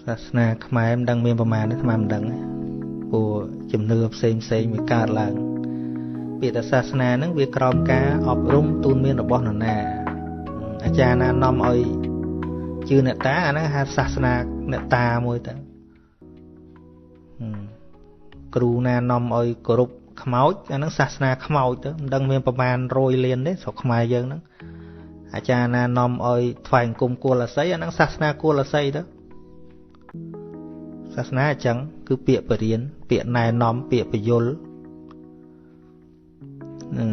សាសនាខ្មែរមិនដឹងមានប្រមាណទេអាត្មាមិនដឹងព្រោះជំនឿផ្សេងផ្សេងវាកើតឡើងពាក្យថាសាសនាហ្នឹងវាក្រោមការអប់រំទូនមានរបស់នរណាអាចារ្យណានាំឲ្យជឿអ្នកតាអាហ្នឹងហៅសាសនាអ្នកតាមួយទៅគ្រូណានាំឲ្យគោរពខ្មោចអាហ្នឹងសាសនាខ្មោចទៅមិនដឹងមានប្រមាណ100លានទេស្រុកខ្មែរយើងហ្នឹងអាចារ្យណានាំឲ្យថ្វាយអង្គមគលសីអាហ្នឹងសាសនាគលសីទៅសាសនាអញ្ចឹងគឺពាក្យបរិញ្ញាពាក្យណែនាំពាក្យពយល់ហ្នឹង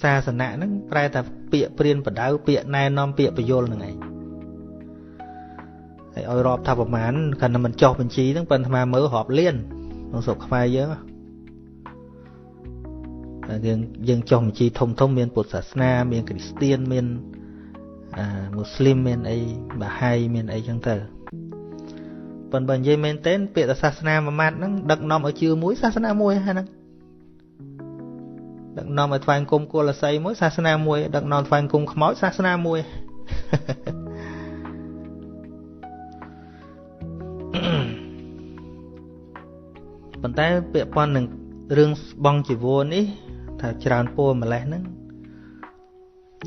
សាសនៈហ្នឹងប្រែថាពាក្យព្រានបដៅពាក្យណែនាំពាក្យពយល់ហ្នឹងឯងហើយឲ្យរាប់ថាប្រមាណគ្រាន់តែមិនចោះបញ្ជីហ្នឹងប៉ុន្តែអាត្មាមើលរាប់លានក្នុងស្រុកខ្មែរយើងយើងចោះបញ្ជីធំធំមានពុទ្ធសាសនាមានគ្រីស្ទៀនមានមូស្លីមមានអីបាហៃមានអីចឹងទៅប៉ុន្តែបើនិយាយមែនទែនពាក្យសាសនាមួយម៉ាត់ហ្នឹងដឹកនាំឲ្យជឿមួយសាសនាមួយហ្នឹងដឹកនាំឲ្យថ្វាយអង្គមគលសីមួយសាសនាមួយដឹកនាំថ្វាយអង្គមខ្មោចសាសនាមួយប៉ុន្តែពាក្យប៉ុននឹងរឿងស្បង់ជីវរនេះថាច្រើនពណ៌ម្លេះហ្នឹង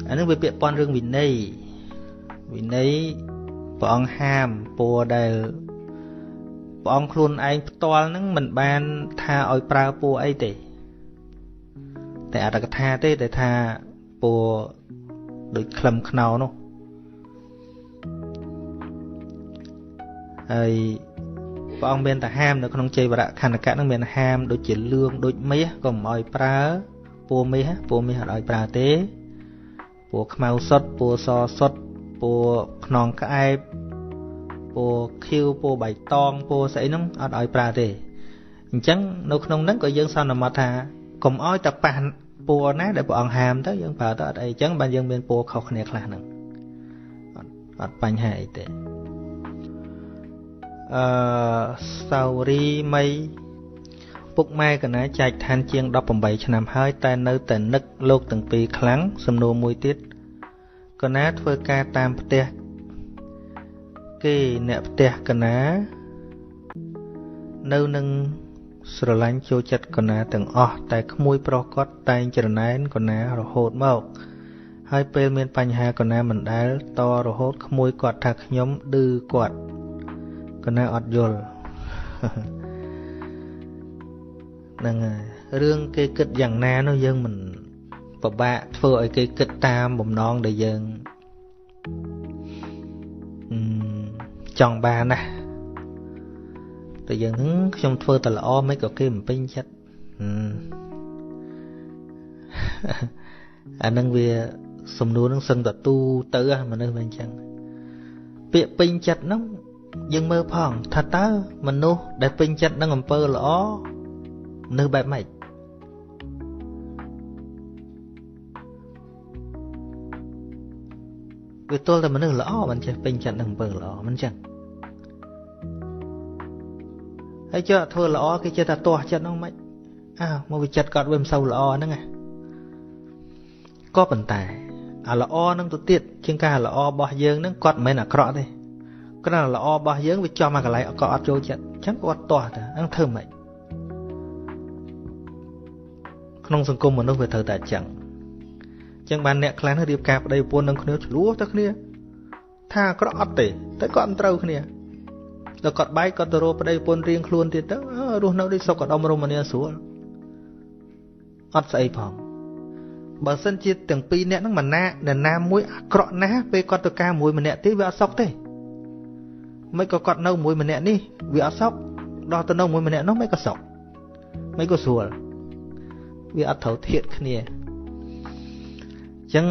អានឹងវាពាក្យប៉ុនរឿងវិន័យវិន័យព្រះអង្គហាមពណ៌ដែលព្រះអង្គខ្លួនឯងផ្ទាល់ហ្នឹងមិនបានថាឲ្យប្រើពណ៌អីទេតែអត្ថកថាទេតែថាពណ៌ដូចក្លឹមខ្នោនោះហើយព្រះអង្គមានតែហាមនៅក្នុងជ័យវរៈខណ្ឌកៈហ្នឹងមានហាមដូចជាលឿងដូចមាសក៏មិនឲ្យប្រើពណ៌មាសពណ៌មាសអត់ឲ្យប្រើទេពណ៌ខ្មៅសុទ្ធពណ៌សសុទ្ធពណ៌ខ្នងក្អែបពណ៌ខៀវពណ៌បៃតងពណ៌ស្អីហ្នឹងអត់ឲ្យប្រើទេអញ្ចឹងនៅក្នុងហ្នឹងក៏យើងសន្មតថាកុំឲ្យតែប៉ះពណ៌ណាដែលព្រះអង្គហាមទៅយើងប្រើទៅអត់អីអញ្ចឹងបានយើងមានពណ៌ខុសគ្នាខ្លះហ្នឹងអត់បញ្ហាអីទេសៅរីមីពុកម៉ែកណាចែកឋានជាង18ឆ្នាំហើយតែនៅតែនឹកលោកទាំងពីរខ្លាំងសំណួរមួយទៀតកណាធ្វើការតាមផ្ទះគេអ្នកផ្ទះកណានៅនឹងស្រឡាញ់ចូលចិត្តកណាទាំងអស់តែក្មួយប្រុសគាត់តែងច្រណែនកណារហូតមកហើយពេលមានបញ្ហាកណាមិនដែលតរហូតក្មួយគាត់ថាខ្ញុំឌឺគាត់កណាអត់យល់ហ្នឹងហើយរឿងគេគិតយ៉ាងណានោះយើងមិនពិបាកធ្វើឲ្យគេគិតតាមបំណងដែលយើងចង់បានណាតែយើងខ្ញុំធ្វើតែល្អមិនក៏គេមិនពេញចិត្តអានឹងវាសំណួរនឹងសឹងតទូទៅមនុស្សវាអញ្ចឹងពាក្យពេញចិត្តហ្នឹងយើងមើលផងថាតើមនុស្សដែលពេញចិត្តនឹងអំពើល្អមនុស្សបែបម៉េចវាទល់តែមនុស្សល្អមិនចេះពេញចិត្តនឹងអំពើល្អមិនចឹងហើយចុះធ្វើល្អគេចេះតែទាស់ចិត្តហ្នឹងមិនអើមកវាចិត្តគាត់វាមិនសូវល្អហ្នឹងណាក៏ប៉ុន្តែអាល្អហ្នឹងទៅទៀតជាងការល្អរបស់យើងហ្នឹងគាត់មិនមែនអាក្រក់ទេគ្រាន់តែល្អរបស់យើងវាចំអាកន្លែងក៏អត់ចូលចិត្តអញ្ចឹងគាត់ទាស់ទៅហ្នឹងធ្វើម៉េចក្នុងសង្គមមនុស្សវាត្រូវតែអញ្ចឹងអញ្ចឹងបានអ្នកខ្លះរៀបការប្តីប្រពន្ធនឹងគ្នាឆ្លោះទៅគ្នាថាអាក្រក់អត់ទេតែគាត់មិនត្រូវគ្នាដល់គាត់បែកគាត់ទៅរកប្តីប្រពន្ធរៀងខ្លួនទៀតទៅរស់នៅដូចសុខដុមរមនាស្រួលអត់ស្អីផងបើសិនជាទាំងពីរអ្នកហ្នឹងមិនណាអ្នកណាមួយអាក្រក់ណាស់ពេលគាត់ទៅការមួយម្នាក់ទៀតវាអត់សុខទេមិនក៏គាត់នៅមួយម្នាក់នេះវាអត់សុខដល់ទៅនៅមួយម្នាក់នោះមិនក៏សុខមិនក៏ស្រួលវាអត់ត្រូវធៀបគ្នាអញ្ចឹង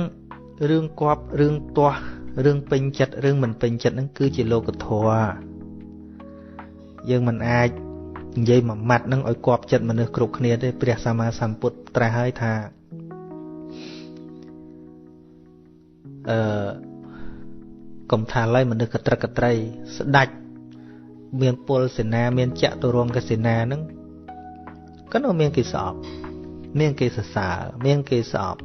រឿងគប់រឿងទាស់រឿងពេញចិត្តរឿងមិនពេញចិត្តហ្នឹងគឺជាលោកធម៌យើងមិនអាចនិយាយមួយម៉ាត់ហ្នឹងឲ្យគប់ចិត្តមនុស្សគ្រប់គ្នាទេព្រះសម្មាសម្ពុទ្ធត្រាស់ហើយថាកុំថាឡើយមនុស្សកត្រឹកកត្រីស្ដាច់មានពលសេនាមានចតុរង្គសេនាហ្នឹងក៏នៅមានគេស្អប់មានគេសរសើរមានគេស្អប់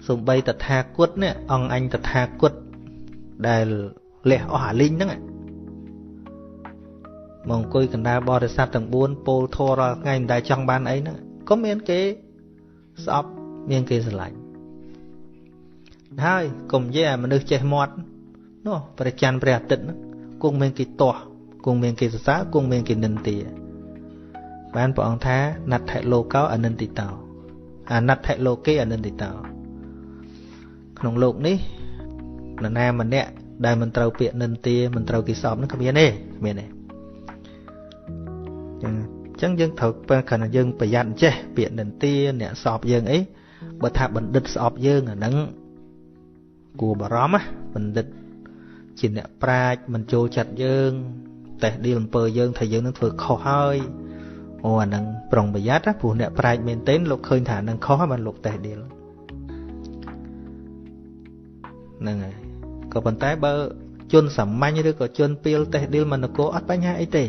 សំបីតថាគតនេះអង្គអញតថាគត ដែលលះអស់អាលីងហ្នឹងមកអង្គុយកណ្ដាលបរិស័ទទាំង4ពោលធររាល់ថ្ងៃមិនដែលចង់បានអីហ្នឹងក៏មានគេស្អប់មានគេស្រឡាញ់ហើយកុំនិយាយអាមនុស្សចេះមាត់នោះព្រះច័ន្ទព្រះអាទិត្យហ្នឹងគង់មានគេទាស់គង់មានគេសរសើរគង់មានគេនិន្ទាបានព្រះអង្គថាណដ្ឋិលោកោអនិន្ទិតោអណដ្ឋិលោកេអនិន្ទិតោក្នុងលោកនេះនរណាម្នាក់ដែលមិនត្រូវពាក្យនិន្ទាមិនត្រូវគេសោបហ្នឹងគ្មានទេគ្មានទេអញ្ចឹងយើងត្រូវពេលខណៈយើងប្រយ័ត្នចេះពាក្យនិន្ទាអ្នកសោបយើងអីបើថាបណ្ឌិតស្អប់យើងអាហ្នឹងគួរបារម្ភណាបណ្ឌិតជាអ្នកប្រាជ្ញមិនចូលចិត្តយើងតេះឌីលអំពើយើងថាយើងនឹងធ្វើខុសហើយអូអាហ្នឹងប្រុងប្រយ័ត្នណាព្រោះអ្នកប្រាជ្ញមែនទែនលោកឃើញថាអាហ្នឹងខុសហើយបានលោកតេះឌីលហ្នឹងហើយក៏ប៉ុន្តែបើជនសាមញ្ញឬក៏ជនពីលតេះឌីលមិននគរអត់បញ្ហាអីទេ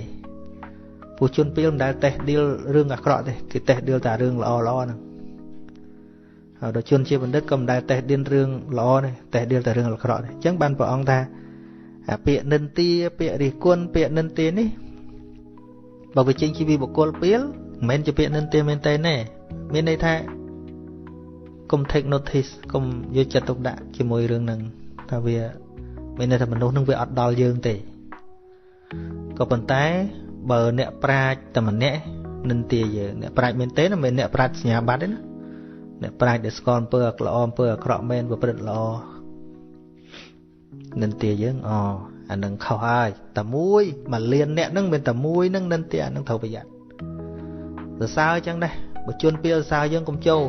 ព្រោះជនពីលមិនដែលតេះឌីលរឿងអាក្រក់ទេគេតេះឌីលតែរឿងល្អល្អហ្នឹងហើយដល់ជនជាបណ្ឌិតក៏មិនដែលតេះឌីលរឿងល្អទេតេះឌីលតែរឿងអាក្រក់ទេអញ្ចឹងបានព្រះអង្គថាអាពាក្យនិន្ទាពាក្យរិះគន់ពាក្យនិន្ទានេះបើវាចេញជាវិបុគ្គលពីលមិនមែនជាពាក្យនិន្ទាមែនទេណាមានន័យថាកុំ take notice កុំយកចិត្តទុកដាក់ជាមួយរឿងហ្នឹងថាវាមានន័យថាមនុស្សហ្នឹងវាអត់ដល់យើងទេក៏ប៉ុន្តែបើអ្នកប្រាជ្ញតែម្នាក់និន្ទាយើងអ្នកប្រាជ្ញមែនទេណាមិនមែនអ្នកប្រាជ្ញសញ្ញាបត្រទេណាអ្នកប្រាជ្ញដែលស្គាល់អំពើល្អអំពើអាក្រក់មែនប្រព្រឹត្តល្អនិន្ទាយើងអូអានឹងខុសហើយតែមួយមួយលានអ្នកហ្នឹងមានតែមួយហ្នឹងនិន្ទាអានឹងត្រូវប្រយ័ត្នសរសើរអញ្ចឹងដែរបើជនពីលសរសើរយើងកុំចូល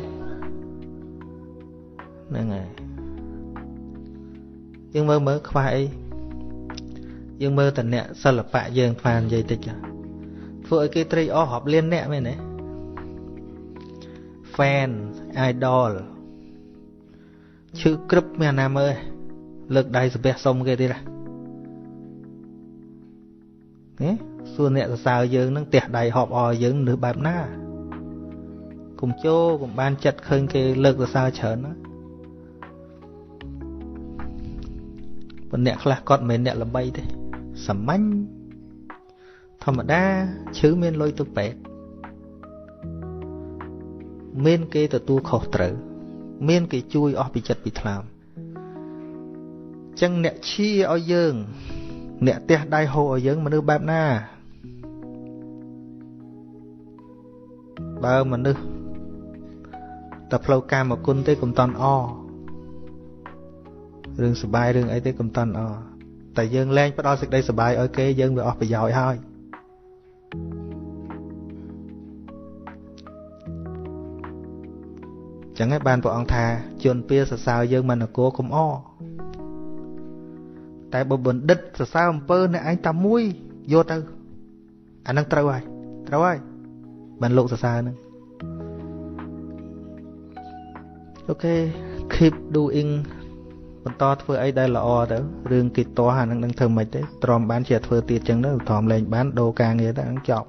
ហ្នឹងហើយយើងមើលមើលខ្វះអីយើងមើលតែអ្នកសិល្បៈយើងថ្មនិយាយតិចធ្វើឲ្យគេត្រេកអររាប់លានអ្នកមែនទេ fan idol ឈឺក្រឹបមានអាណាមើលលើកដៃសំពះសុំគេទៀតណាសួរអ្នកសរសើរយើងនឹងទះដៃហបអរយើងនៅបែបណាកុំចូលកុំបានចិត្តឃើញគេលើកសរសើរច្រើនណាប៉ុន្តែអ្នកខ្លះគាត់មិនមែនអ្នកល្បីទេសាមញ្ញធម្មតាឈឺមានលុយទៅពេទ្យមានគេទទួលខុសត្រូវមានគេជួយអស់ពីចិត្តពីថ្លើមចឹងអ្នកឈៀឲ្យយើងអ្នកទះដៃហូរឲ្យយើងមនុស្សបែបណាបើមនុស្សតែផ្លូវកាមគុណទេកុំតន់អរឿងសបាយរឿងអីទេកុំតន់អតែយើងលែងផ្ដល់សេចក្តីសបាយឲ្យគេយើងវាអស់ប្រយោជន៍ហើយចឹងហើយបានព្រះអង្គថាជនពៀសរសើរយើងមិននគរកុំអតែបើបណ្ឌិតសរសើរអំពើអ្នកឯងតែមួយយកទៅអានឹងត្រូវហើយត្រូវហើយបានលោកសរសើរហ្នឹងអូខេ keep doing បន្តធ្វើអីដែលល្អទៅរឿងគេទាស់អានឹងនឹងធ្វើមិនទេទ្រាំបានជាធ្វើទៀតចឹងទៅទ្រាំលែងបានដូរការងារទៅហ្នឹងចប់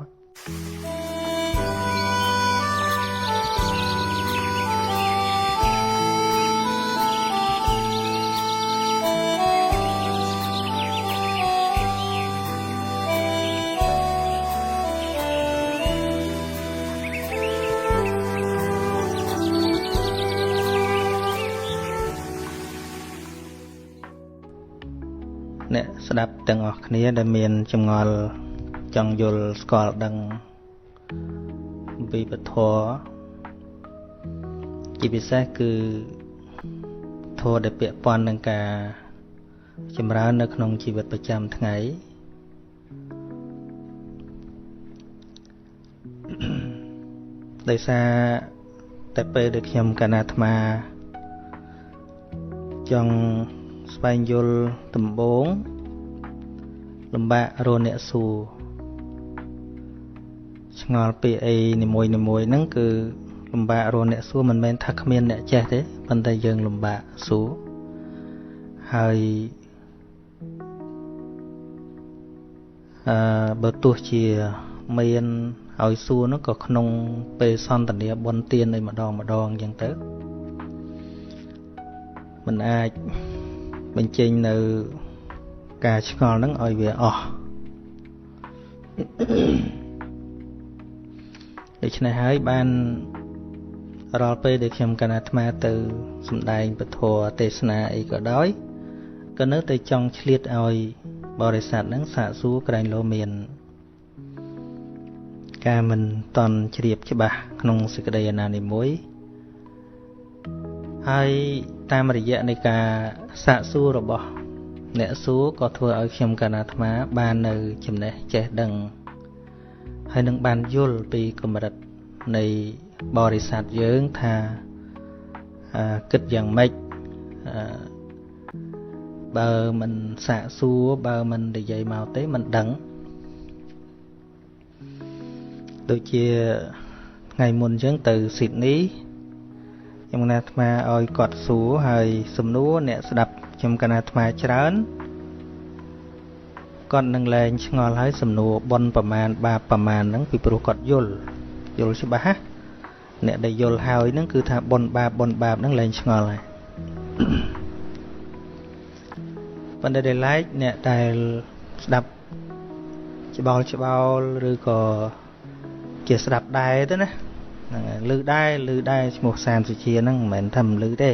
អ្នកស្ដាប់ទាំងអស់គ្នាដែលមានចម្ងល់ចង់យល់ស្គាល់ដឹងអំពីពធជាពិសេសគឺធម៌ដែលពាក់ព័ន្ធនឹងការចម្រើននៅក្នុងជីវិតប្រចាំថ្ងៃដោយសារតែពេលដែលខ្ញុំកណាអាត្មាចង់ស្វែងយល់ដំបូងលំបាករកអ្នកសួរឆ្ងល់ពីអីនីមួយៗហ្នឹងគឺលំបាករកអ្នកសួរមិនមែនថាគ្មានអ្នកចេះទេប៉ុន្តែយើងលំបាកសួរហើយបើទោះជាមានឲ្យសួរនោះក៏ក្នុងពេលសន្ទនាបុណ្យទានឯម្ដងម្ដងអញ្ចឹងទៅមិនអាច បញ្ចេញនៅការឆ្ងល់ហ្នឹងឲ្យវាអស់ដូច្នេះហើយបានរាល់ពេលដែលខ្ញុំកណាអាត្មាទៅសម្ដែងពធទេសនាអីក៏ដោយក៏នៅតែចង់ឆ្លៀតឲ្យបរិស័ទហ្នឹងសាកសួរក្រែងលោមានការមិនតន់ជ្រាបច្បាស់ក្នុងសេចក្តីអាណានេះមួយហើយតាមរយៈនៃការសាកសួររបស់អ្នកសួរក៏ធ្វើឲ្យខ្ញុំកណាអាត្មាបាននៅចំណេះចេះដឹងហើយនឹងបានយល់ពីកម្រិតនៃបរិស័ទយើងថាគិតយ៉ាងម៉េចបើមិនសាកសួរបើមិននិយាយមកទេមិនដឹងដូចជាថ្ងៃមុនអញ្ចឹងទៅស៊ីដនីខ្ញុំកណាអាត្មាឲ្យគាត់សួរហើយសំណួរអ្នកស្ដាប់ខ្ញុំកណាអាត្មាច្រើនគាត់នឹងលែងឆ្ងល់ហើយសំណួរបុណ្យប្រមាណបាបប្រមាណហ្នឹងពីព្រោះគាត់យល់ច្បាស់ណាអ្នកដែលយល់ហើយហ្នឹងគឺថាបុណ្យបាបហ្នឹងលែងឆ្ងល់ហើយប៉ុន្តែដែលឡែកអ្នកដែលស្ដាប់ច្បោលឬក៏ជាស្ដាប់ដែរទៅណាហ្នឹងហើយឮដែរឈ្មោះសានសុជាហ្នឹងមិនមែនថាមិនឮទេ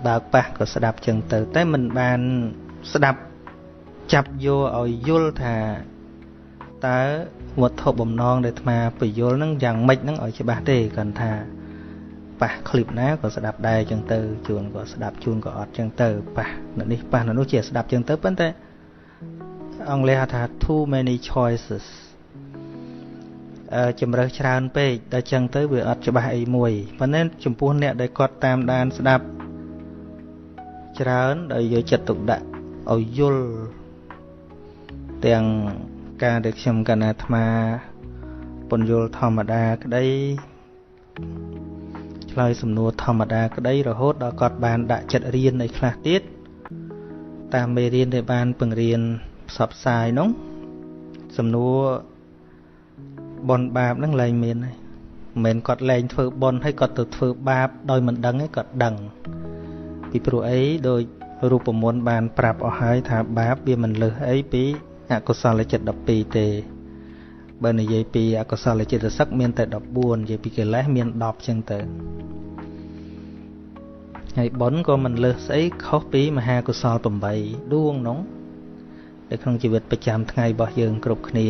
បើកប៉ះក៏ស្ដាប់ចឹងទៅតែមិនបានស្ដាប់ចាប់យកឲ្យយល់ថាតើវត្ថុបំណងដែលអាត្មាពយល់ហ្នឹងយ៉ាងម៉េចហ្នឹងឲ្យច្បាស់ទេគ្រាន់ថាប៉ះឃ្លីបណាក៏ស្ដាប់ដែរចឹងទៅជួនក៏ស្ដាប់ជួនក៏អត់ចឹងទៅប៉ះនៅនេះប៉ះនៅនោះជាស្ដាប់ចឹងទៅប៉ុន្តែអង់គ្លេសហៅថា too many choices ជំរើសច្រើនពេកដល់ចឹងទៅវាអត់ច្បាស់អីមួយប៉ុន្តែចំពោះអ្នកដែលគាត់តាមដានស្ដាប់ច្រើនដោយយកចិត្តទុកដាក់ឲ្យយល់ទាំងការដែលខ្ញុំកណាអាត្មាពន្យល់ធម្មតាក្តីឆ្លើយសំណួរធម្មតាក្តីរហូតដល់គាត់បានដាក់ចិត្តរៀនអីខ្លះទៀតតាមមេរៀនដែលបានពង្រៀនផ្សព្វផ្សាយនោះសំណួរបុណ្យបាបហ្នឹងលែងមានហើយមិនមែនគាត់លែងធ្វើបុណ្យហើយគាត់ទៅធ្វើបាបដោយមិនដឹងទេគាត់ដឹងពីព្រោះអីដោយរូបមន្តបានប្រាប់អស់ហើយថាបាបវាមិនលើសអីពីអកុសលចិត្ត12ទេបើនិយាយពីអកុសលចិត្តសឹកមានតែ14និយាយពីកិលេសមាន10ចឹងទៅហើយបុណ្យក៏មិនលើសស្អីខុសពីមហាកុសល8ដួងនោះនៅក្នុងជីវិតប្រចាំថ្ងៃរបស់យើងគ្រប់គ្នា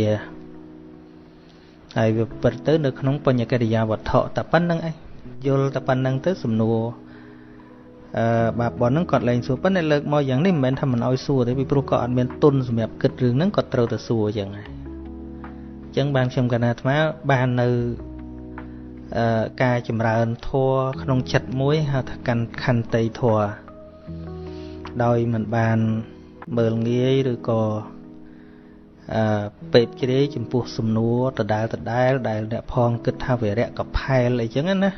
ហើយវាពិតទៅនៅក្នុងបញ្ញកិរិយាវត្ថុតែប៉ុណ្្នឹងឯងយល់តែប៉ុណ្្នឹងទៅសំណួរបាបបុណ្យហ្នឹងគាត់លែងសួរប៉ុន្តែលើកមកយ៉ាងនេះមិនមែនថាមិនឲ្យសួរទេពីព្រោះគាត់អត់មានទុនសម្រាប់គិតរឿងហ្នឹងគាត់ត្រូវតែសួរអញ្ចឹងហើយអញ្ចឹងបានខ្ញុំកណាអាត្មាបាននៅការចម្រើនធម៌ក្នុងចិត្តមួយហៅថាកាន់ខន្តីធម៌ដោយមិនបានមើលងាយឬក៏ពេបជ្រាយចំពោះសំណួរដដែលដែលអ្នកផងគិតថាវិរៈកផែលអីចឹងណា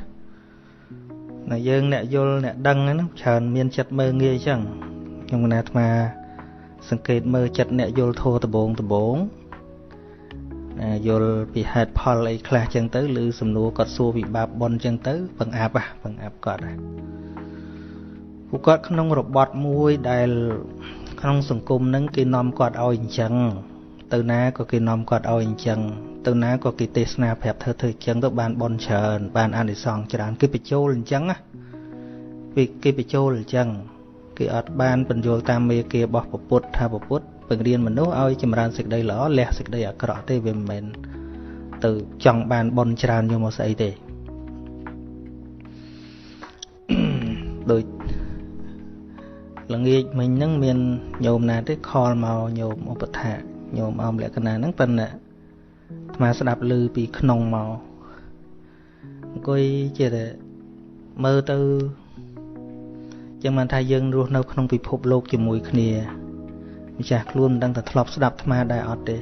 ណាយើងអ្នកយល់អ្នកដឹងហ្នឹងច្រើនមានចិត្តមើលងាយចឹងខ្ញុំកណាអាត្មាសង្កេតមើលចិត្តអ្នកយល់ធម៌ដំបងណាយល់ពីហេតុផលអីខ្លះចឹងទៅឬសំណួរគាត់សួរពីបាបបុណ្យចឹងទៅបង្អាប់គាត់ពួកគាត់ក្នុងរបត់មួយដែលក្នុងសង្គមហ្នឹងគេនាំគាត់ឲ្យអញ្ចឹងទៅណាក៏គេនាំគាត់ឲ្យអញ្ចឹងទៅណាក៏គេទេសនាប្រាប់ធ្វើអញ្ចឹងទៅបានបុណ្យច្រើនបានអានិសង្សច្រើនគេបញ្ចូលអញ្ចឹងណាគេបញ្ចូលអញ្ចឹងគេអត់បានបញ្យល់តាមមេគារបស់ពុទ្ធថាពុទ្ធបង្រៀនមនុស្សឲ្យចម្រើនសេចក្តីល្អលះសេចក្តីអាក្រក់ទេវាមិនមែនទៅចង់បានបុណ្យច្រើនយកមកស្អីទេដូចល្ងាចមិញហ្នឹងមានញោមណាទេខលមកញោមឧបថាញោមអោមលក្ខណៈហ្នឹងប៉ុន្តែអាត្មាស្ដាប់ឮពីក្នុងមកអង្គុយជាតែមើលទៅចឹងបានថាយើងរស់នៅក្នុងពិភពលោកជាមួយគ្នាម្ចាស់ខ្លួនមិនដឹងថាធ្លាប់ស្ដាប់អាត្មាដែរអត់ទេ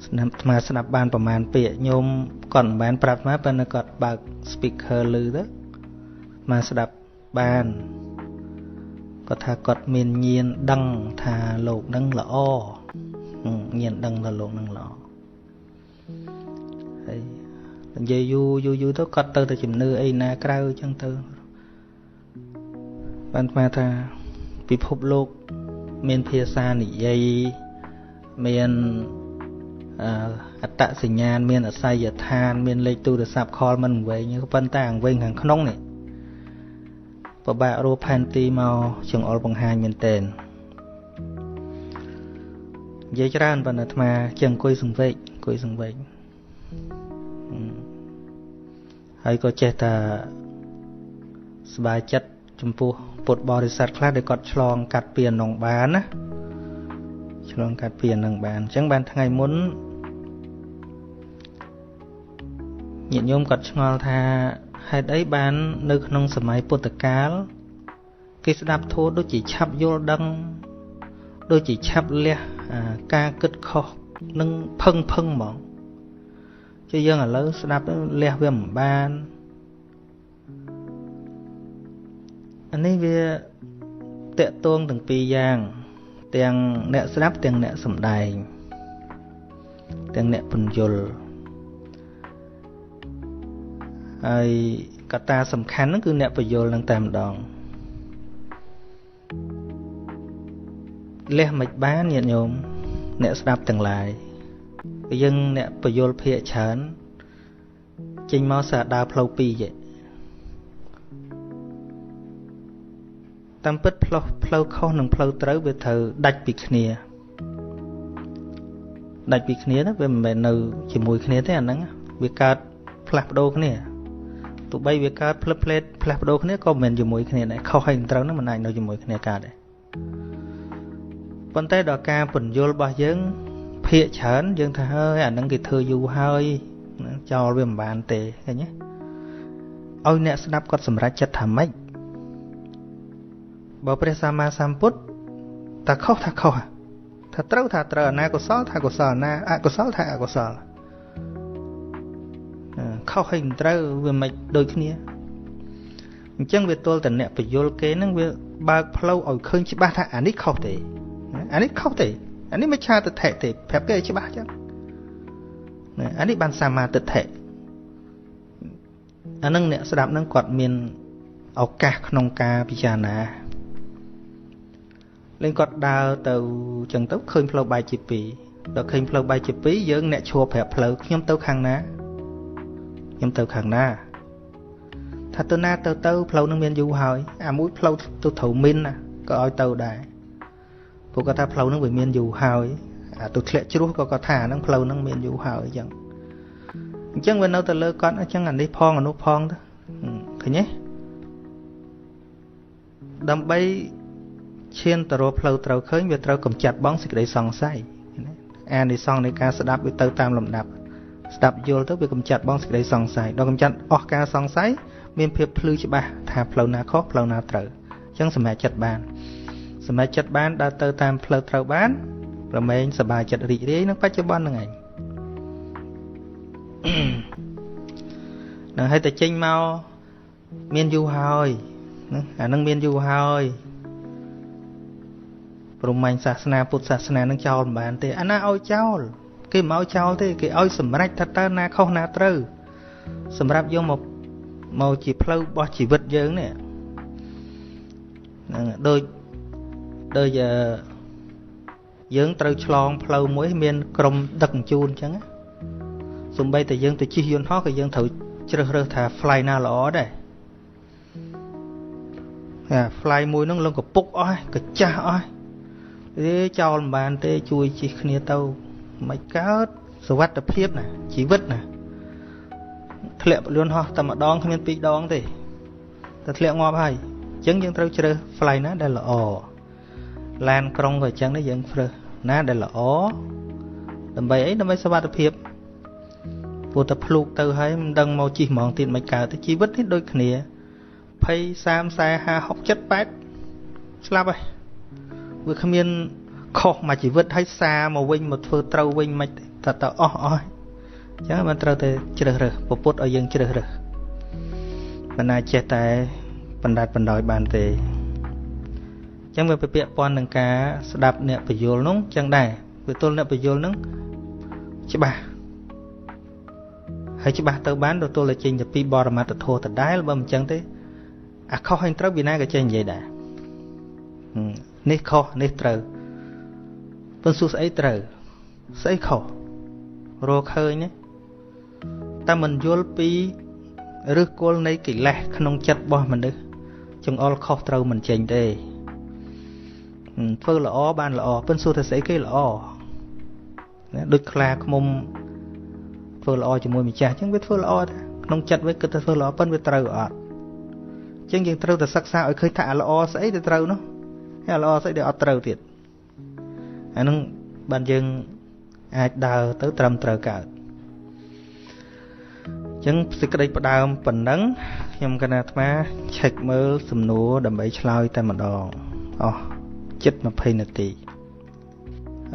ស្ដាប់អាត្មាស្ដាប់បានប្រមាណពាក្យញោមគាត់មិនបានប្រាប់អាត្មាប៉ុន្តែគាត់បើក speaker ឮទៅអាត្មាស្ដាប់បានគាត់ថាគាត់មានញាណដឹងថាលោកនឹងល្អញាណដឹងថាលោកនឹងល្អហើយនិយាយយូរទៅគាត់ទៅតែជំនឿអីណាក្រៅអញ្ចឹងទៅ បានស្មានថាពិភពលោកមានភាសានិយាយមានអត្តសញ្ញាណមានអស័យដ្ឋានមានលេខទូរស័ព្ទខលមិនវែងប៉ុន្តែអង្វែងខាងក្នុងនេះពិបាករកផែនទីមកចង្អុលបង្ហាញមែនទែននិយាយច្រើនប៉ុន្តែអាត្មាជាអង្គុយសង្វេគអង្គុយសង្វេគហើយក៏ចេះតែសប្បាយចិត្តចំពោះពុទ្ធបរិស័ទខ្លះដែលគាត់ឆ្លងកាត់ពីអនងបានណាឆ្លងកាត់ពីអនងបានអញ្ចឹងបានថ្ងៃមុនញាតិញោមគាត់ឆ្ងល់ថាហេតុអីបាននៅក្នុងសម័យពុទ្ធកាលគេស្ដាប់ធម៌ដូចជាឆាប់យល់ដឹងដូចជាឆាប់លះការគិតខុសនឹងផឹងផឹងហ្មងជាយើងឥឡូវស្ដាប់លះវាមិនបានអានេះវាតកតងទាំងពីរយ៉ាងទាំងអ្នកស្ដាប់ទាំងអ្នកសំដែងទាំងអ្នកពន្យល់ហើយកត្តាសំខាន់ហ្នឹងគឺអ្នកពន្យល់នឹងតែម្ដងលះមិនបានញាតិញោមអ្នកស្ដាប់ទាំងឡាយយើងអ្នកពន្យល់ភាកច្រើនចេញមកសារដើរផ្លូវពីរឯងតាមពិតផ្លូវខុសនិងផ្លូវត្រូវវាត្រូវដាច់ពីគ្នាដាច់ពីគ្នាទៅវាមិនមែននៅជាមួយគ្នាទេអាហ្នឹងវាកើតផ្លាស់ប្ដូរគ្នាទោះបីវាកើតផ្លឹបផ្លេតផ្លាស់ប្ដូរគ្នាក៏មិនមែនជាមួយគ្នាដែរខុសហើយត្រូវហ្នឹងមិនអាចនៅជាមួយគ្នាកើតដែរប៉ុន្តែដល់ការពន្យល់របស់យើងភាកច្រើនយើងថាហើយអាហ្នឹងគេធ្វើយូរហើយចោលវាមិនបានទេឃើញទេឲ្យអ្នកស្ដាប់គាត់សម្រេចចិត្តថាម៉េចបើព្រះសម្មាសម្ពុទ្ធថាខុសថាខុសថាត្រូវថាត្រូវអាណាកុសលថាកុសលអាណាអកុសលថាអកុសលខុសហើយមិនត្រូវវាមិនដូចគ្នាអញ្ចឹងវាទល់តែអ្នកបញ្យលគេហ្នឹងវាបើកផ្លូវឲ្យឃើញច្បាស់ថាអានេះខុសទេអានេះខុសទេអានេះមិនឆាទិដ្ឋិទេប្រាប់គេឲ្យច្បាស់អញ្ចឹងណាអានេះបានសម្មាទិដ្ឋិអានឹងអ្នកស្ដាប់ហ្នឹងគាត់មានឱកាសក្នុងការពិចារណាលេងគាត់ដើរទៅចឹងទៅឃើញផ្លូវបែកជាពីរដល់ឃើញផ្លូវបែកជាពីរយើងអ្នកឈួរប្រាប់ផ្លូវខ្ញុំទៅខាងណាខ្ញុំទៅខាងណាថាទៅណាទៅទៅផ្លូវនឹងមានយូរហើយអាមួយផ្លូវទៅត្រូវមីនណាក៏ឲ្យទៅដែរពួកគាត់ថាផ្លូវនឹងវាមានយូរហើយអាទៅធ្លាក់ជ្រោះក៏គាត់ថាហ្នឹងផ្លូវនឹងមានយូរហើយអញ្ចឹងវានៅទៅលើគាត់អញ្ចឹងអានេះផងអានោះផងទៅឃើញទេដើម្បីឈានទៅរកផ្លូវត្រូវឃើញវាត្រូវកម្ចាត់បងសេចក្តីសង្ស័យអានិសង្សនៃការស្ដាប់វាទៅតាមលំដាប់ស្ដាប់យល់ទៅវាកម្ចាត់បងសេចក្តីសង្ស័យដល់កម្ចាត់អស់ការសង្ស័យមានភាពភ្លឺច្បាស់ថាផ្លូវណាខុសផ្លូវណាត្រូវអញ្ចឹងសម្រេចចិត្តបានសម្រេចចិត្តបានដើរទៅតាមផ្លូវត្រូវបានប្រមែងសប្បាយចិត្តរីករាយនឹងបច្ចុប្បន្នហ្នឹងឯងនឹងហើយតែចេញមកមានយូរហើយណាអានឹងមានយូរហើយព្រហ្មញ្ញសាសនាពុទ្ធសាសនានឹងចោលមិនបានទេអាណាឲ្យចោលគេមិនឲ្យចោលទេគេឲ្យសម្រេចថាតើណាខុសណាត្រូវសម្រាប់យកមកជាផ្លូវរបស់ជីវិតយើងនេះហ្នឹងដូចយើងត្រូវឆ្លងផ្លូវមួយមានក្រុមដឹកជញ្ជូនអញ្ចឹងសំបីតែយើងទៅជិះយន្តហោះក៏យើងត្រូវជ្រើសរើសថា fly ណាល្អដែរអា fly មួយហ្នឹងលងកពុកអស់កចាស់អស់ទេចោលមិនបានទេជួយជិះគ្នាទៅមិនកើតសុវត្ថិភាពណាជីវិតណាធ្លាក់លឿនហោះតែម្ដងគ្មានពីរដងទេតែធ្លាក់ងាប់ហើយអញ្ចឹងយើងត្រូវជ្រើស fly ណាដែលល្អឡានក្រុងក៏អញ្ចឹងដែរយើងជ្រើសណាដែលល្អដើម្បីអីដើម្បីសុវត្ថិភាពព្រោះតែភ្លូកទៅហើយមិនដឹងមកជិះហ្មងទៀតមិនកើតទេជីវិតនេះដូចគ្នា20 30 40 50 60 70 80ស្លាប់ហើយវាគ្មានខុសមួយជីវិតហើយសារមកវិញមកធ្វើត្រូវវិញមិនតែទៅអស់អស់អញ្ចឹងមិនត្រូវតែជ្រើសរើសពពុទ្ធឲ្យយើងជ្រើសរើសមិនណាចេះតែបណ្ដាច់បណ្ដោយបានទេអញ្ចឹងវាពាក់ព័ន្ធនឹងការស្ដាប់អ្នកពយល់នោះអញ្ចឹងដែរវាទល់អ្នកពយល់នឹងច្បាស់ហើយច្បាស់ទៅបានទៅទល់តែចេញទៅពីបរមត្តធម៌ដដែលបើមិនអញ្ចឹងទេអាខុសហើយត្រូវពីណាក៏ចេះនិយាយដែរ នេះខុសនេះត្រូវប៉ុន្តែសួរស្អីត្រូវស្អីខុសរកឃើញទេតែមិនយល់ពីឫសគល់នៃកិលេសក្នុងចិត្តរបស់មនុស្សចង្អុលខុសត្រូវមិនចេញទេធ្វើល្អបានល្អប៉ុន្តែសួរថាស្អីគេល្អណាដូចខ្លាឃ្មុំធ្វើល្អជាមួយម្ចាស់អញ្ចឹងវាធ្វើល្អដែរក្នុងចិត្តវាគិតថាធ្វើល្អប៉ុន្តែវាត្រូវអត់អញ្ចឹងយើងត្រូវតែសិក្សាឲ្យឃើញថាអាល្អស្អីទៅត្រូវនោះហើយអាល្អស្អីដែលអត់ត្រូវទៀតអាហ្នឹងបានយើងអាចដើរទៅត្រឹមត្រូវកើតអញ្ចឹងសេចក្តីផ្ដើមប៉ុណ្ណឹងខ្ញុំកណាអាត្មាឆែកមើលសំណួរដើម្បីឆ្លើយតែម្ដងអស់ជិត20នាទី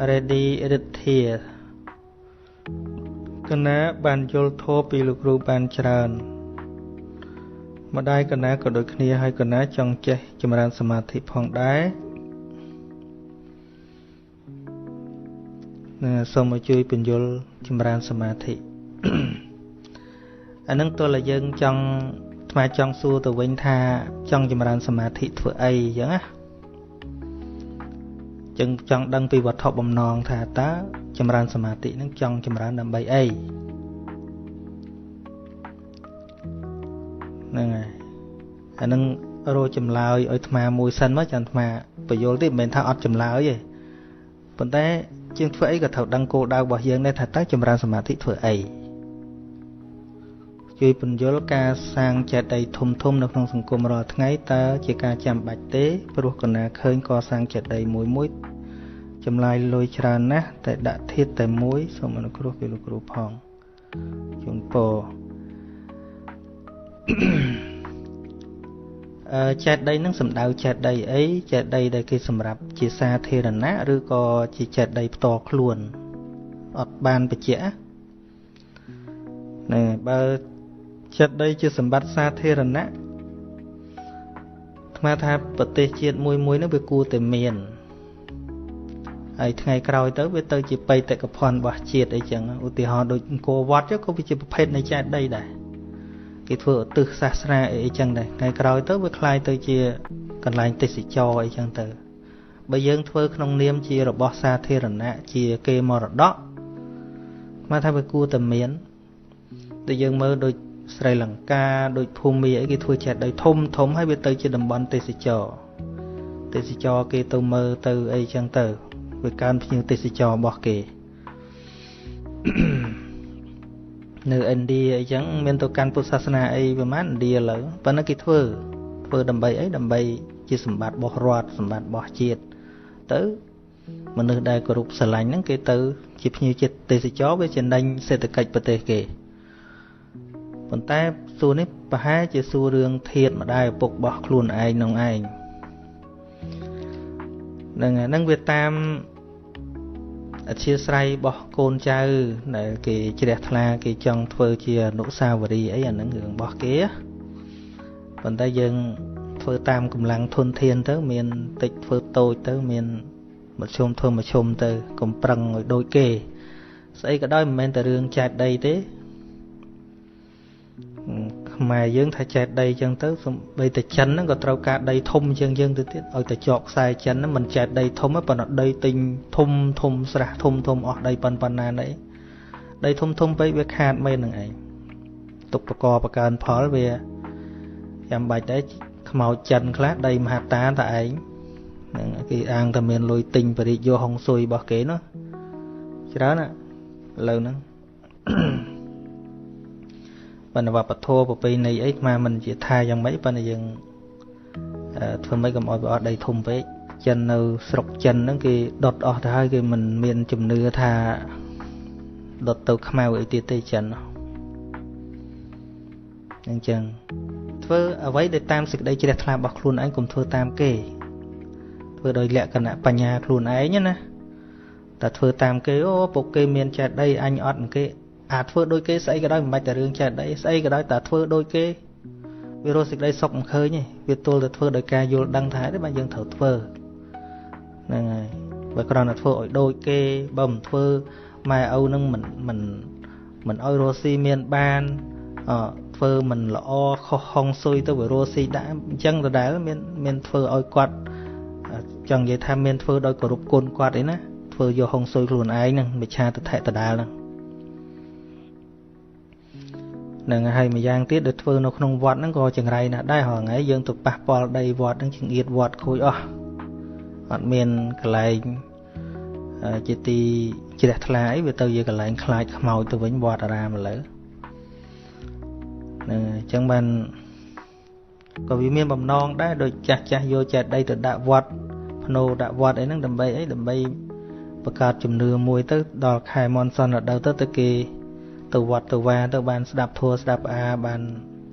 Ready រិទ្ធាកណាបានយល់ធម៌ពីលោកគ្រូបានច្រើនម្ដាយកណាក៏ដូចគ្នាហើយកណាចង់ចេះចម្រើនសមាធិផងដែរណាសូមឲ្យជួយពន្យល់ចម្រើនសមាធិអានឹងទោះតែយើងចង់អាត្មាចង់សួរទៅវិញថាចង់ចម្រើនសមាធិធ្វើអីអញ្ចឹងណាចឹងចង់ដឹងពីវត្ថុបំណងថាតើចម្រើនសមាធិនឹងចង់ចម្រើនដើម្បីអីហ្នឹងហើយអានឹងរកចម្លើយឲ្យអាត្មាមួយសិនមកចាំអាត្មាបញ្យល់ទេមិនមែនថាអត់ចម្លើយទេប៉ុន្តែជាងធ្វើអីក៏ត្រូវដឹងគោលដៅរបស់យើងដែរថាតើចម្រើនសមាធិធ្វើអីជួយពន្យល់ការសាងចេតិយធំធំនៅក្នុងសង្គមរាល់ថ្ងៃតើជាការចាំបាច់ទេព្រោះកណាឃើញកសាងចេតិយមួយមួយចម្លាយលុយច្រើនណាស់តែដាក់ធាតុតែមួយសូមអនុគ្រោះពីលោកគ្រូផងជូនពរចេតិយនឹងសំដៅចេតិយអីចេតិយដែលគេសម្រាប់ជាសាធារណៈឬក៏ជាចេតិយផ្ទាល់ខ្លួនអត់បានបញ្ជាក់ណែបើចេតិយជាសម្បត្តិសាធារណៈអាត្មាថាប្រទេសជាតិមួយមួយនឹងវាគួរតែមានហើយថ្ងៃក្រោយទៅវាទៅជាបេតិកភណ្ឌរបស់ជាតិអីចឹងឧទាហរណ៍ដូចអង្គរវត្តក៏វាជាប្រភេទនៃចេតិយដែរគេធ្វើឧទ្ទិសសាសនាអីចឹងដែរថ្ងៃក្រោយទៅវាคล้ายទៅជាកន្លែងទេសចរអីចឹងទៅបើយើងធ្វើក្នុងនាមជារបស់សាធារណៈជាគេមរតកមកថាវាគួរតែមានតែយើងមើលដូចស្រីលង្កាដូចភូមិអីគេធ្វើចេតិយធំធំហើយវាទៅជាតំបន់ទេសចរទេសចរគេទៅមើលទៅអីចឹងទៅវាកើនភ្ញៀវទេសចររបស់គេនៅឥណ្ឌាអីចឹងមានទៅកាន់ពុទ្ធសាសនាអីប្រហែលឥណ្ឌាឡើយប៉ុន្តែគេធ្វើដើម្បីអីដើម្បីជាសម្បត្តិរបស់រដ្ឋសម្បត្តិរបស់ជាតិទៅមនុស្សដែលគោរពស្រឡាញ់ហ្នឹងគេទៅជាភ្ញៀវជាតិទេសចរវាចំណេញសេដ្ឋកិច្ចប្រទេសគេប៉ុន្តែសួរនេះប្រហែលជាសួររឿងធាតុម្ដាយឪពុករបស់ខ្លួនឯងនឹងឯងហ្នឹងវាតាមអធិស្ឋានរបស់កូនចៅដែលគេជ្រះថ្លាគេចង់ធ្វើជាអនុស្សាវរីយ៍អីអាហ្នឹងរឿងរបស់គេប៉ុន្តែយើងធ្វើតាមកម្លាំងធនធានទៅមានតិចធ្វើតូចទៅមានមធ្យមធ្វើមធ្យមទៅកុំប្រឹងឲ្យដូចគេស្អីក៏ដោយមិនមែនតែរឿងចែកដីទេខ្មែរយើងថាចែកដីចឹងទៅសំបីតែចិនហ្នឹងក៏ត្រូវការដីធំជាងយើងទៅទៀតឲ្យតែចកខ្សែចិនហ្នឹងមិនចែកដីធំទេប៉ុន្តែដីទិញធំធំស្រះធំធំអស់ដីប៉ុណ្ណាដីដីធំធំពេកវាខាតមែនហ្នឹងឯងទុកបកបកើនផលវាចាំបាច់ដែរខ្មោចចិនខ្លះដីមហាតាតែឯងហ្នឹងគេអាងតែមានលុយទិញបរិយោហុងស៊ុយរបស់គេនោះច្រើនណាឥឡូវហ្នឹងបណ្ឌវប្បធម៌ប្រពៃណីអីអាត្មាមិនជាថាយ៉ាងម៉េចប៉ុន្តែយើងធ្វើម៉េចកុំឲ្យវាអត់ដីធំពេកចិននៅស្រុកចិនហ្នឹងគេដុតអស់ទៅហើយគេមិនមានជំនឿថាដុតទៅខ្មៅអីទៀតទេចិនអញ្ចឹងធ្វើអ្វីដែលតាមសេចក្តីជ្រះថ្លារបស់ខ្លួនឯងកុំធ្វើតាមគេធ្វើដោយលក្ខណៈបញ្ញាខ្លួនឯងណាតែធ្វើតាមគេអូពួកគេមានចេតិយអញអត់គេអាធ្វើដូចគេស្អីក៏ដោយមិនបាច់តែរឿងចេះដីស្អីក៏ដោយតែធ្វើដូចគេវារកសេចក្តីសុខមិនឃើញទេវាទល់តែធ្វើដោយការយល់ដឹងថាទេបាទយើងត្រូវធ្វើហ្នឹងហើយបើគ្រាន់តែធ្វើឲ្យដូចគេបើមិនធ្វើម៉ែឪនឹងមិនឲ្យរស់ស៊ីមានបានធ្វើមិនល្អខុសហុងស៊ុយទៅវារស់ស៊ីដាក់អញ្ចឹងដដែលមានធ្វើឲ្យគាត់ ចង់និយាយថាមានធ្វើដោយគោរពគុណគាត់អីណាធ្វើយកហុងស៊ុយខ្លួនឯងហ្នឹងមិច្ឆាទិដ្ឋិដដែលហ្នឹងនឹងហើយម្យ៉ាងទៀតដែលធ្វើនៅក្នុងវត្តហ្នឹងក៏ចង្រៃណាស់ដែររាល់ថ្ងៃយើងទៅប៉ះពាល់ដីវត្តហ្នឹងចង្អៀតវត្តខូចអស់អត់មានកន្លែងជាទីជ្រះថ្លាអីវាទៅជាកន្លែងខ្លាចខ្មោចទៅវិញវត្តអារាមឥឡូវហ្នឹងអញ្ចឹងបានក៏វាមានបំណងដែរដូចចាស់ចាស់យកចេតិយទៅដាក់វត្តភ្នោដាក់វត្តអីហ្នឹងដើម្បីអីដើម្បីបង្កើតជំនឿមួយទៅដល់ខែមនសុនរដូវទៅទៅគេទៅវត្តទៅវាទៅបានស្ដាប់ធម៌ស្ដាប់អាបាន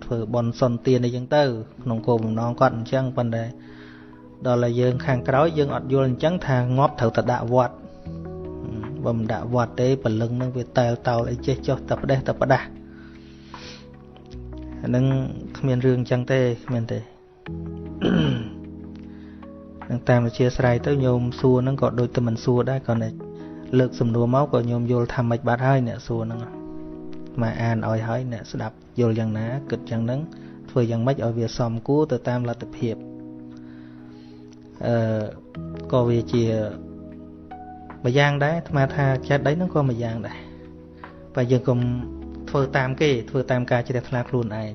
ធ្វើបុណ្យសុនទានអីចឹងទៅក្នុងគោលបំណងគាត់អញ្ចឹងប៉ុន្តែដល់តែយើងខាងក្រោយយើងអត់យល់អញ្ចឹងថាងាប់ត្រូវតែដាក់វត្តបើមិនដាក់វត្តទេព្រលឹងនឹងវាតែលតោលអីចេះចុះតែផ្ដេសតែផ្ដាស់អានឹងគ្មានរឿងអញ្ចឹងទេគ្មានទេនឹងតាមវិជាស្រ័យទៅញោមសួរហ្នឹងក៏ដូចតែមិនសួរដែរគ្រាន់តែលើកសំណួរមកក៏ញោមយល់ថាម៉េចបាត់ហើយអ្នកសួរហ្នឹងមកអានឲ្យហើយអ្នកស្ដាប់យល់យ៉ាងណាគិតយ៉ាងហ្នឹងធ្វើយ៉ាងម៉េចឲ្យវាសមគួរទៅតាមលទ្ធភាពក៏វាជាមួយយ៉ាងដែរអាត្មាថាចេតិយហ្នឹងក៏មួយយ៉ាងដែរបើយើងកុំធ្វើតាមគេធ្វើតាមការជ្រះថ្លាខ្លួនឯង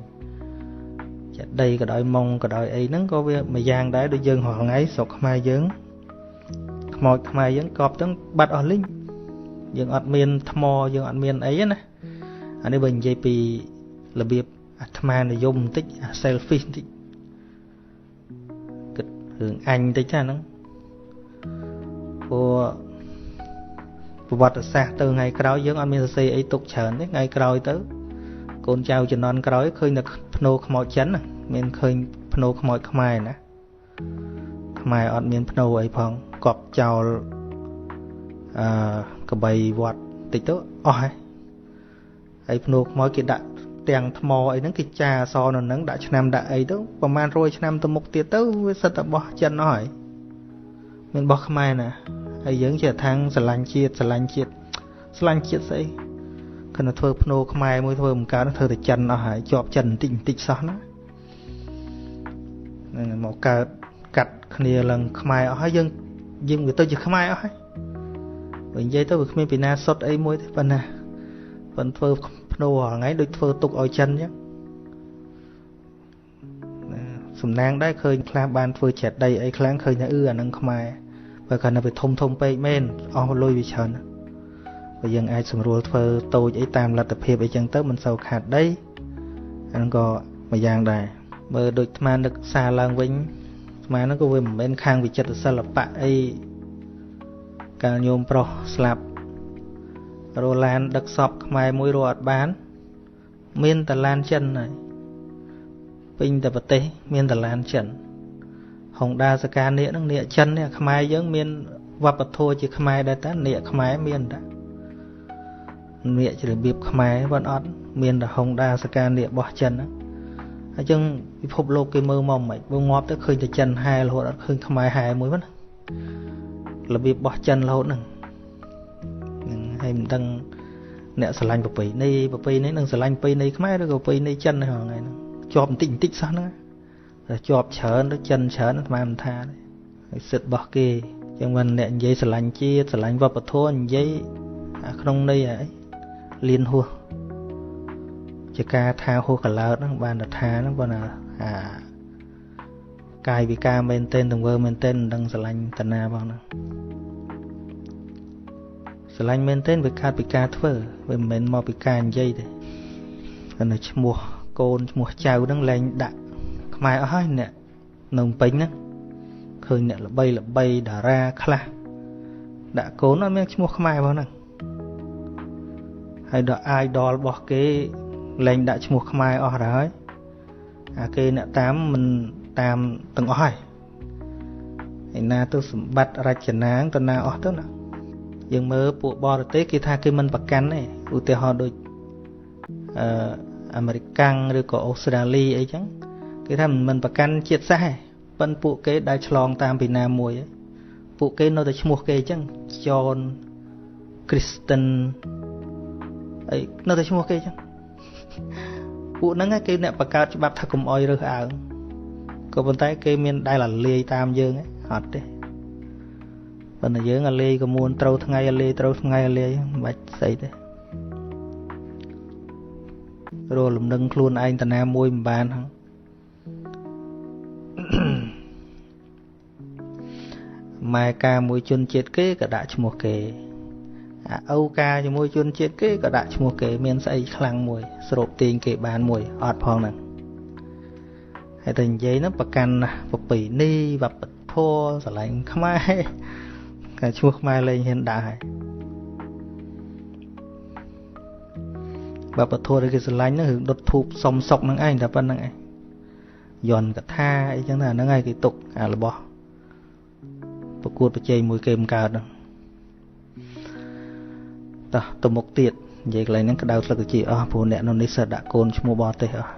ចេតិយក៏ដោយម៉ងក៏ដោយអីហ្នឹងក៏វាមួយយ៉ាងដែរដូចយើងរាល់ថ្ងៃស្រុកខ្មែរយើងខ្មោចខ្មែរយើងកប់ទាំងបាត់អស់លីងយើងអត់មានថ្មយើងអត់មានអីណាអានេះបើនិយាយពីរបៀបអាត្មានិយមបន្តិចអា selfish បន្តិចគិតរឿងអញបន្តិចហ្នឹងព្រោះប្រវត្តិសាស្ត្រទៅថ្ងៃក្រោយយើងអត់មានសរសេរអីទុកច្រើនទេថ្ងៃក្រោយទៅកូនចៅជំនាន់ក្រោយឃើញតែភ្នោខ្មោចចិនមានឃើញភ្នោខ្មោចខ្មែរណាខ្មែរអត់មានភ្នោអីផងកប់ចោលកបីវត្តតិចទៅអស់ហើយហើយភ្នោខ្មោចគេដាក់ទាំងថ្មអីហ្នឹងគេចាអសនៅហ្នឹងដាក់ឆ្នាំដាក់អីទៅប្រហែល100ឆ្នាំទៅមុខទៀតទៅវាសិតតែបោះចិនអស់ហើយមានបោះខ្មែរណាហើយយើងជាខាងស្រឡាញ់ជាតិស្រឡាញ់ជាតិស្រឡាញ់ជាតិស្អីគណៈធ្វើភ្នោខ្មែរមួយធ្វើមិនកើតធ្វើតែចិនអស់ហើយជាប់ចិនបន្តិចបន្តិចសោះណាហ្នឹងមកកើតកាត់គ្នាឡើងខ្មែរអស់ហើយយើងវាទៅជាខ្មែរអស់ហើយបើនិយាយទៅវាគ្មានពីណាសុទ្ធអីមួយទេប៉ុណ្ណាប៉ុន្តែធ្វើភ្នោរាល់ថ្ងៃដូចធ្វើទុកឲ្យចិនអញ្ចឹងសំណាងដែរឃើញខ្លះបានធ្វើចេតិយអីខ្លាំងឃើញថាអឺអានឹងខ្មែរបើគាត់នៅវាធំធំពេកមែនអស់លុយវាច្រើនបើយើងអាចសម្រួលធ្វើតូចអីតាមលទ្ធភាពអីចឹងទៅមិនសូវខាតដីអានឹងក៏មួយយ៉ាងដែរមើលដូចអាត្មានឹកសារឡើងវិញអាត្មាហ្នឹងក៏វាមិនមែនខាងវិចិត្រសិល្បៈអីកាលញោមប្រុសស្លាប់រឡានដឹកសពខ្មែរមួយរត់អត់បានមានតឡានចិនហើយពេញតែប្រទេសមានតឡានចិនហុងដាសកានាគហ្នឹងនាគចិននេះខ្មែរយើងមានវប្បធម៌ជាខ្មែរដែរតានាគខ្មែរមានតានាគជារបៀបខ្មែរប៉ុន្តែអត់មានតែហុងដាសកានាគរបស់ចិនហ្នឹងអញ្ចឹងពិភពលោកគេមើលមកមិនបើងាប់ទៅឃើញតែចិនហែរហូតអត់ឃើញខ្មែរហែមួយហ្នឹងរបៀបរបស់ចិនរហូតហ្នឹងហើយមិនដឹងអ្នកស្រឡាញ់ប្រពៃណីប្រពៃណីនឹងស្រឡាញ់ប្រពៃណីខ្មែរឬក៏ប្រពៃណីចិនហ្នឹងថ្ងៃហ្នឹងជាប់បន្តិចបន្តិចសោះហ្នឹងតែជាប់ច្រើនទៅចិនច្រើនអាត្មាមិនថាទេហើយសិទ្ធរបស់គេអញ្ចឹងមិនអ្នកនិយាយស្រឡាញ់ជាតិស្រឡាញ់វប្បធម៌និយាយក្នុងន័យអីលៀនហួសជាការថាហួសកឡោតហ្នឹងបានតែថាហ្នឹងប៉ុន្តែអាកាយវិការមែនទែនទង្វើមែនទែនមិនដឹងស្រឡាញ់តាណាផងហ្នឹងស្រឡាញ់មែនទែនវាកើតពីការធ្វើវាមិនមែនមកពីការនិយាយទេគាត់នៅឈ្មោះកូនឈ្មោះចៅហ្នឹងលែងដាក់ខ្មែរអស់ហើយអ្នកនៅពេញហ្នឹងឃើញអ្នកល្បីល្បីតារាខ្លះដាក់កូនអត់មានឈ្មោះខ្មែរផងហ្នឹងហើយដល់ idol របស់គេលែងដាក់ឈ្មោះខ្មែរអស់ទៅហើយអាគេអ្នកតាមមិនតាមទាំងអស់ហើយឯណាទៅសម្បត្តិរចនាទៅណាអស់ទៅណាយើងមើលពួកបរទេសគេថាគេមិនប្រកាន់ទេឧទាហរណ៍ដូចអាមេរិកាំងឬក៏អូស្ត្រាលីអីចឹងគេថាមិនប្រកាន់ជាតិសាសន៍ទេប៉ុន្តែពួកគេដែលឆ្លងតាមពីណាមួយពួកគេនៅតែឈ្មោះគេអញ្ចឹង John Kristen អីនៅតែឈ្មោះគេអញ្ចឹងពួកហ្នឹងគេអ្នកបង្កើតច្បាប់ថាកុំអោយរើសអើងក៏ប៉ុន្តែគេមានដែលអាលាយតាមយើងអត់ទេ ប៉ុន្តែយើងអាលេកមួនត្រូវថ្ងៃអាលេត្រូវថ្ងៃអាលេមិនបាច់ស្អីទេរលំនឹងខ្លួនឯងតាណាមួយមិនបានហ្នឹងម៉ែការមួយជនជាតិគេក៏ដាក់ឈ្មោះគេអាឪការជាមួយជនជាតិគេក៏ដាក់ឈ្មោះគេមានស្អីខ្លាំងមួយស្រូបទាញគេបានមួយអត់ផងហ្នឹងហើយតែនិយាយហ្នឹងប្រកាន់ណាប្រពៃណីវប្បធម៌ស្រឡាញ់ខ្មែរតែឈ្មោះខ្មែរលែងហ៊ានដាក់ហើយវប្បធម៌ដែលគេស្រឡាញ់ហ្នឹងរឿងដុតធូបសុំសុកហ្នឹងឯងតែប៉ុណ្្នឹងឯងយន្តកថាអីចឹងទៅអាហ្នឹងឯងគេទុកអារបស់ប្រកួតប្រជែងមួយគេមិនកើតហ្នឹងតោះទៅមុខទៀតនិយាយកន្លែងហ្នឹងក្តៅស្លឹកត្រចៀកអស់ព្រោះអ្នកនៅនេះសិតដាក់កូនឈ្មោះបរទេសអស់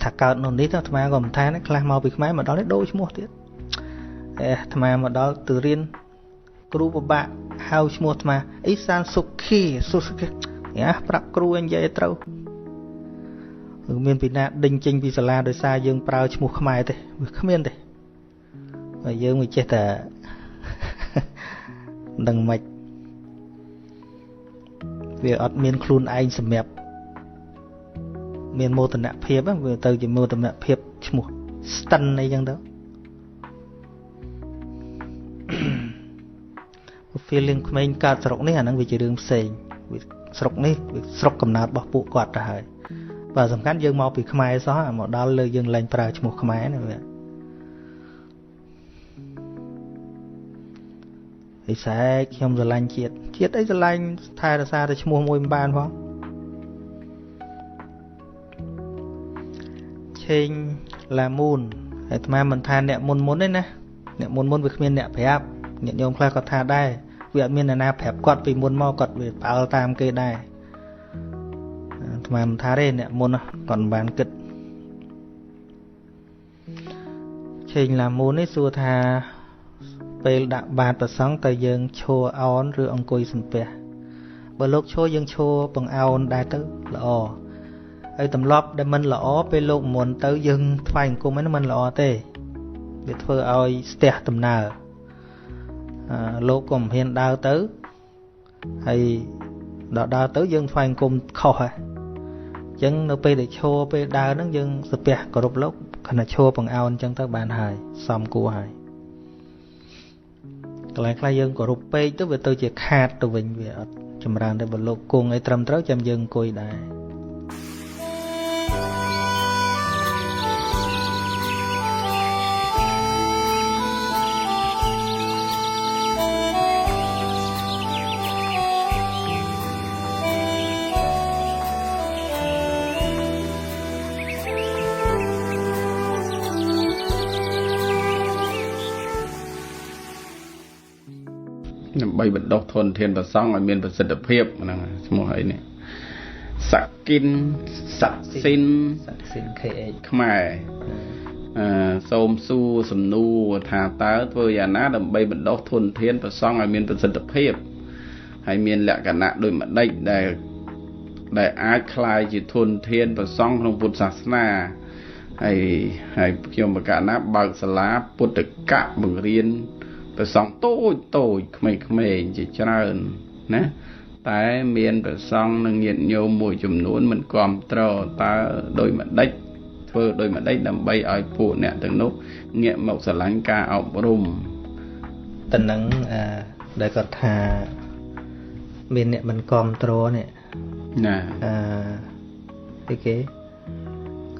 ថាកើតនៅនេះទៅអាត្មាក៏មិនថាខ្លះមកពីខ្មែរមកដល់នេះដូរឈ្មោះទៀតអេអាត្មាមកដល់ទៅរៀនគ្រូពិបាកហៅឈ្មោះអាត្មាអ៊ីសានសុខីសុខីយ៉ាប្រាប់គ្រូឲ្យនិយាយត្រូវមានពីណាដេញចេញពីសាលាដោយសារយើងប្រើឈ្មោះខ្មែរទេវាគ្មានទេហើយយើងមិនចេះតែដឹងមិនវាអត់មានខ្លួនឯងសម្រាប់មានមោទនភាពវាទៅជាមោទនភាពឈ្មោះស្តិនអីចឹងទៅ feeling ក្មេងកើតស្រុកនេះអាហ្នឹងវាជារឿងផ្សេងវាស្រុកនេះវាស្រុកកំណើតរបស់ពួកគាត់ទៅហើយបាទសំខាន់យើងមកពីខ្មែរសោះមកដល់លើយើងលែងប្រើឈ្មោះខ្មែរណាវាអីសែកខ្ញុំស្រឡាញ់ជាតិជាតិអីស្រឡាញ់ថែរក្សាតែឈ្មោះមួយមិនបានផងឆេងឡាមូនអាត្មាមិនថាអ្នកមុនមុនទេណាអ្នកមុនមុនវាគ្មានអ្នកប្រាប់អ្នកញោមខ្លះគាត់ថាដែរវាអត់មានអ្នកណាប្រាប់គាត់ពីមុនមកគាត់វាផ្អើលតាមគេដែរអាត្មាមិនថាទេអ្នកមុនគាត់មិនបានគិតឆេងឡាមូននេះសួរថាពេលដាក់បាតព្រះសង្ឃតើយើងឈរអោនឬអង្គុយសំពះបើលោកឈរយើងឈរបង្អោនដែរទៅល្អហើយទម្លាប់ដែលមិនល្អពេលលោកមុនទៅយើងថ្វាយអង្គមហ្នឹងមិនល្អទេវាធ្វើឲ្យស្ទះដំណើរលោកក៏មិនហ៊ានដើរទៅហើយដល់ដើរទៅយើងថ្វាយអង្គមខុសហើយអញ្ចឹងនៅពេលដែលឈរពេលដើរហ្នឹងយើងសំពះគោរពលោកខណៈឈរបង្អោនអញ្ចឹងទៅបានហើយសមគួរហើយកន្លែងខ្លះយើងគោរពពេកទៅវាទៅជាខាតទៅវិញវាអត់ចម្រើនទេបើលោកគង់ឲ្យត្រឹមត្រូវចាំយើងអង្គុយដែរ ដើម្បីបណ្ដុះធនធានព្រះសង្ឃឲ្យមានប្រសិទ្ធភាពហ្នឹងឈ្មោះអីនេះសកិនស័ក្តិសិនស័ក្តិសិន KH ខ្មែរសូមសួរសំណួរថាតើធ្វើយ៉ាងណាដើម្បីបណ្ដុះធនធានព្រះសង្ឃឲ្យមានប្រសិទ្ធភាពហើយមានលក្ខណៈដូចម្ដេចដែលអាចក្លាយជាធនធានព្រះសង្ឃក្នុងពុទ្ធសាសនាហើយខ្ញុំប្រកាសណាបើកសាលាពុទ្ធកៈបង្រៀនព្រះសង្ឃតូចតូចក្មេងៗជាច្រើនណាតែមានព្រះសង្ឃនិងញាតិញោមមួយចំនួនមិនគាំទ្រតើដោយម្ដេចធ្វើដោយម្ដេចដើម្បីឲ្យពួកអ្នកទាំងនោះងាកមកស្រឡាញ់ការអប់រំតំណឹងដែលគាត់ថាមានអ្នកមិនគាំទ្រនេះណាអីគេ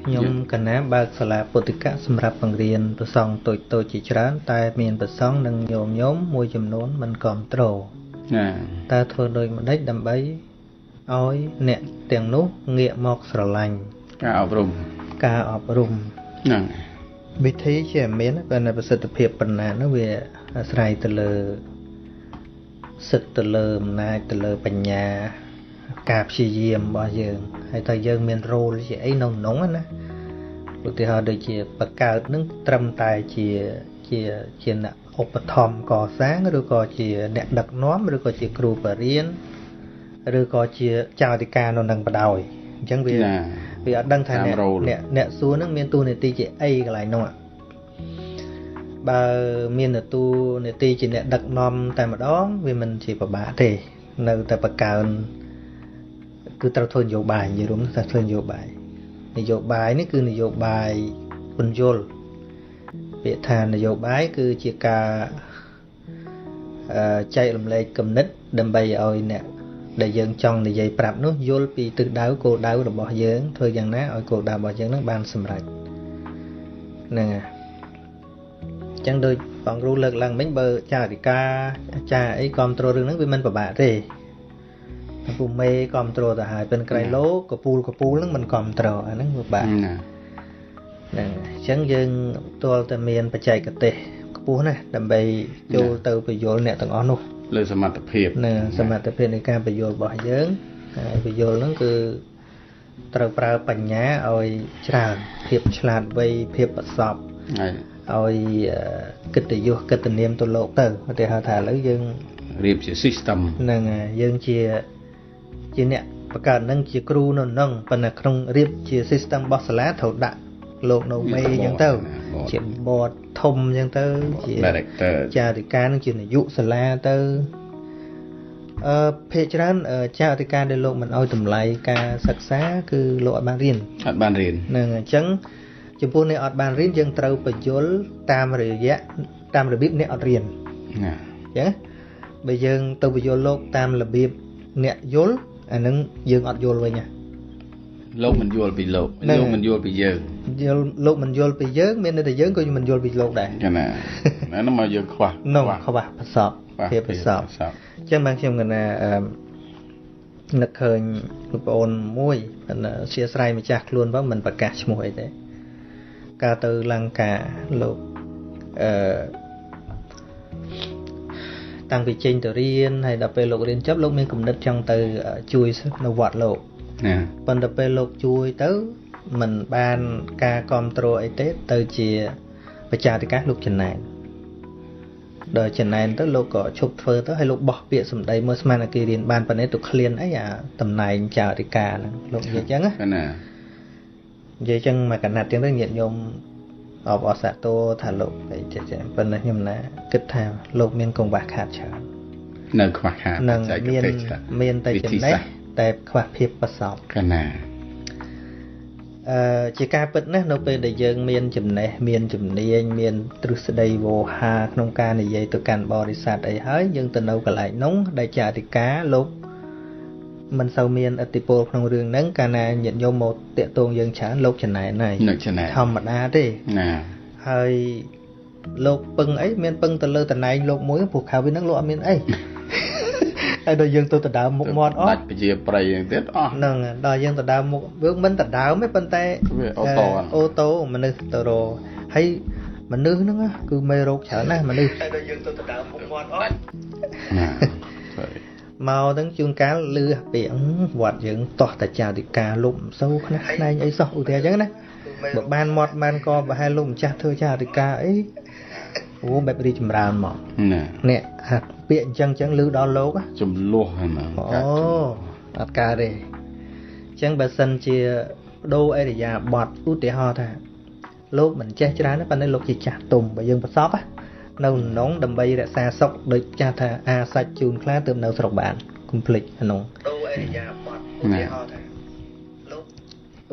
ខ្ញុំកណាបើកសាលាពុទ្ធិកៈសម្រាប់បង្រៀនព្រះសង្ឃតូចតូចជាច្រើនតែមានព្រះសង្ឃនិងញោមៗមួយចំនួនមិនគាំទ្រណាតើធ្វើដូចម្ដេចដើម្បីឲ្យអ្នកទាំងនោះងាកមកស្រឡាញ់ការអប់រំការអប់រំហ្នឹងវិធីជាមានប៉ុន្តែប្រសិទ្ធភាពប៉ុណ្ណានោះវាអាស្រ័យទៅលើសិទ្ធិទៅលើអំណាចទៅលើបញ្ញាការព្យាយាមរបស់យើងហើយតើយើងមានរ៉ូលជាអីនៅក្នុងណាឧទាហរណ៍ដូចជាបង្កើតនឹងត្រឹមតែជាជាអ្នកឧបត្ថម្ភកសាងឬក៏ជាអ្នកដឹកនាំឬក៏ជាគ្រូបរិញ្ញាឬក៏ជាចៅអធិការនៅនឹងបដ ாய் អញ្ចឹងវាអត់ដឹងថាអ្នកសួរនឹងមានតួនាទីជាអីកន្លែងនោះ បើមានតួនាទីជាអ្នកដឹកនាំតែម្ដងវាមិនជាពិបាកទេនៅតែបង្កើនគឺត្រូវធ្វើនយោបាយនិយាយរួមថាធ្វើនយោបាយនយោបាយនេះគឺនយោបាយពន្យល់ពាក្យថានយោបាយគឺជាការចែករំលែកគំនិតដើម្បីឲ្យអ្នកដែលយើងចង់និយាយប្រាប់នោះយល់ពីទិសដៅគោលដៅរបស់យើងធ្វើយ៉ាងណាឲ្យគោលដៅរបស់យើងនឹងបានសម្រេចហ្នឹងហើយអញ្ចឹងដូចបងគ្រូលើកឡើងមិញបើចារិកាអាចារ្យអីគ្រប់គ្រងរឿងហ្នឹងវាមិនពិបាកទេតែពូមេគ្រប់គ្រងទៅហើយប៉ុន្តែក្រៃលោកពូលហ្នឹងមិនគ្រប់គ្រងអាហ្នឹងពិបាកហ្នឹងអញ្ចឹងយើងទាល់តែមានបច្ចេកទេសខ្ពស់ណាស់ដើម្បីចូលទៅបញ្យល់អ្នកទាំងអស់នោះលើសមត្ថភាពណាសមត្ថភាពនៃការបញ្យល់របស់យើងហើយបញ្យល់ហ្នឹងគឺត្រូវប្រើបញ្ញាឲ្យច្រើនភាពឆ្លាតវៃភាពប្រសពឲ្យកិត្តិយសកិត្តិនាមទៅលោកទៅឧទាហរណ៍ថាឥឡូវយើងរៀបជា system ហ្នឹងហើយយើងជាអ្នកបង្កើតនឹងជាគ្រូនៅនឹងប៉ុន្តែក្នុងរៀបជា system របស់សាលាត្រូវដាក់លោកនៅមេអញ្ចឹងទៅជា board ធំអញ្ចឹងទៅជា director ចារិកានឹងជានាយកសាលាទៅភាគច្រើនចារិកាដែលលោកមិនអោយតម្លៃការសិក្សាគឺលោកអត់បានរៀនហ្នឹងអញ្ចឹងចំពោះអ្នកអត់បានរៀនយើងត្រូវបញ្យល់តាមរយៈតាមរបៀបអ្នកអត់រៀនណាអញ្ចឹងបើយើងទៅបញ្យល់លោកតាមរបៀបអ្នកយល់អានឹងយើងអត់យល់វិញណាលោកមិនយល់ពីលោកលោកមិនយល់ពីយើងយល់លោកមិនយល់ពីយើងមានន័យថាយើងក៏មិនយល់ពីលោកដែរចាណាហ្នឹងមកយើងខ្វះខ្វះប្រសពភាពប្រសពអញ្ចឹងបានខ្ញុំកណានឹកឃើញលោកប្អូនមួយអធិស្ឋានម្ចាស់ខ្លួនផងមិនប្រកាសឈ្មោះអីទេកាលទៅលង្កាលោកតាំងពីចេញទៅរៀនហើយដល់ពេលលោករៀនចប់លោកមានគំនិតចង់ទៅជួយនៅវត្តលោកណាប៉ុន្តែពេលលោកជួយទៅមិនបានការគ្រប់គ្រងអីទេទៅជាបច្ចាធិការលោកចំណែនដល់ចំណែនទៅលោកក៏ឈប់ធ្វើទៅហើយលោកបោះពាក្យសម្ដីមួយស្មានតែគេរៀនបានប៉ុណ្ណេះទៅឃ្លានអីអាតំណែងចារិកាហ្នឹងលោកនិយាយចឹងណានិយាយចឹងមកកណាត់ចឹងទៅញាតិញោមអបអរសាទរថាលោកអីចេះៗប៉ុន្តែខ្ញុំណាគិតថាលោកមានកង្វះខាតច្រើននៅខ្វះខាតបច្ចេកទេសមានតែចំណេះតែខ្វះភាពប្រសពកណាជាការពិតណាស់នៅពេលដែលយើងមានចំណេះមានជំនាញមានទ្រឹស្ដីវោហាក្នុងការនិយាយទៅកាន់បរិស័ទអីហើយយើងទៅនៅកន្លែងនោះដែលចារិកាលោកមិនសូវមានឥទ្ធិពលក្នុងរឿងហ្នឹងកាលណាញាតិញោមមកតាក់ទងយើងច្រើនលោកចំណែនហើយធម្មតាទេណាហើយលោកពឹងអីមានពឹងទៅលើតំណែងលោកមួយព្រោះក្រៅពីហ្នឹងលោកអត់មានអីហើយដល់យើងទៅដដើមមុខមាត់អស់ដាច់ប្រជាប្រិយហ្នឹងទៀតអស់ហ្នឹងដល់យើងដដើមមុខវាមិនដដើមទេប៉ុន្តែវាអូតូអូតូមនុស្សទៅរហើយមនុស្សហ្នឹងគឺមេរោគច្រើនណាស់មនុស្សហើយដល់យើងទៅដដើមមុខមាត់អស់ណាមកហ្នឹងជួនកាលលឺពាក្យវត្តយើងតោះតាចារិកាលុបមិនសូវខ្នះខ្នែងអីសោះឧទាហរណ៍អញ្ចឹងណាបើបានមាត់បានកប្រហែលលោកម្ចាស់ធ្វើចារិកាអីអូបែបរីចម្រើនមកនេះអាពាក្យអញ្ចឹងលឺដល់លោកចំលោះហ្នឹងអូអត់កើតទេអញ្ចឹងបើសិនជាបដូរអរិយាបថឧទាហរណ៍ថាលោកមិនចេះច្រើនទេប៉ុន្តែលោកជាចាស់ទុំបើយើងប្រសពនៅក្នុងដើម្បីរក្សាសុខដូចចាស់ថាអាសាច់ជូនខ្លាទើបនៅស្រុកបានកុំភ្លេចក្នុងដូរអរិយាបថឧទាហរណ៍ថាលោក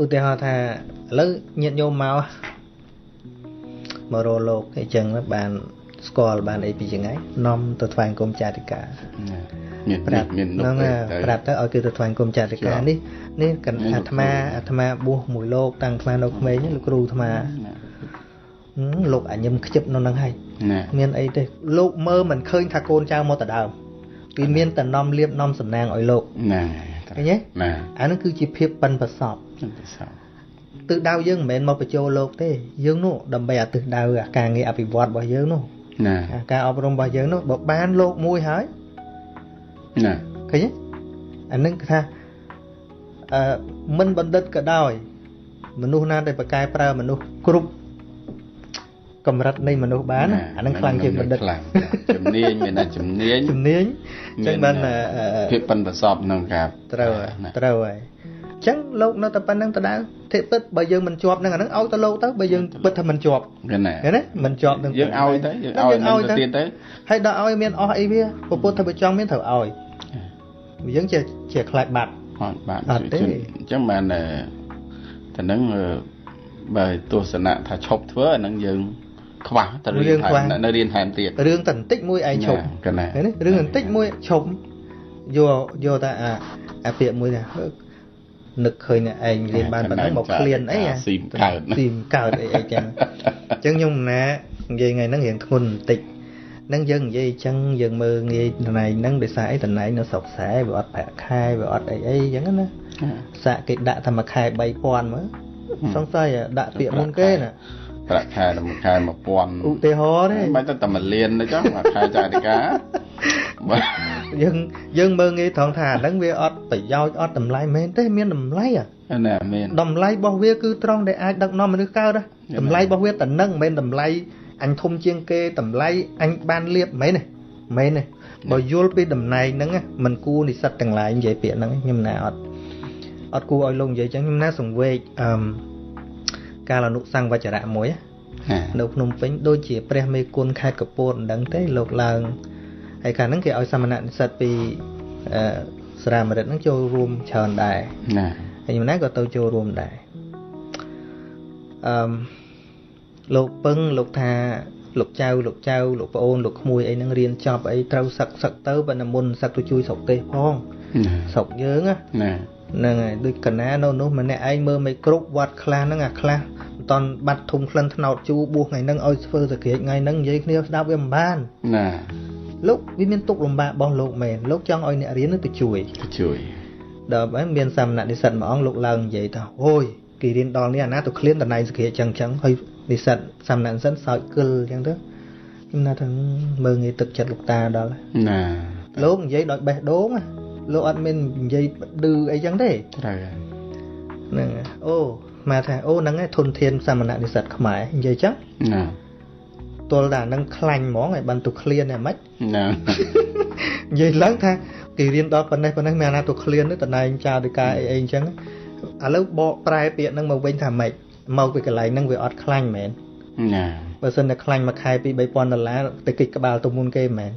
ឧទាហរណ៍ថាឥឡូវញាតិញោមមករកលោកអញ្ចឹងបានស្គាល់បានអីពីចង្អៃនាំទៅថ្វាយគុំចារិកាមានប្រាប់មាននោះប្រាប់ទៅឲ្យគេទៅថ្វាយគុំចារិកានេះនេះកណ្អាត្មាអាត្មាបួសមួយលោកតាំងអាត្មានៅក្មេងលោកគ្រូអាត្មាលោកអញឹមខ្ជិបនៅនឹងហើយមានអីទេលោកមើលមិនឃើញថាកូនចៅមកដដើមវាមានតែនាំលៀបនាំសំណាងឲ្យលោកណាឃើញទេណាអានឹងគឺជាភាពប៉ិនប្រសពទិសដៅយើងមិនមែនមកបញ្ចូលលោកទេយើងនោះដើម្បីអាទិសដៅអាការងារអភិវឌ្ឍរបស់យើងនោះណាការអប់រំរបស់យើងនោះបើបានលោកមួយហើយណាឃើញទេអានឹងគឺថាមិនបណ្ឌិតក៏ដោយមនុស្សណាដែលប្រកែប្រើមនុស្សគ្រប់កម្រិតនៃមនុស្សបានអានឹងខ្លាំងជាងបណ្ឌិតជំនាញមានតែជំនាញជំនាញអញ្ចឹងបានភាពប៉ិនប្រសពក្នុងការត្រូវហើយ ចឹងលោកនៅតែប៉ុណ្្នឹងដដែលធិពិតបើយើងមិនជាប់នឹងអាហ្នឹងឲ្យទៅលោកទៅបើយើងពិតថាមិនជាប់ឃើញទេមិនជាប់នឹងយើងឲ្យទៅយើងឲ្យទៅទៀតទៅហើយដល់ឲ្យមានអស់អីវាពុទ្ធថាបើចង់មានត្រូវឲ្យយើងជាខ្លាចបាត់អត់បាត់ទេអញ្ចឹងបានតែនឹងបើទស្សនៈថាឈប់ធ្វើអាហ្នឹងយើងខ្វះទៅរៀនថែមនៅរៀនថែមទៀតរឿងតែបន្តិចមួយឯងឈប់ឃើញទេរឿងបន្តិចមួយឈប់យកតែអាពាក្យមួយណានឹកឃើញអ្នកឯងរៀនបានប៉ុណ្ណឹងមកឃ្លានអីស៊ីមកើតស៊ីមកើតអីអីចឹងអញ្ចឹងខ្ញុំណានិយាយថ្ងៃហ្នឹងរៀងធ្ងន់បន្តិចហ្នឹងយើងនិយាយអញ្ចឹងយើងមើលងាយតំណែងហ្នឹងដោយសារអីតំណែងនៅស្រុកស្រែវាអត់ប្រាក់ខែវាអត់អីអីអញ្ចឹងណាសាក់គេដាក់តែមួយខែ3000មើលសង្ស័យដាក់ពាក្យមុនគេណាប្រាក់ខែតែមួយខែ1000ឧទាហរណ៍ទេមិនទៅតែ1លានទេចុះមួយខែចាយតិកាយើងមើលងាយត្រង់ថាអាហ្នឹងវាអត់ប្រយោជន៍អត់តម្លៃមែនទេមានតម្លៃអាណាមានតម្លៃរបស់វាគឺត្រង់ដែលអាចដឹកនាំមនុស្សកើតតម្លៃរបស់វាតែនឹងមិនមែនតម្លៃអញធំជាងគេតម្លៃអញបានលៀបមែនទេមែនទេបើយល់ពីតំណែងហ្នឹងមិនគួរនិស្សិតទាំងឡាយនិយាយពាក្យហ្នឹងខ្ញុំណាអត់គួរឲ្យលោកនិយាយចឹងខ្ញុំណាសង្វេគអឺកាលអនុសង្វចរៈមួយនៅភ្នំពេញដូចជាព្រះមេគុណខេត្តកពតមិនដឹងទេលោកឡើងហើយកាលហ្នឹងគេឲ្យសមណនិស្សិតពីសារាមរិតហ្នឹងចូលរួមច្រើនដែរណាហើយខ្ញុំណាក៏ទៅចូលរួមដែរអឺលោកពឹងលោកថាលោកចៅលោកចៅលោកប្អូនលោកក្មួយអីហ្នឹងរៀនចប់អីត្រូវសឹកទៅប៉ុន្តែមុនសឹកទៅជួយស្រុកទេសផងស្រុកយើងណាហ្នឹងហើយដូចកណានៅនោះម្នាក់ឯងមើលមិនគ្រប់វត្តខ្លះហ្នឹងអាខ្លះមិនតន់បាត់ធុំក្លិនថ្នោតជូរបួសថ្ងៃហ្នឹងឲ្យធ្វើសក្រាចថ្ងៃហ្នឹងនិយាយគ្នាស្ដាប់វាមិនបានណាលោកវាមានទុកលំបាករបស់លោកមែនលោកចង់ឲ្យអ្នករៀននឹងទៅជួយដល់ហើយមានសមណនិស្សិតមួយអង្គលោកឡើងនិយាយថាអូយគេរៀនដល់នេះអាណាទៅឃ្លានតំណែងសក្រាចចឹងចឹងហើយនិស្សិតសមណនិស្សិតសើចគិលចឹងទៅខ្ញុំណាថាមើលងាយទឹកចិត្តលោកតាដល់ណាលោកនិយាយដោយបេះដូងលោកអត់មាននិយាយឌឺអីចឹងទេត្រូវហើយហ្នឹងអូមកថាអូហ្នឹងឯងធនធានសមណនិស្សិតខ្មែរនិយាយចឹងណាទល់តែហ្នឹងខ្លាញ់ហ្មងឲ្យបានទៅឃ្លានហ្នឹងហ្មងណានិយាយឡើងថាគេរៀនដល់ប៉ុណ្ណេះប៉ុណ្ណេះមានអាណាទៅឃ្លានទេតំណែងចៅដីកាអីអីចឹងឥឡូវបកប្រែពាក្យហ្នឹងមកវិញថាម៉េចមកពីកន្លែងហ្នឹងវាអត់ខ្លាញ់មែនណាបើសិនតែខ្លាញ់មួយខែពី3000ដុល្លារទៅគិតក្បាលទៅមុនគេមែន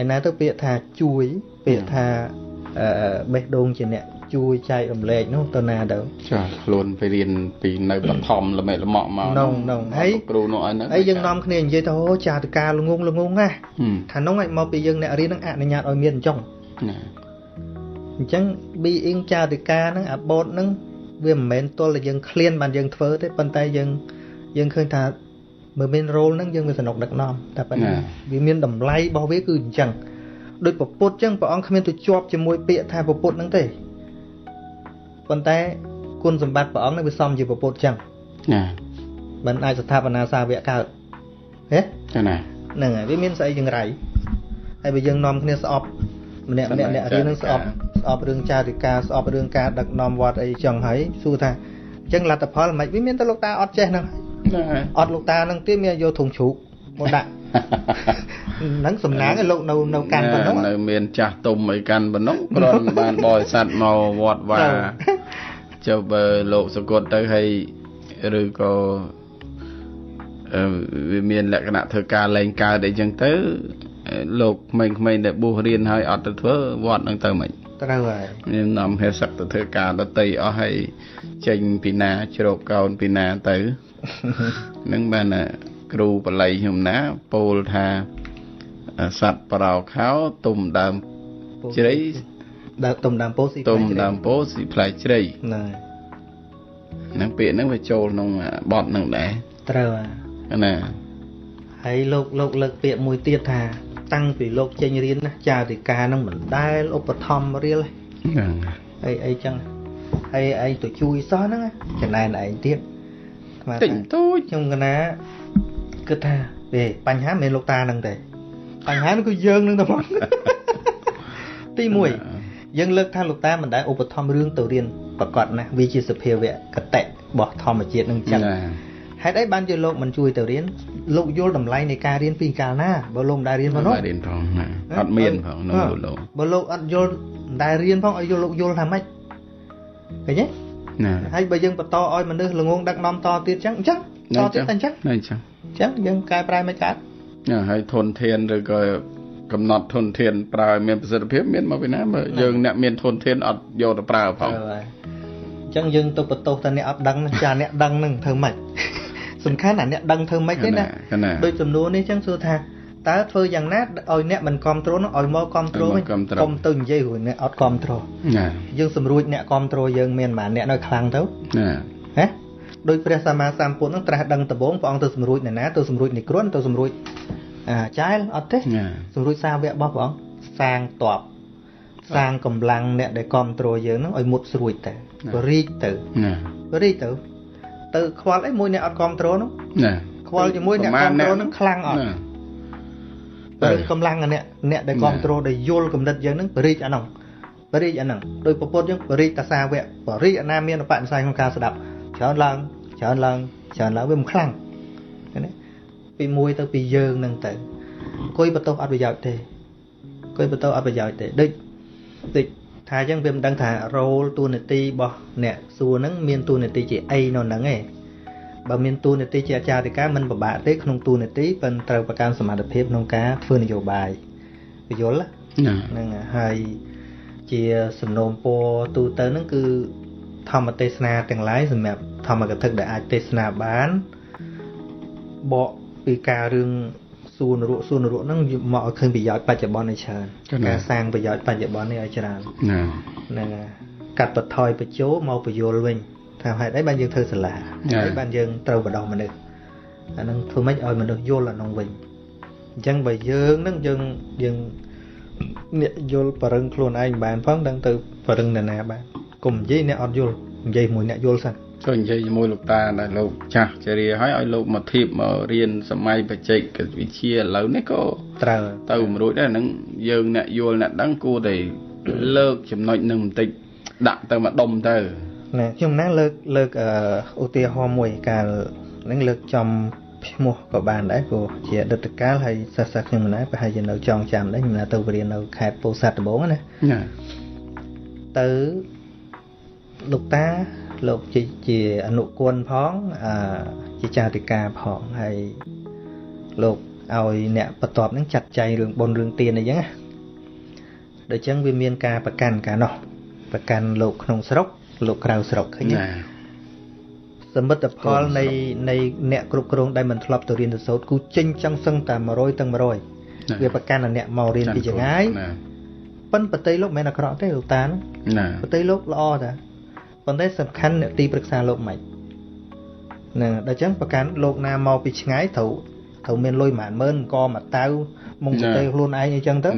ឯណាទៅពាក្យថាជួយពាក្យថាបេះដូងជាអ្នកជួយចែករំលែកនោះទៅណាទៅចាខ្លួនไปរៀនពីនៅបឋមល្មេល្មក់មកនោះហើយគ្រូនោះឲ្យហ្នឹងហើយយើងនាំគ្នានិយាយទៅអូចាតកាល្ងងល្ងងណាថានោះឲ្យមកពីយើងអ្នករៀនហ្នឹងអនុញ្ញាតឲ្យមានអញ្ចឹងណាអញ្ចឹង being ចាតិកាហ្នឹងអាបូតហ្នឹងវាមិនមែនទល់តែយើងឃ្លានបានយើងធ្វើទេប៉ុន្តែយើងឃើញថាបើមាន role ហ្នឹងយើងវាសនុកដឹកនាំតែប៉ុណ្ណឹងវាមានតម្លៃរបស់វាគឺអញ្ចឹងដូចពពុទ្ធអញ្ចឹងព្រះអង្គគ្មានទៅជាប់ជាមួយពាក្យថាពពុទ្ធហ្នឹងទេប៉ុន្តែគុណសម្បត្តិព្រះអង្គហ្នឹងវាសមជាពពុទ្ធអញ្ចឹងណាមិនអាចស្ថាបនាសាវកកើតហេចាណាហ្នឹងហើយវាមានស្អីចង្រៃហើយបើយើងនាំគ្នាស្អប់ម្នាក់ម្នាក់អ្នករៀននឹងស្អប់រឿងចារិកាស្អប់រឿងការដឹកនាំវត្តអីចឹងហើយសួរថាអញ្ចឹងលទ្ធផលមិនវាមានតែលោកតាអត់ចេះហ្នឹងអត់លោកតាហ្នឹងទៀតមានយកធុងជ្រូកមកដាក់ហ្នឹងសំណាងឲ្យលោកនៅកាន់ប៉ុណ្ណឹងនៅមានចាស់ទុំអីកាន់ប៉ុណ្ណឹងគ្រាន់បានបរិស័ទមកវត្តវាចុះបើលោកសកត់ទៅហើយឬក៏វាមានលក្ខណៈធ្វើការលែងកើតអីចឹងទៅលោកក្មេងៗដែលបួសរៀនហើយអត់ទៅធ្វើវត្តហ្នឹងទៅមិនត្រូវហើយមាននាំហេសឹកទៅធ្វើការដតីអស់ហើយចេញពីណាជ្រកកោនពីណាទៅនឹងបានគ្រូបល័យខ្ញុំណាពោលថាសត្វប្រោខោទុំដើមជ្រៃដើមទុំដើមពោស៊ីទុំដើមពោស៊ីផ្លែជ្រៃហ្នឹងហ្នឹងពាក្យហ្នឹងវាចូលក្នុងបទហ្នឹងដែរត្រូវហើយណាហើយលោកលើកពាក្យមួយទៀតថាតាំងពីលោកចេញរៀនណាចារិកានឹងមិនដែលឧបត្ថម្ភរៀលហ្នឹងអីអីចឹងហើយឯងទៅជួយសោះហ្នឹងចំណែនឯងទៀតតិចតួចខ្ញុំកណាគិតថាទេបញ្ហាមិនមែនលោកតាហ្នឹងទេបញ្ហានោះគឺយើងនឹងតែមកទី1យើងលើកថាលោកតាមិនដែលឧបត្ថម្ភរឿងទៅរៀនប្រកបណាស់វាជាសភាវៈកតិរបស់ធម្មជាតិនឹងចឹងហេតុអីបានជាលោកមិនជួយទៅរៀនលោកយល់តម្លៃនៃការរៀនពីកាលណាបើលោកមិនដែលរៀនផងនោះរៀនផងណាអត់មានផងនោះលោកបើលោកអត់យល់មិនដែលរៀនផងឲ្យយល់លោកយល់ថាម៉េច ឃើញទេ ណា ហើយបើយើងបន្តឲ្យមនុស្សល្ងងដឹកនាំតទៀតចឹងអញ្ចឹងតទៀតតែអញ្ចឹង អញ្ចឹង អញ្ចឹងយើងកែប្រែមិនកើត ហើយធនធានឬក៏កំណត់ធនធានប្រើឲ្យមានប្រសិទ្ធភាពមានមកពីណាបើយើងអ្នកមានធនធានអត់យកទៅប្រើផង អញ្ចឹងយើងទៅបន្ទោសតែអ្នកអត់ដឹងចាអ្នកដឹងនឹងធ្វើម៉េចសំខាន់អាអ្នកដឹងធ្វើម៉េចទេណាដូចសំណួរនេះអញ្ចឹងសួរថាតើធ្វើយ៉ាងណាឲ្យអ្នកមិនគ្រប់គ្រងឲ្យមកគ្រប់គ្រងវិញកុំទៅនិយាយរួចអ្នកអត់គ្រប់គ្រងយើងសម្រួចអ្នកគ្រប់គ្រងយើងមានប៉ុន្មានអ្នកនៅខ្លាំងទៅ ណា ហ៎ដោយព្រះសម្មាសម្ពុទ្ធនឹងត្រាស់ដឹងដំបូងព្រះអង្គទៅសម្រួចអ្នកណាទៅសម្រួចនិគ្រុនទៅសម្រួចអាចែលអត់ទេសម្រួចសាវករបស់ព្រះអង្គសាងតបសាងកម្លាំងអ្នកដែលគ្រប់គ្រងយើងនឹងឲ្យមុតស្រួចទៅបរិចទៅបរិចទៅទៅខ្វល់អីមួយអ្នកអត់គ្រប់គ្រងនោះ ណា ខ្វល់ជាមួយអ្នកគ្រប់គ្រងនឹងខ្លាំងអត់បរិចកម្លាំងអ្នកអ្នកដែលគ្រប់គ្រងដែលយល់គំនិតយើងនឹងបរិចអានោះបរិចអាហ្នឹងដោយពពុទ្ធយើងបរិចតាសាវកបរិចអាណាមានឧបនិស្ស័យក្នុងការស្ដាប់ច្រើនឡើងច្រើនឡើងច្រើនឡើងវាមិនខ្លាំងឃើញទេពីមួយទៅពីយើងនឹងទៅអង្គុយបន្ទោសអត់ប្រយោជន៍ទេអង្គុយបន្ទោសអត់ប្រយោជន៍ទេដូចដូចថាអញ្ចឹងវាមិនដឹងថារ៉ូលតួនាទីរបស់អ្នកសួរហ្នឹងមានតួនាទីជាអីនៅហ្នឹងឯងបើមានតួនាទីជាអាចារ្យធិការមិនពិបាកទេក្នុងតួនាទីប៉ុន្តែត្រូវប្រកាន់សមត្ថភាពក្នុងការធ្វើនយោបាយពយល់ហ្នឹងហើយជាសំណូមពរទូទៅហ្នឹងគឺធម្មទេសនាទាំងឡាយសម្រាប់ធម្មកថាដែលអាចទេសនាបានបកពីការរឿងសួរនរកសួរនរកហ្នឹងមកឲ្យឃើញប្រយោជន៍បច្ចុប្បន្ននេះច្រើនការសាងប្រយោជន៍បច្ចុប្បន្ននេះឲ្យច្រើនហ្នឹងកាត់បន្ថយបញ្ចូលមកពយល់វិញថាហេតុអីបានយើងធ្វើសាលាហេតុបានយើងត្រូវបណ្ដោះមនុស្សអាហ្នឹងធ្វើម៉េចឲ្យមនុស្សយល់អាហ្នឹងវិញអញ្ចឹងបើយើងហ្នឹងយើងអ្នកយល់បរឹងខ្លួនឯងបានផងដឹងទៅបរឹងនរណាបានកុំនិយាយអ្នកអត់យល់និយាយមួយអ្នកយល់សិនទៅនិយាយជាមួយលោកតាដែលលោកចាស់ជរាហើយឲ្យលោកមកធៀបមករៀនសម័យបច្ចេកវិទ្យាឥឡូវនេះក៏ត្រូវទៅមិនរួចដែរហ្នឹងយើងអ្នកយល់អ្នកដឹងគួរតែលើកចំណុចនឹងបន្តិចដាក់ទៅមួយដុំទៅណាខ្ញុំណាលើកឧទាហរណ៍មួយកាលហ្នឹងលើកចំឈ្មោះក៏បានដែរព្រោះជាអតីតកាលហើយសិស្សខ្ញុំណាប្រហែលជានៅចងចាំដែរខ្ញុំណាទៅរៀននៅខេត្តពោធិ៍សាត់ដំបូងណាទៅលោកតាលោកជាអនុគុណផងជាចាតិកាផងហើយលោកឲ្យអ្នកបន្ទាប់ហ្នឹងចាត់ចែងរឿងបុណ្យរឿងទានអីចឹងណាដូច្នេះវាមានការប្រកាន់កាលនោះប្រកាន់លោកក្នុងស្រុកលោកក្រៅស្រុកឃើញទេសមិទ្ធផលនៃអ្នកគ្រប់គ្រងដែលមិនធ្លាប់ទៅរៀនទៅសូត្រគូចេញចង់សឹងតែ100ទាំង100វាប្រកាន់អ្នកមករៀនពីចងាយប៉ុន្តែប្រតិលោកមិនមែនអាក្រក់ទេលោកតាហ្នឹងប្រតិលោកល្អតាប៉ុន្តែសំខាន់អ្នកទីប្រឹក្សាលោកមិនហ្នឹងដល់ចឹងប្រកាន់លោកណាមកពីឆ្ងាយត្រូវមានលុយប្រហែលម៉ឺនកមកតៅមុងប្រទេសខ្លួនឯងអីចឹងទៅ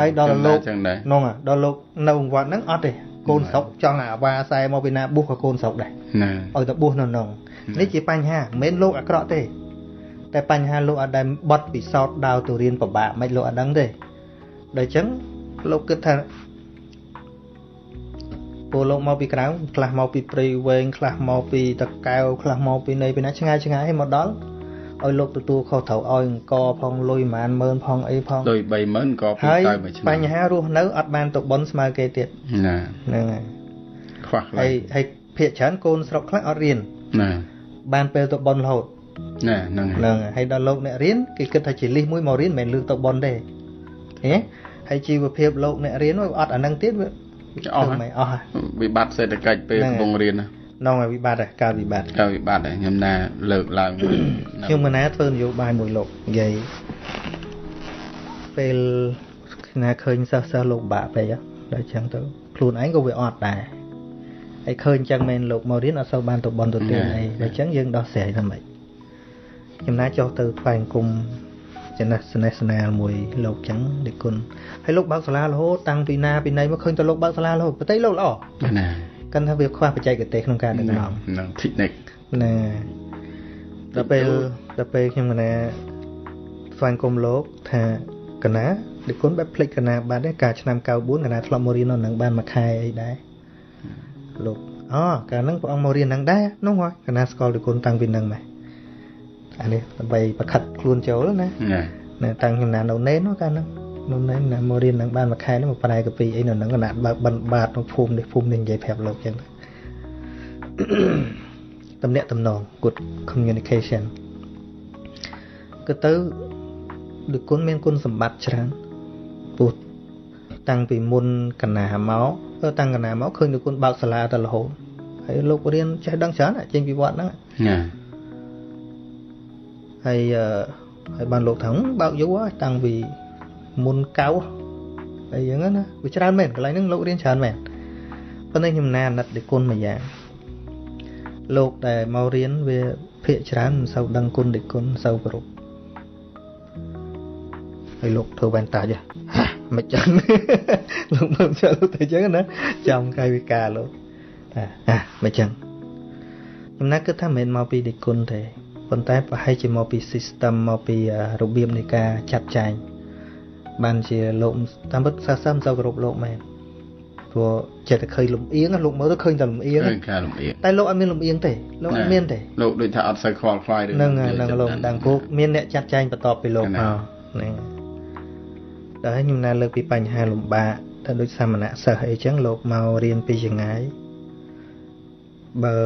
ហើយដល់លោកហ្នឹងដល់លោកនៅវត្តហ្នឹងអត់ទេកូនស្រុកចង់អាវ៉ាខ្សែមកពីណាបួសក៏កូនស្រុកដែរឲ្យទៅបួសនៅក្នុងនេះជាបញ្ហាមិនមែនលោកអាក្រក់ទេតែបញ្ហាលោកអត់ដែលបត់ពិសោធន៍ដើរទៅរៀនពិបាកមិនលោកអត់ដឹងទេដល់ចឹងលោកគិតថាពលលោកមកពីក្រៅខ្លះមកពីព្រៃវែងខ្លះមកពីតកែវខ្លះមកពីនៃពីណាឆ្ងាយឆ្ងាយឲ្យមកដល់ឲ្យលោកទទួលខុសត្រូវឲ្យអង្គផងលុយប្រហែលម៉ឺនផងអីផងលុយ30000ក៏ពីតើមួយឆ្នាំបញ្ហារស់នៅអត់បានទៅបុណ្យស្មើគេទៀតណាហ្នឹងហើយខ្វះហើយហើយភាគច្រើនកូនស្រុកខ្លះអត់រៀនណាបានពេលទៅបុណ្យរហូតណាហ្នឹងហ្នឹងហើយដល់លោកអ្នករៀនគេគិតថាជាលិះមួយមករៀនមិនមែនលឿងទៅបុណ្យទេឃើញទេហើយជីវភាពលោកអ្នករៀនអត់អាហ្នឹងទៀតវាអស់មិនអស់វិបត្តិសេដ្ឋកិច្ចពេលកំពុងរៀនហ្នឹងហើយវិបត្តិការវិបត្តិការវិបត្តិខ្ញុំណាលើកឡើងខ្ញុំមិនណាធ្វើនយោបាយមួយលោកនិយាយពេលណាឃើញសិស្សលោកបាក់ពេកដល់ចឹងទៅខ្លួនឯងក៏វាអត់ដែរហើយឃើញចឹងមែនលោកមករៀនអត់សូវបានទៅបន់ទៅទៀនអីដល់ចឹងយើងដោះស្រាយថាម៉េចខ្ញុំណាចុះទៅថ្វាយអង្គមចំណេះស្នេហ៍ស្នាលមួយលោកចឹងដេគុណហើយលោកបើកសាលារហូតតាំងពីណាពីណីមកឃើញតែលោកបើកសាលារហូតប្រទេសលោកល្អណា កាន់ថាវាខ្វះបច្ចេកទេសក្នុងការដឹកនាំហ្នឹង technique ណាដល់ពេលខ្ញុំកណាស្វែងគុំលោកថាកណាដេគុណបែបភ្លេចកណាបាត់ទេកាលឆ្នាំ94កណាធ្លាប់មករៀននៅនឹងបានមួយខែអីដែរលោកអូកាលហ្នឹងព្រះអង្គមករៀនហ្នឹងដែរនោះហើយកណាស្គាល់ដេគុណតាំងពីហ្នឹងម៉េះអានេះដើម្បីប្រខិតខ្លួនចូលណាណាតាំងខ្ញុំណានៅណេននោះកាលហ្នឹងនៅណេនណាមករៀនហ្នឹងបានមួយខែហ្នឹងមកប្រែកាពីអីនៅហ្នឹងកណាបើកបិណ្ឌបាតនៅភូមិនេះភូមិនេះនិយាយប្រាប់លោកចឹង តំណាក់តំណង good communication គឺទៅដូចគុណមានគុណសម្បត្តិច្រើនព្រោះតាំងពីមុនកណាមកតាំងកណាមកឃើញដូចគុណបើកសាលាទៅរហូតហើយលោករៀនចេះដឹងច្រើនចេញពីវត្តហ្នឹងណាហើយហើយបានលោកថាបើកយូរហើយតាំងពីមុនកៅអីយ៉ាងណាវាច្រើនមែនកន្លែងហ្នឹងលោករៀនច្រើនមែនប៉ុន្តែខ្ញុំណាអាណិតដូចគុណមួយយ៉ាងលោកដែលមករៀនវាភាកច្រើនមិនសូវដឹងគុណដូចគុណមិនសូវគោរពហើយលោកធ្វើវ៉ែនតាចាមិនចឹងលោកមើលចូលលោកទៅចឹងណាចំកាយវិការលោកថាមិនចឹងខ្ញុំណាគិតថាមិនមែនមកពីដូចគុណទេប៉ុន្តែប្រហែលជាមកពី system មកពីរបៀបនៃការចាត់ចែងបានជាលោកតាមពិតសិស្សមិនសូវគោរពលោកមែនព្រោះចិត្តតែឃើញលំអៀងលោកមើលទៅឃើញតែលំអៀងឃើញការលំអៀងតែលោកអត់មានលំអៀងទេលោកអត់មានទេលោកដូចថាអត់សូវខ្វល់ខ្វាយរឿងហ្នឹងលោកមិនដឹងព្រោះមានអ្នកចាត់ចែងបន្ទាប់ពីលោកមកហ្នឹងតែខ្ញុំណាលើកពីបញ្ហាលំបាកតែដូចសាមណសិស្សអីចឹងលោកមករៀនពីចងាយបើ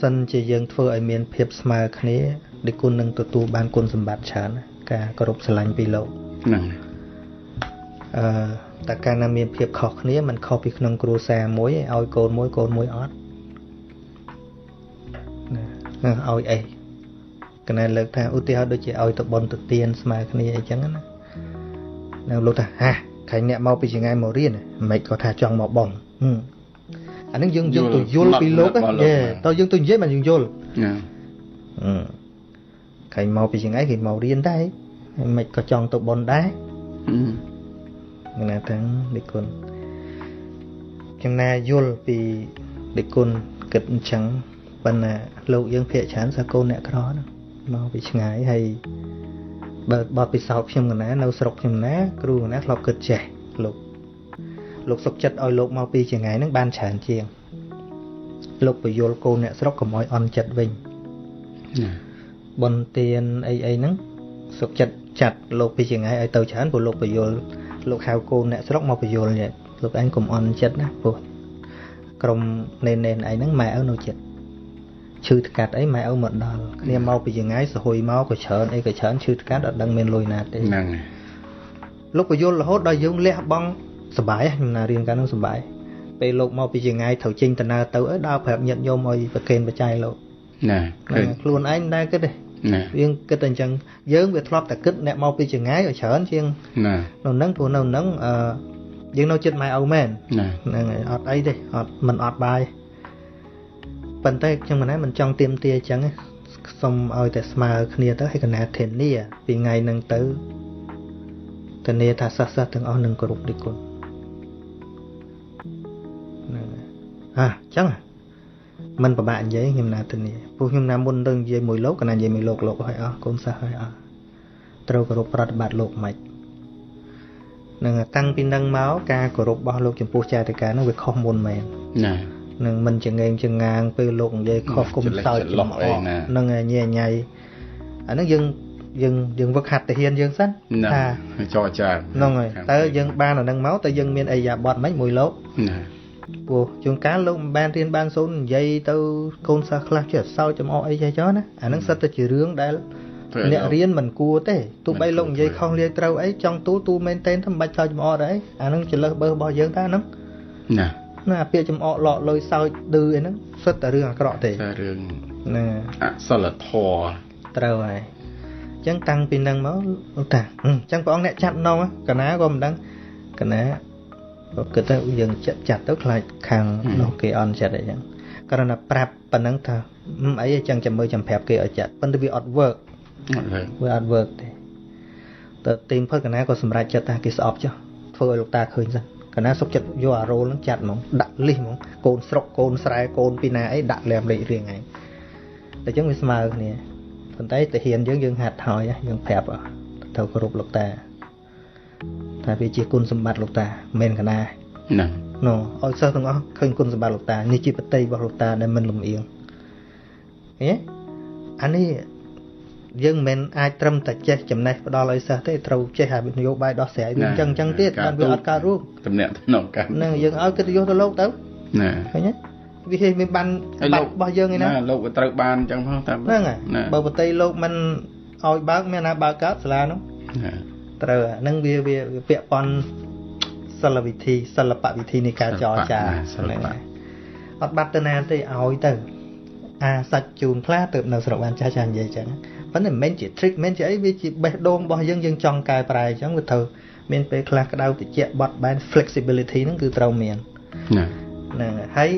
សិនជាយើងធ្វើឲ្យមានភាពស្មើគ្នាដូចគុណនឹងទទួលបានគុណសម្បត្តិច្រើនការគោរពស្រឡាញ់ពីលោកហ្នឹងតែកាលណាមានភាពខុសគ្នាมันខុសពីក្នុងគ្រួសារមួយឲ្យកូនមួយកូនមួយអត់ណាឲ្យអីកណែលើកថាឧទាហរណ៍ដូចជាឲ្យទៅបុណ្យទៅទានស្មើគ្នាអីចឹងណានៅលោកថាហាខែអ្នកមកពីចងាយមករៀនមិនក៏ថាចង់មកបងអានឹងយើងទៅយល់ពីលោកតើយើងទៅនិយាយបានយើងយល់ណាខែមកពីចងាយគេមករៀនដែរមិនក៏ចង់ទៅបុណ្យដែរណាទាំងនិគុណចំណាយល់ពីនិគុណគិតអញ្ចឹងប៉ុន្តែលោកយើងភាកច្រើនសាកូនអ្នកក្រហ្នឹងមកពីឆ្ងាយហើយបើបទពិសោធន៍ខ្ញុំកណានៅស្រុកខ្ញុំណាគ្រូកណាធ្លាប់គិតចេះលោកសុខចិត្តឲ្យលោកមកពីចងាយហ្នឹងបានច្រើនជាងលោកពយល់កូនអ្នកស្រុកកុំឲ្យអន់ចិត្តវិញបុណ្យទានអីអីហ្នឹងសុខចិត្តចាត់លោកពីចងាយឲ្យទៅច្រើនព្រោះលោកពយល់លោកហៅកូនអ្នកស្រុកមកពយល់លោកឯងកុំអន់ចិត្តណាព្រោះក្រុមណែនឯងហ្នឹងម៉ែឪនៅចិត្តឈឺថ្កាត់អីម៉ែឪមកដល់គ្នាមកពីចងាយសហុយមកក៏ច្រើនអីក៏ច្រើនឈឺថ្កាត់អត់ដឹងមានលុយណាទេហ្នឹងលោកពយល់រហូតដល់យើងលះបង់សបាយខ្ញុំណារៀនកាលនោះសបាយពេលលោកមកពីចងាយត្រូវចេញដំណើរទៅអីដើរប្រាប់ញាតិញោមឲ្យប្រគេនបច្ច័យលោកណាខ្លួនឯងមិនដែលគិតទេយើងគិតតែអញ្ចឹងយើងវាធ្លាប់តែគិតអ្នកមកពីចងាយឲ្យច្រើនជាងណានៅហ្នឹងព្រោះនៅហ្នឹងយើងនៅចិត្តម៉ែឪមែនហ្នឹងហើយអត់អីទេអត់មិនអត់បាយប៉ុន្តែខ្ញុំកណាមិនចង់ទៀមទាអញ្ចឹងសូមឲ្យតែស្មើគ្នាទៅហើយកណាធានាពីថ្ងៃហ្នឹងទៅធានាថាសិស្សទាំងអស់នឹងគោរពដូចគុណហ្នឹងអញ្ចឹងមិនពិបាកនិយាយខ្ញុំណាធានាព្រោះខ្ញុំណាមុនទៅនិយាយមួយលោកកណានិយាយមួយលោកលោកឲ្យអស់កូនសិស្សឲ្យអស់ត្រូវគោរពប្រតិបត្តិលោកមិននឹងតាំងពីនឹងមកការគោរពរបស់លោកចំពោះចារិកានឹងវាខុសមុនមែនណានឹងមិនចងេងចងាងពេលលោកនិយាយខុសគុំសើចចំអកនឹងញ៉ៃញ៉ៃអានឹងយើងយើងវឹកហាត់ទាហានយើងសិនថាចរចាហ្នឹងហើយតើយើងបានអានឹងមកតើយើងមានអីយ៉ាបត់មិនមួយលោកណាព្រោះជួនកាលលោកមិនបានរៀនបានសូននិយាយទៅកូនសិស្សខ្លះចេះសើចចំអកអីចេះចោះណាអានឹងសិតតែជារឿងដែលអ្នករៀនមិនគួរទេទោះបីលោកនិយាយខុសលាយត្រូវអីចង់ទូលទូមែនទេមិនបាច់សើចចំអកដែរអានឹងចលឹះបើរបស់យើងតាហ្នឹងណាណាពាក្យចំអកលក់លុយសើចឌឺអីហ្នឹងសិតតែរឿងអាក្រក់ទេតែរឿងណាអសិលធម៌ត្រូវហើយអញ្ចឹងតាំងពីហ្នឹងមកលោកតាអញ្ចឹងព្រះអង្គអ្នកចាត់នងកណាក៏មិនដឹងកណាក៏គិតថាយើងចាត់ទៅខ្លាចខាងនោះគេអន់ចិត្តអីចឹងគ្រាន់តែប្រាប់ប៉ុណ្ណឹងថាអីចឹងចាំមើលចាំប្រាប់គេឲ្យចាត់ប៉ុន្តែវាអត់ work វាអត់ work ទេទៅទីផុតកណាក៏សម្រេចចិត្តថាគេស្អប់ចុះធ្វើឲ្យលោកតាឃើញសិនកណាសុកចិត្តយកអារ៉ូលហ្នឹងចាត់ហ្មងដាក់លិះហ្មងកូនស្រុកកូនស្រែកូនពីណាអីដាក់លាមលេខរៀងឯងតែចឹងវាស្មើគ្នាប៉ុន្តែទាហានយើងហាត់ហើយយើងប្រាប់ត្រូវគោរពលោកតាថាវាជាគុណសម្បត្តិលោកតាមិនមែនកណាហ្នឹងណឲ្យសិស្សទាំងអស់ឃើញគុណសម្បត្តិលោកតានេះជាបតីរបស់លោកតាដែលមិនលំអៀងឃើញទេអានេះយើងមិនអាចត្រឹមតែចេះចំណេះផ្ដល់ឲ្យសិស្សទេត្រូវចេះអានយោបាយដោះស្រាយវាអញ្ចឹងទៀតបានវាអត់កើតរួមតំណាក់តំណងកម្មហ្នឹងយើងឲ្យកិត្តិយសទៅលោកទៅណាឃើញទេ វាមានបានបាត់របស់យើងឯណា លោកវាត្រូវបានអញ្ចឹងផងតាមហ្នឹងបើប្រតិលោកមិនឲ្យបើកមានណាបើកកើតសាលានោះត្រូវហ្នឹងវាវាពាក់ព័ន្ធសិលវិធីសិល្បៈវិធីនៃការចរចាហ្នឹងអត់បាត់ទៅណាទេឲ្យទៅអាសាច់ជូនខ្លះទៅនៅស្រុកបានចាស់ចាស់និយាយចឹងប៉ុន្តែមិនមែនជា trick មិនជាអីវាជាបេះដូងរបស់យើងយើងចង់កែប្រែអញ្ចឹងវាត្រូវមានពេលខ្លះក្តៅតិចបត់បែន flexibility ហ្នឹងគឺត្រូវមានហ្នឹងហើយ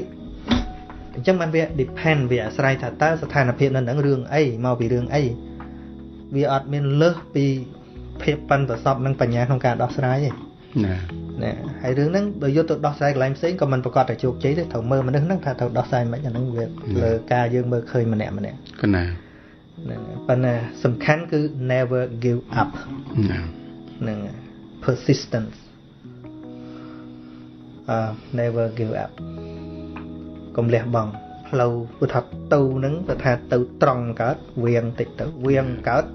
អញ្ចឹងបានវា depend វាអាស្រ័យថាតើស្ថានភាពនៅហ្នឹងរឿងអីមកពីរឿងអីវាអត់មានលើសពីភាពប៉ិនប្រសប់និងបញ្ញាក្នុងការដោះស្រាយទេណាណាហើយរឿងហ្នឹងបើយកទៅដោះស្រាយកន្លែងផ្សេងក៏មិនប្រកាសតែជោគជ័យទេត្រូវមើលមនុស្សហ្នឹងថាត្រូវដោះស្រាយមិនអាហ្នឹងវាលើការយើងមើលឃើញម្នាក់ម្នាក់កណាហ្នឹងប៉ុន្តែសំខាន់គឺ never give up ហ្នឹង persistence never give up កុំលះបង់ផ្លូវព្រោះថាទៅហ្នឹងបើថាទៅត្រង់កើតវៀងតិចទៅវៀងកើត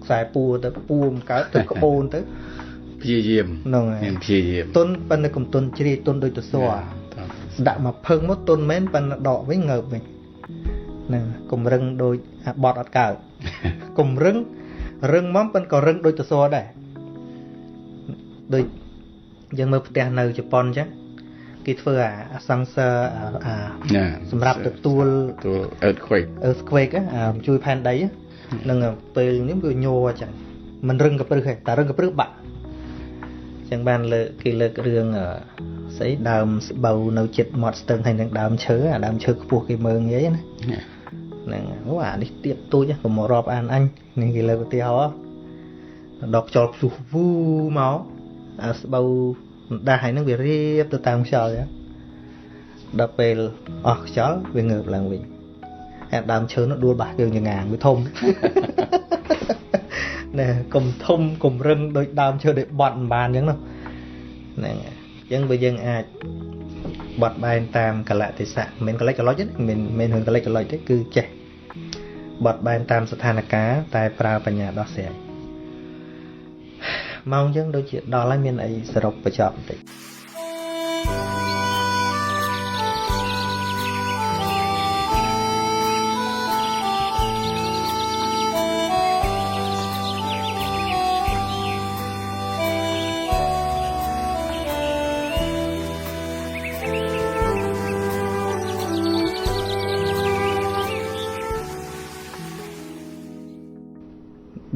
ខ្សែពួរទៅពួរកើតទៅក្បូនទៅព្យាយាមហ្នឹងហើយព្យាយាមទុនប៉ុន្តែកុំទុនជ្រាយទុនដូចទៅស័រដាក់មកភឹងមកទុនមែនប៉ុន្តែដកវិញងើបវិញហ្នឹងកុំរឹងដូចអាបត់អត់កើតកុំរឹងរឹងមកប៉ុន្តែក៏រឹងដូចទៅស័រដែរដូចយើងមើលផ្ទះនៅជប៉ុនអញ្ចឹងគេធ្វើអាសង្សើអាសម្រាប់ទទួល earthquake អាជួយផែនដីនឹងពេលនេះវាញ័រអញ្ចឹងមិនរឹងកព្រឹសទេតែរឹងកព្រឹសបាក់ចឹងបានលើកគេលើករឿងស្អីដើមស្បូវនៅចិត្តមាត់ស្ទឹងហើយនឹងដើមឈើអាដើមឈើខ្ពស់គេមើលងាយណាហ្នឹងអូអានេះទៀបទូចកុំមករាប់អានអញនេះគេលើកឧទាហរណ៍ដកខ្យល់ព្យុះវូមកអាស្បូវដាស់ហើយនឹងវារៀបទៅតាមខ្យល់ចឹងដល់ពេលអស់ខ្យល់វាងើបឡើងវិញអាដើមឈើនោះដួលបាសយើងចងាងវាធំណែកុំធំកុំរឹងដូចដើមឈើដូចបត់មិនបានអញ្ចឹងនោះហ្នឹងអញ្ចឹងបើយើងអាចបត់បែនតាមកលៈទេសៈមិនមែនកលិចកលុចទេមិនមែនរឿងកលិចកលុចទេគឺចេះបត់បែនតាមស្ថានភាពតែប្រើបញ្ញាដោះស្រាយម៉ោងយើងដូចជាដល់ហើយមានអីសរុបបញ្ចប់បន្តិច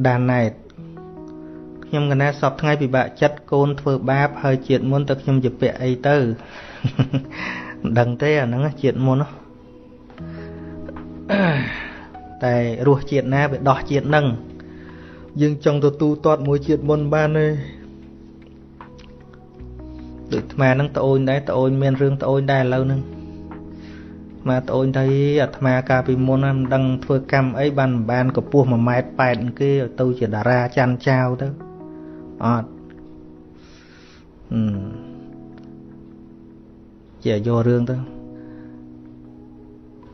ដានណែតខ្ញុំកណាសពថ្ងៃពិបាកចិត្តកូនធ្វើបាបហើយជាតិមុនទៅខ្ញុំជាពាក់អីទៅមិនដឹងទេអាហ្នឹងជាតិមុនតែរសជាតិណាវាដោះជាតិហ្នឹងយើងចង់ទទួលទាត់មួយជាតិមុនបានទេដូចអាត្មាហ្នឹងត្អូញដែរត្អូញមានរឿងត្អូញដែរឥឡូវហ្នឹងមកត្អូញទៅអាត្មាកាលពីមុនមិនដឹងធ្វើកម្មអីបានមិនបានកម្ពស់1.8ម៉ែត្រគេឲ្យទៅជាតារាច័ន្ទចៅទៅអត់ជាយករឿងទៅ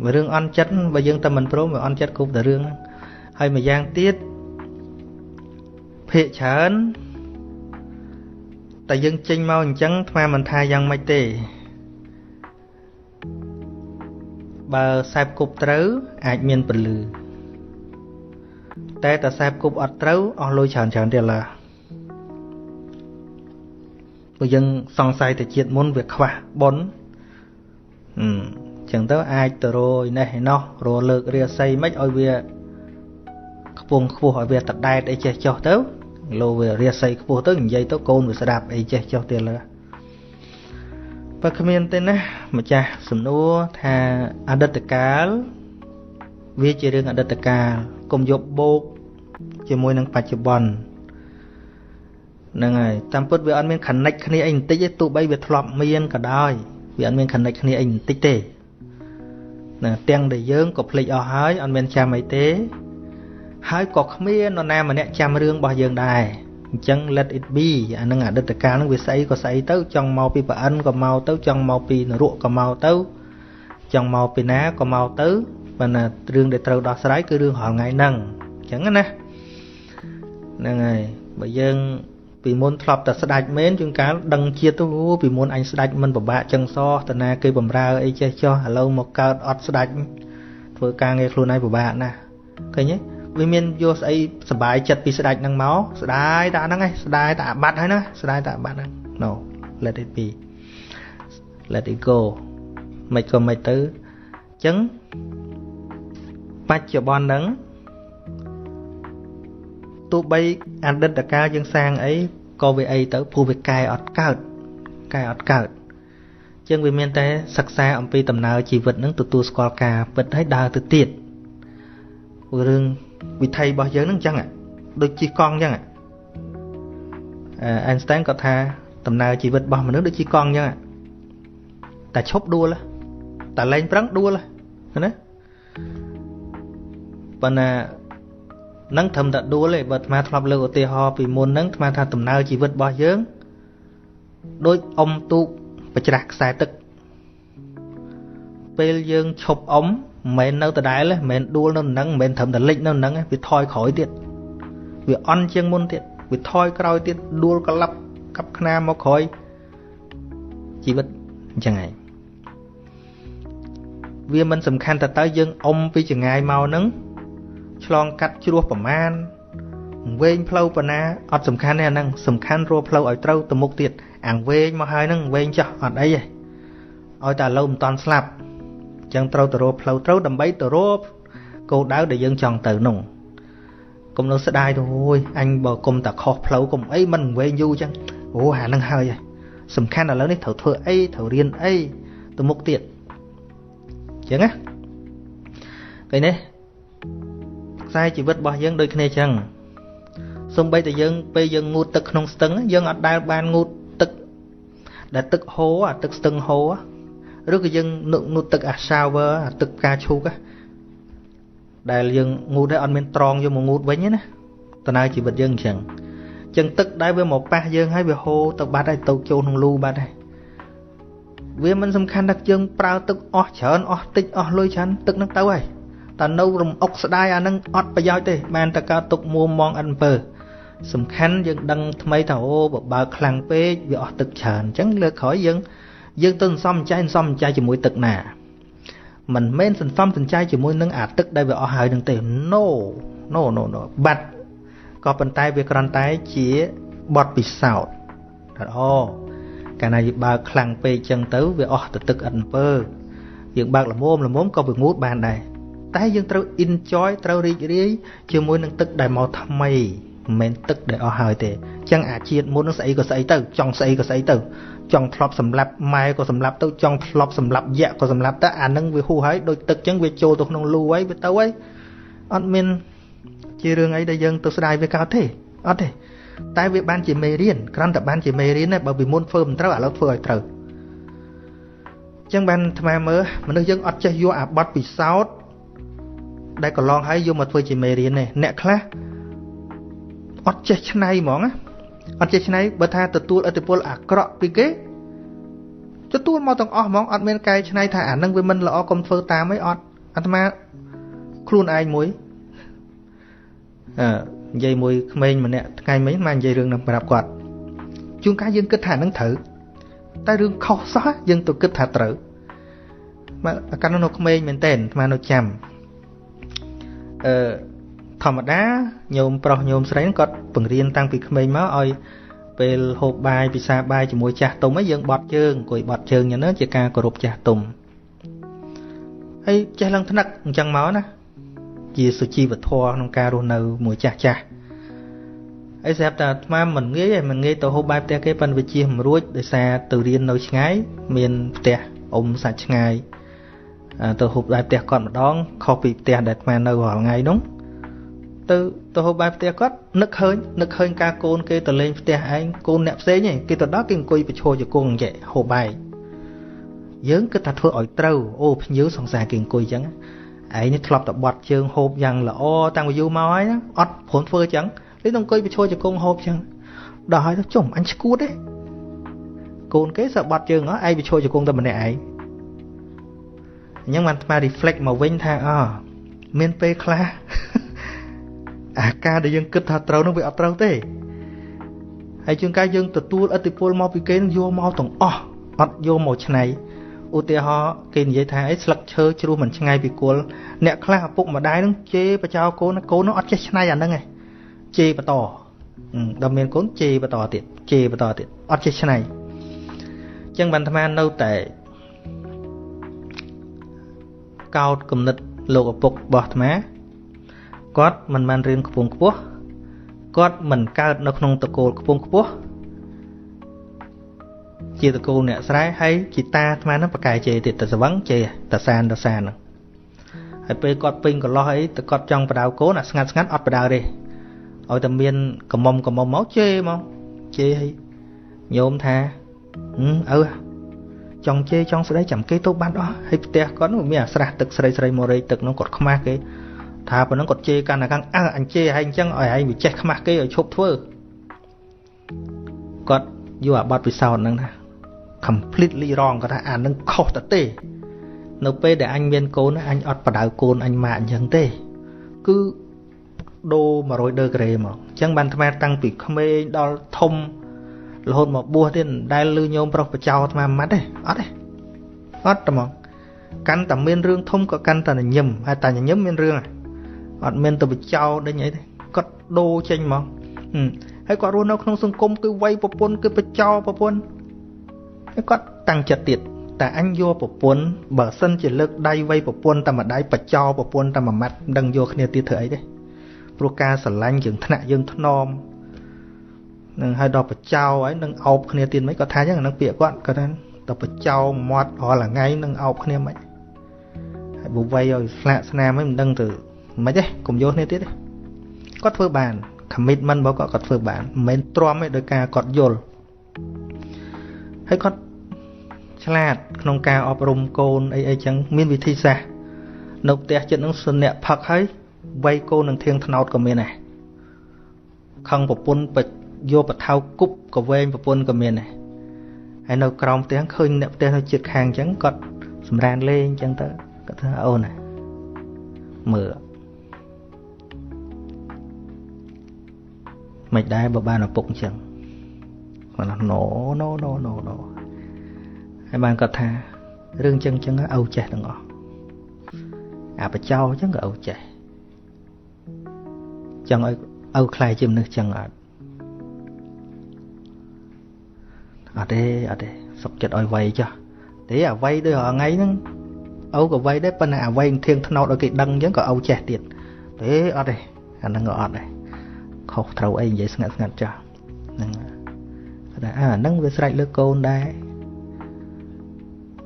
បើរឿងអន់ចិត្តបើយើងតែមិនព្រមវាអន់ចិត្តគ្រប់តែរឿងហ្នឹងហើយមួយយ៉ាងទៀតភាកច្រើនតែយើងចេញមកអញ្ចឹងអាត្មាមិនថាយ៉ាងម៉េចទេបើខ្សែគប់ត្រូវអាចមានពន្លឺតែខ្សែគប់អត់ត្រូវអស់លុយច្រើនច្រើនទៀតឡាព្រោះយើងសង្ស័យតែជាតិមុនវាខ្វះបុណ្យអញ្ចឹងទៅអាចទៅរយនេះឯណោះរលើករាសីមិនឲ្យវាខ្ពង់ខ្ពស់ឲ្យវាតដែតអីចេះចុះទៅលោវារាសីខ្ពស់ទៅនិយាយទៅកូនវាស្ដាប់អីចេះចុះទៀតឡាបើគ្មានទេណាម្ចាស់សំណួរថាអតីតកាលវាជារឿងអតីតកាលកុំយកបូកជាមួយនឹងបច្ចុប្បន្នហ្នឹងហើយតាមពិតវាអត់មាន connect គ្នាអីបន្តិចទេទោះបីវាធ្លាប់មានក៏ដោយវាអត់មាន connect គ្នាអីបន្តិចទេណាទាំងដែលយើងក៏ភ្លេចអស់ហើយអត់មានចាំអីទេហើយក៏គ្មាននរណាម្នាក់ចាំរឿងរបស់យើងដែរអញ្ចឹង let it be អានឹងអតីតកាលនឹងវាស្អីក៏ស្អីទៅចង់មកពីប្រអិនក៏មកទៅចង់មកពីនរកក៏មកទៅចង់មកពីណាក៏មកទៅប៉ុន្តែរឿងដែលត្រូវដោះស្រាយគឺរឿងរាល់ថ្ងៃហ្នឹងអញ្ចឹងណាហ្នឹងហើយបើយើង ពីមុនធ្លាប់តែស្ដាច់មែនជួនកាលដឹងជាតិទៅអូពីមុនអញស្ដាច់មិនពិបាកចឹងសោះតាណាគេបំរើអីចេះចោះឥឡូវមកកើតអត់ស្ដាច់ធ្វើការងារខ្លួនឯងពិបាកណាស់ឃើញទេវាមានយកស្អីសบายចិត្តពីស្ដាច់ហ្នឹងមកស្ដាយតែអាហ្នឹងឯងស្ដាយតែអាបាត់ហើយណាស្ដាយតែអាបាត់ហ្នឹង No let it be let it go មិនក៏មិនទៅអញ្ចឹងបច្ចុប្បន្នហ្នឹងទោះបីអតីតកាលយើងសាងអីក៏វាអីទៅព្រោះវាកែអត់កើតកែអត់កើតអញ្ចឹងវាមានតែសិក្សាអំពីដំណើរជីវិតហ្នឹងទទួលស្គាល់ការពិតហើយដើរទៅទៀតរឿងវិថីរបស់យើងហ្នឹងអញ្ចឹងដូចជិះកង់អញ្ចឹងអែនស្តែនគាត់ថាដំណើរជីវិតរបស់មនុស្សដូចជិះកង់អញ្ចឹងតែឈប់ដួលតែលែងប្រឹងដួលណាប៉ុន្តែនឹងត្រឹមតែដួលទេបើអាត្មាធ្លាប់លើកឧទាហរណ៍ពីមុនហ្នឹងអាត្មាថាដំណើរជីវិតរបស់យើងដូចអុំទូកបច្រាស់ខ្សែទឹកពេលយើងឈប់អុំមិនមែននៅដដែលទេមិនមែនដួលនៅនឹងមិនមែនត្រឹមតែលិចនៅនឹងទេវាថយក្រោយទៀតវាអន់ជាងមុនទៀតវាថយក្រោយទៀតដួលក្លាប់កាប់ខ្នាមកក្រោយជីវិតអញ្ចឹងឯងវាមិនសំខាន់តើយើងអុំពីចងាយមកហ្នឹងឆ្លងកាត់ជ្រោះប្រមាណវែងផ្លូវប៉ុណ្ណាអត់សំខាន់ទេអាហ្នឹងសំខាន់រកផ្លូវឲ្យត្រូវទៅមុខទៀតអាងវែងមកហើយហ្នឹងវែងចោះអត់អីទេឲ្យតែឥឡូវមិនតាន់ស្លាប់អញ្ចឹងត្រូវទៅរកផ្លូវត្រូវដើម្បីទៅរកគោលដៅដែលយើងចង់ទៅនោះកុំនៅស្ដាយទៅអូយអញបើកុំតែខុសផ្លូវកុំអីមិនវែងយូរអញ្ចឹងអូអាហ្នឹងហើយសំខាន់ឥឡូវនេះត្រូវធ្វើអីត្រូវរៀនអីទៅមុខទៀតអញ្ចឹងណាឃើញទេខ្សែជីវិតរបស់យើងដូចគ្នាចឹងសូម្បីតែយើងពេលយើងងូតទឹកក្នុងស្ទឹងយើងអត់ដែលបានងូតទឹកដែលទឹកហូរអាទឹកស្ទឹងហូរឬក៏យើងងូតទឹកអា shower អាទឹកផ្កាឈូកដែលយើងងូតហើយអត់មានត្រង់យកមកងូតវិញណាដំណើរជីវិតយើងអញ្ចឹងចឹងទឹកដែលវាមកប៉ះយើងហើយវាហូរទៅបាត់ហើយទៅចូលក្នុងលូបាត់ហើយវាមិនសំខាន់ថាយើងប្រើទឹកអស់ច្រើនអស់តិចអស់លុយច្រើនទឹកនឹងទៅហើយតែនៅរំអុកស្ដាយអានឹងអត់ប្រយោជន៍ទេបានតែកើតទុកមួមងអិនអំពើសំខាន់យើងដឹងថ្មីថាអូបើបើខ្លាំងពេកវាអស់ទឹកច្រើនអញ្ចឹងលើកក្រោយយើងទៅសន្សំចៃសន្សំចៃជាមួយទឹកណាមិនមែនសន្សំសន្ចៃជាមួយនឹងអាទឹកដែលវាអស់ហើយនឹងទេ No no no no បាត់ក៏ប៉ុន្តែវាគ្រាន់តែជាបទពិសោធន៍ថាអូកាលណាយើងបើខ្លាំងពេកអញ្ចឹងទៅវាអស់ទៅទឹកអិនអំពើយើងបើកល្មមល្មមក៏វាងូតបានដែរតែយើងត្រូវ enjoy ត្រូវរីករាយជាមួយនឹងទឹកដែលមកថ្មីមិនមែនទឹកដែលអស់ហើយទេអញ្ចឹងអាជាតិមុននឹងស្អីក៏ស្អីទៅចង់ស្អីក៏ស្អីទៅចង់ធ្លាប់សម្លាប់ម៉ែក៏សម្លាប់ទៅចង់ធ្លាប់សម្លាប់យៈក៏សម្លាប់ទៅអានឹងវាហួសហើយដូចទឹកអញ្ចឹងវាចូលទៅក្នុងលូហើយវាទៅហើយអត់មានជារឿងអីដែលយើងទៅស្ដាយវាកើតទេអត់ទេតែវាបានជាមេរៀនគ្រាន់តែបានជាមេរៀនទេបើពីមុនធ្វើមិនត្រូវឥឡូវធ្វើឲ្យត្រូវអញ្ចឹងបានអាត្មាមើលមនុស្សយើងអត់ចេះយកអាបទពិសោធន៍ដែលកន្លងហើយយកមកធ្វើជាមេរៀនទេអ្នកខ្លះអត់ចេះឆ្នៃហ្មងណាអត់ចេះឆ្នៃបើថាទទួលឥទ្ធិពលអាក្រក់ពីគេទទួលមកទាំងអស់ហ្មងអត់មានកែច្នៃថាអានឹងវាមិនល្អកុំធ្វើតាមអីអត់អាត្មាខ្លួនឯងមួយនិយាយមួយក្មេងម្នាក់ថ្ងៃមិញមកនិយាយរឿងនឹងប្រាប់គាត់ជួនកាលយើងគិតថានឹងត្រូវតែរឿងខុសសោះយើងទៅគិតថាត្រូវមកកាលនោះនៅក្មេងមែនទែនអាត្មានៅចាំធម្មតាញោមប្រុសញោមស្រីគាត់បង្រៀនតាំងពីក្មេងមកឲ្យពេលហូបបាយពិសាបាយជាមួយចាស់ទុំឯងយើងបត់ជើងអង្គុយបត់ជើងយ៉ាងហ្នឹងជាការគោរពចាស់ទុំហើយចេះឡើងថ្នឹកអញ្ចឹងមកណាជាសុជីវធម៌ក្នុងការរស់នៅមួយចាស់ចាស់ហើយស្រាប់តែអាត្មាមិនងាយទេមិនងាយទៅហូបបាយផ្ទះគេប៉ុន្តែវាជៀសមិនរួចដោយសារទៅរៀននៅឆ្ងាយមានផ្ទះអ៊ំសាច់ឆ្ងាយទៅហូបបាយផ្ទះគាត់ម្ដងខុសពីផ្ទះដែលអាត្មានៅរាល់ថ្ងៃនោះទៅហូបបាយផ្ទះគាត់នឹកឃើញការកូនគេទៅលេងផ្ទះឯងកូនអ្នកផ្សេងឯងគេទៅដល់គេអង្គុយប្រឈរជង្គង់ចេះហូបបាយយើងគិតថាធ្វើឲ្យត្រូវអូភ្ញៀវសង្សារគេអង្គុយអញ្ចឹងឯងនេះធ្លាប់តែបត់ជើងហូបយ៉ាងល្អតាំងពីយូរមកហើយណាអត់ព្រមធ្វើអញ្ចឹងលេងអង្គុយប្រឈរជង្គង់ហូបអញ្ចឹងដល់ហើយទៅជុំអញឈួតទេកូនគេសើបត់ជើងហ៎ឯងប្រឈរជង្គង់តែម្នាក់ឯងអញ្ចឹងបានអាត្មា reflect មកវិញថាអមានពេលខ្លះអាការដែលយើងគិតថាត្រូវនោះវាអត់ត្រូវទេ ហើយជួនកាលយើងទទួលឥទ្ធិពលមកពីគេនឹងយកមកទាំងអស់អត់យកមកឆ្នៃឧទាហរណ៍គេនិយាយថាអីស្លឹកឈើជ្រុះមិនឆ្ងាយពីគល់អ្នកខ្លះឪពុកម្ដាយនឹងជេរបចោកូនកូននោះអត់ចេះឆ្នៃអាហ្នឹងឯងជេរបន្តដល់មានកូនជេរបន្តទៀតជេរបន្តទៀតអត់ចេះឆ្នៃអញ្ចឹងបានអាត្មានៅតែកោតគំនិតលោកឪពុករបស់អាត្មាគាត់មិនបានរៀនខ្ពង់ខ្ពស់គាត់មិនកើតនៅក្នុងតកូលខ្ពង់ខ្ពស់ជាតកូលអ្នកស្រែហើយជីតាអាត្មានឹងបកែជេរទៀតតស្វឹងជេរតសានតសានហ្នឹងហើយពេលគាត់ពេញកន្លោះអីទៅគាត់ចង់បដៅកូនអាស្ងាត់ស្ងាត់អត់បដៅទេឲ្យតែមានកំមុំកំមុំមកជេរមកជេរឲ្យញោមថាឪចង់ជេរចង់ស្ដីចាំគេទៅបាត់អស់ហើយផ្ទះគាត់នោះមានអាស្រះទឹកស្រីស្រីមករែកទឹកនោះគាត់ខ្មាស់គេថាប៉ុណ្ណឹងគាត់ជេរកាន់តែខាងអើអញជេរហើយអញ្ចឹងឲ្យឯងវាចេះខ្មាស់គេឲ្យឈប់ធ្វើគាត់យកអាបទពិសោធន៍ហ្នឹងណា completely wrong គាត់ថាអានឹងខុសទៅទេនៅពេលដែលអញមានកូនអញអត់បដៅកូនអញម៉ាក់អញ្ចឹងទេគឺដូរ100ដឺក្រេមកអញ្ចឹងបានអាត្មាតាំងពីក្មេងដល់ធំរហូតមកបួសទៀតមិនដែលលឺញោមប្រុសបចោអាត្មាម៉ាត់ទេអត់ទេអត់តែមកកាន់តែមានរឿងធំក៏កាន់តែញញឹមហើយតែញញឹមមានរឿងអត់មានទៅបចោដេញអីទេគាត់ដូរចេញមកហើយគាត់រស់នៅក្នុងសង្គមគឺវ័យប្រពន្ធគឺបចោប្រពន្ធហើយគាត់តាំងចិត្តទៀតតែអញយកប្រពន្ធបើសិនជាលើកដៃវ័យប្រពន្ធតែម្ដាយបចោប្រពន្ធតែមួយម៉ាត់មិនដឹងយកគ្នាទៀតធ្វើអីទេព្រោះការស្រឡាញ់យើងថ្នាក់យើងថ្នមនឹងឲ្យដល់បចោហើយនឹងអោបគ្នាទៀតមិនគាត់ថាអញ្ចឹងហ្នឹងពាក្យគាត់គាត់ថាដល់បចោមាត់រាល់ថ្ងៃនឹងអោបគ្នាមិនហើយបើវ័យឲ្យស្លាកស្នាមមិនដឹងទៅមិនទេកុំយកគ្នាទៀតទេគាត់ធ្វើបាន commitment របស់គាត់គាត់ធ្វើបានមិនមែនទ្រាំទេដោយការគាត់យល់ហើយគាត់ឆ្លាតក្នុងការអប់រំកូនអីអីចឹងមានវិធីសាស្ត្រនៅផ្ទះចិត្តនឹងសអ្នកផឹកហើយវ័យកូននឹងធៀងថ្នោតក៏មានដែរខឹងប្រពន្ធយកបថៅគប់កវែងប្រពន្ធក៏មានដែរហើយនៅក្រោមផ្ទះឃើញអ្នកផ្ទះនៅជិតខាងចឹងគាត់សម្រានលេងចឹងទៅគាត់ថាអូនណាមើលមិនដែរបើបានឪពុកអញ្ចឹងគាត់ថា no no no no no ហើយបានគាត់ថារឿងចឹងចឹងឪចេះទាំងអស់អាបចោចឹងក៏ឪចេះចង់ឲ្យឪខ្លាយជាមនុស្សចឹងអត់អត់ទេអត់ទេសុកចិត្តឲ្យវ័យចុះទេអាវ័យដូចរាល់ថ្ងៃហ្នឹងឪក៏វ័យដែរប៉ុន្តែអាវ័យធៀងថ្នោតឲ្យគេដឹងអញ្ចឹងក៏ឪចេះទៀតទេអត់ទេអាហ្នឹងក៏អត់ដែរខុសត្រូវអីនិយាយស្ងាត់ស្ងាត់ចាស់ហ្នឹងគាត់ថាអាហ្នឹងវាស្រេចលើកូនដែរ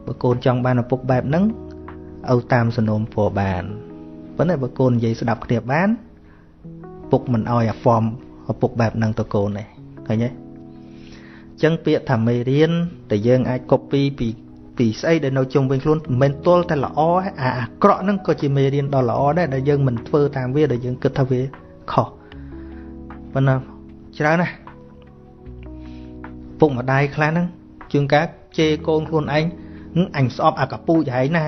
បើកូនចង់បានឪពុកបែបហ្នឹងឪតាមសំណូមពរបានប៉ុន្តែបើកូននិយាយស្ដាប់គ្នាបានពុកមិនអោយអាហ្វមឪពុកបែបហ្នឹងទៅកូនទេឃើញទេចឹងពាក្យថាមេរៀនដែលយើងអាច copy ពីស្អីដែលនៅជុំវិញខ្លួនមិនមែនទល់តែល្អអាអាក្រក់ហ្នឹងក៏ជាមេរៀនដ៏ល្អដែរដែលយើងមិនធ្វើតាមវាដែលយើងគិតថាវាខុសប៉ុន្តែច្រើនណាស់ពុកម្ដាយខ្លះហ្នឹងជួនកាលជេរកូនខ្លួនឯងអញស្អប់អាកពូចឯងណា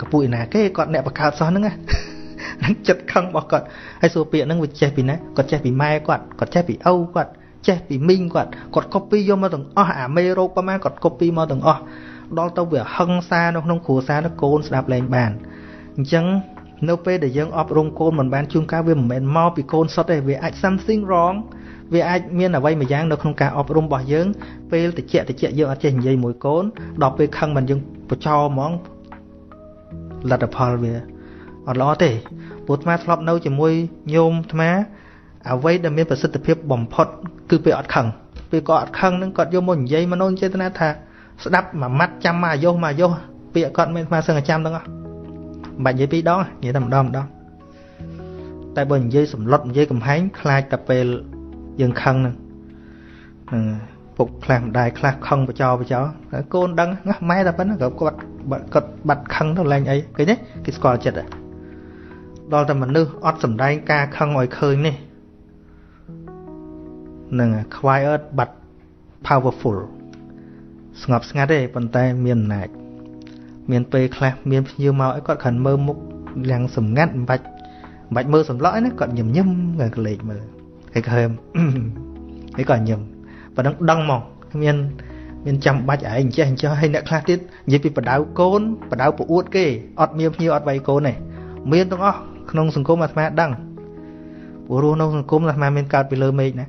កពូចណាគេគាត់អ្នកបង្កើតសោះហ្នឹងហ្នឹងចិត្តខឹងរបស់គាត់ហើយសួរពាក្យហ្នឹងវាចេះពីណាគាត់ចេះពីម៉ែគាត់គាត់ចេះពីឪគាត់ចេះពីមីងគាត់គាត់ copy យកមកទាំងអស់អាមេរោគប្រហែលគាត់ copy មកទាំងអស់ដល់ទៅវាហឹង្សានៅក្នុងគ្រួសារនោះកូនស្ដាប់លែងបានអញ្ចឹងនៅពេលដែលយើងអប់រំកូនមិនបានជួនកាលវាមិនមែនមកពីកូនសុទ្ធទេវាអាច something wrong វាអាចមានអ្វីមួយយ៉ាងនៅក្នុងការអប់រំរបស់យើងពេលតិចតិចយើងអត់ចេះនិយាយមួយកូនដល់ពេលខឹងមិនយើងបចោហ្មងលទ្ធផលវាអត់ល្អទេព្រោះអាត្មាធ្លាប់នៅជាមួយញោមអាត្មាអ្វីដែលមានប្រសិទ្ធភាពបំផុតគឺពេលអត់ខឹងពេលគាត់អត់ខឹងនឹងគាត់យកមកនិយាយមនោចេតនាថាស្ដាប់មួយម៉ាត់ចាំមកអាយុមកអាយុពាក្យគាត់មានអាត្មាសឹងតែចាំទាំងអស់មិនបាច់និយាយពីរដងនិយាយតែម្ដងម្ដងតែបើនិយាយសម្លុតនិយាយកំហែងខ្លាចតែពេលយើងខឹងហ្នឹងពុកខ្លះម្ដាយខ្លះខឹងបចោបចោកូនដឹងណាម៉ែតែប៉ុណ្ណាក៏គាត់គាត់បាត់ខឹងទៅឡើងអីឃើញទេគេស្គាល់ចិត្តដល់តែមនុស្សអត់សំដែងការខឹងឲ្យឃើញនេះនឹង quiet but powerful ស្ងប់ស្ងាត់ទេប៉ុន្តែមានអំណាចមានពេលខ្លះមានភ្ញៀវមកអីគាត់គ្រាន់មើលមុខយ៉ាងសម្ងាត់មិនបាច់មើលសម្លក់ឯណាគាត់ញឹមញឹមគាត់ក្លែកមើលហើយក៏ហើម នេះក៏ញឹមប៉ុណ្ណឹងដឹងមកមានចាំបាច់ឯងចេះអញ្ចឹងហើយអ្នកខ្លះទៀតនិយាយពីបដៅកូនបដៅប្រអួតគេអត់មានភ្ញៀវអត់វាយកូនទេមានទាំងអស់ក្នុងសង្គមអាត្មាដឹងព្រោះរស់នៅសង្គមអាត្មាមានកើតពីលើមេឃណា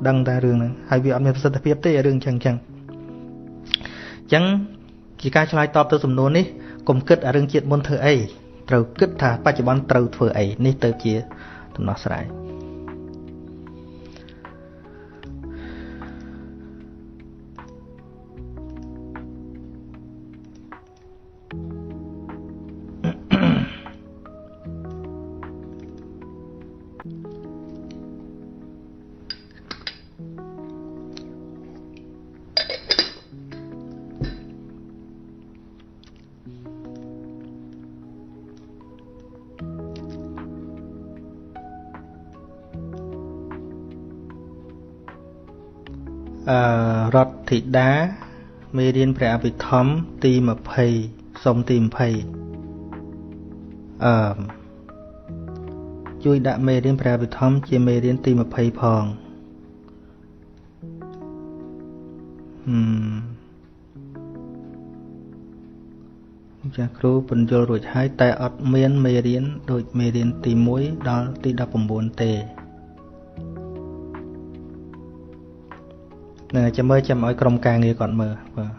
ដឹងតែរឿងហ្នឹងហើយវាអត់មានប្រសិទ្ធភាពទេរឿងចឹងចឹងអញ្ចឹងជាការឆ្លើយតបទៅសំណួរនេះកុំគិតអារឿងជាតិមុនធ្វើអីត្រូវគិតថាបច្ចុប្បន្នត្រូវធ្វើអីនេះទៅជាដំណោះស្រាយរដ្ឋធីតាមេរៀនព្រះអភិធម្មទី20សុំទី20ជួយដាក់មេរៀនព្រះអភិធម្មជាមេរៀនទី20ផងចាស់គ្រូពន្យល់រួចហើយតែអត់មានមេរៀនដូចមេរៀនទី1ដល់ទី19ទេនឹងចាំមើលចាំឲ្យក្រុមការងារគាត់មើលបាទ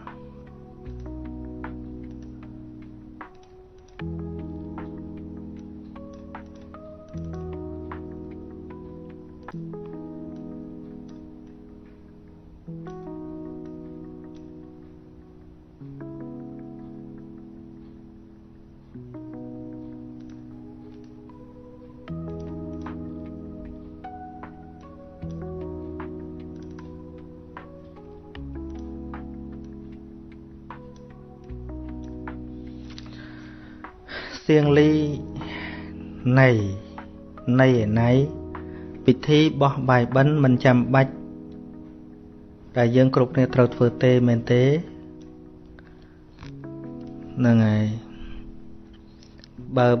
សៀងលីណៃណៃណៃពិធីបោះបាយបិណ្ឌមិនចាំបាច់តែយើងគ្រប់គ្នាត្រូវធ្វើទេមែនទេហ្នឹងហើយ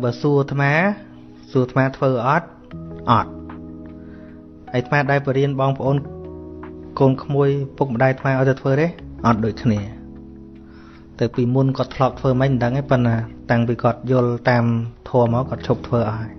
បើសួរអាត្មាសួរអាត្មាធ្វើអត់អត់ហើយអាត្មាដែលបរៀនបងប្អូនកូនក្មួយពុកម្ដាយអាត្មាឲ្យទៅធ្វើទេអត់ដូចគ្នាទៅពីមុនគាត់ធ្លាប់ធ្វើមិនដឹងទេប៉ុន្តែតាំងពីគាត់យល់តាមធម៌មកគាត់ឈប់ធ្វើអស់ហើយ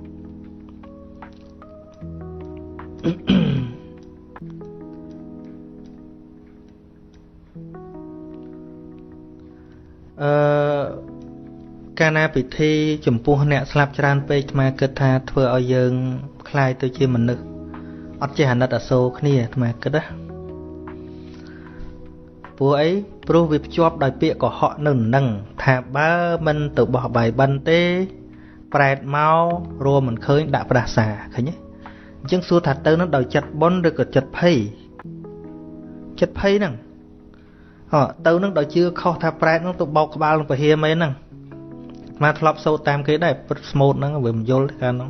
កាលណាពិធីចំពោះអ្នកស្លាប់ច្រើនពេកអាត្មាគិតថាធ្វើឲ្យយើងคล้ายទៅជាមនុស្សអត់ចេះអាណិតអាសូរគ្នាអាត្មាគិតណាព្រោះអីព្រោះវាភ្ជាប់ដោយពាក្យកុហកនៅនឹងថាបើមិនទៅបោះបាយបិណ្ឌទេប្រែតមករមមិនឃើញដាក់ប្រាសាឃើញទេអញ្ចឹងសួរថាទៅនឹងដោយចិត្តបុណ្យឬក៏ចិត្តភ័យចិត្តភ័យហ្នឹងទៅនឹងដោយជឿខុសថាប្រែតហ្នឹងទៅបោកក្បាលនឹងពហិមែនហ្នឹងមកធ្លាប់សូត្រតាមគេដែរព្រឹកស្មូតហ្នឹងវាមិនយល់កាលហ្នឹង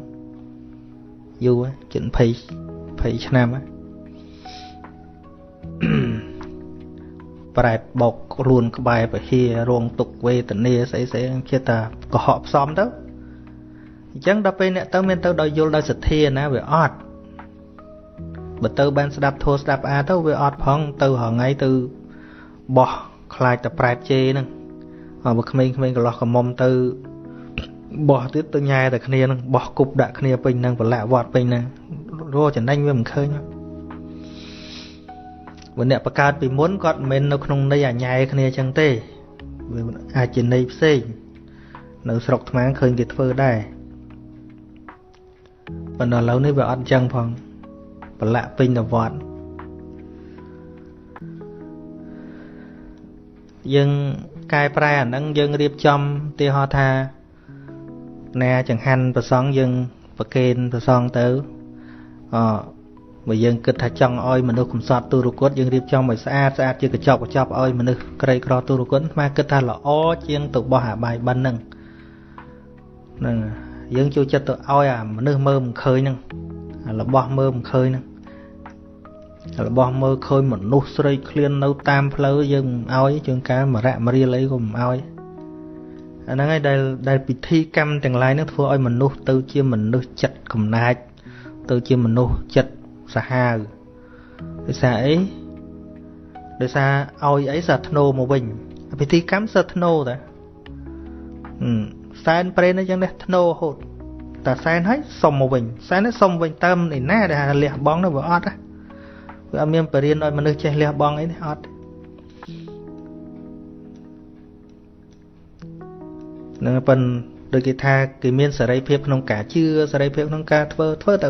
យូរជិត20ឆ្នាំហ្នឹងប្រែតបោកខ្លួនក្បែរពហិរងទុកវេទនាស្អីស្អីជាតាកុហកផ្សំទៅអញ្ចឹងដល់ពេលអ្នកទៅមានទៅដោយយល់ដោយសទ្ធាណាវាអត់បើទៅបានស្ដាប់ធម៌ស្ដាប់អាទៅវាអត់ផងទៅរហងៃទៅបោះខ្លាចតែប្រែតជេរហ្នឹងបើក្មេងៗកន្លោះកមុំទៅបោះទៀតទៅញ៉ែតែគ្នាហ្នឹងបោះគប់ដាក់គ្នាពេញហ្នឹងប្រឡាក់វត្តពេញហ្នឹងរកចំណេញវាមិនឃើញបើអ្នកបង្កើតពីមុនគាត់មិនមែននៅក្នុងន័យអាញ៉ែគ្នាចឹងទេវាអាចជាន័យផ្សេងនៅស្រុកថ្មឃើញគេធ្វើដែរប៉ុន្តែឥឡូវនេះវាអត់ចឹងផងប្រឡាក់ពេញទៅវត្តយើងកែប្រែអាហ្នឹងយើងរៀបចំឧទាហរណ៍ថាណាចង្ហាន់ប្រសង់យើងប្រគេនប្រសង់ទៅបើយើងគិតថាចង់ឲ្យមនុស្សកំសត់ទូរគតយើងរៀបចំឲ្យស្អាតស្អាតជាកញ្ចប់កញ្ចប់ឲ្យមនុស្សក្រីក្រទូរគតអាគិតថាល្អជាងទៅបោះអាបាយបិណ្ឌហ្នឹងហ្នឹងយើងចូលចិត្តទៅឲ្យអាមនុស្សមើលមិនឃើញហ្នឹងអារបស់មើលមិនឃើញហ្នឹងរបស់មើលឃើញមនុស្សស្រីឃ្លាននៅតាមផ្លូវយើងមិនឲ្យជាងកាលមរៈមរៀលអីក៏មិនឲ្យអាហ្នឹងឯងដែលពិធីកម្មទាំងឡាយហ្នឹងធ្វើឲ្យមនុស្សទៅជាមនុស្សចិត្តកំណាចទៅជាមនុស្សចិត្តសាហាវ ដោយសារអីដោយសារឲ្យអីសាធ្នូមកវិញពិធីកម្មសាធ្នូតាសែនព្រេនអីចឹងនេះធ្នូរហូតតែសែនហើយសុំមកវិញសែនហើយសុំវិញតើឯណាដែលលះបង់នោះវាអត់ណាវាអត់មានបរិញ្ញាឲ្យមនុស្សចេះលះបង់អីទេអត់នឹងប៉ុនដូចគេថាគេមានសេរីភាពក្នុងការជឿសេរីភាពក្នុងការធ្វើធ្វើទៅ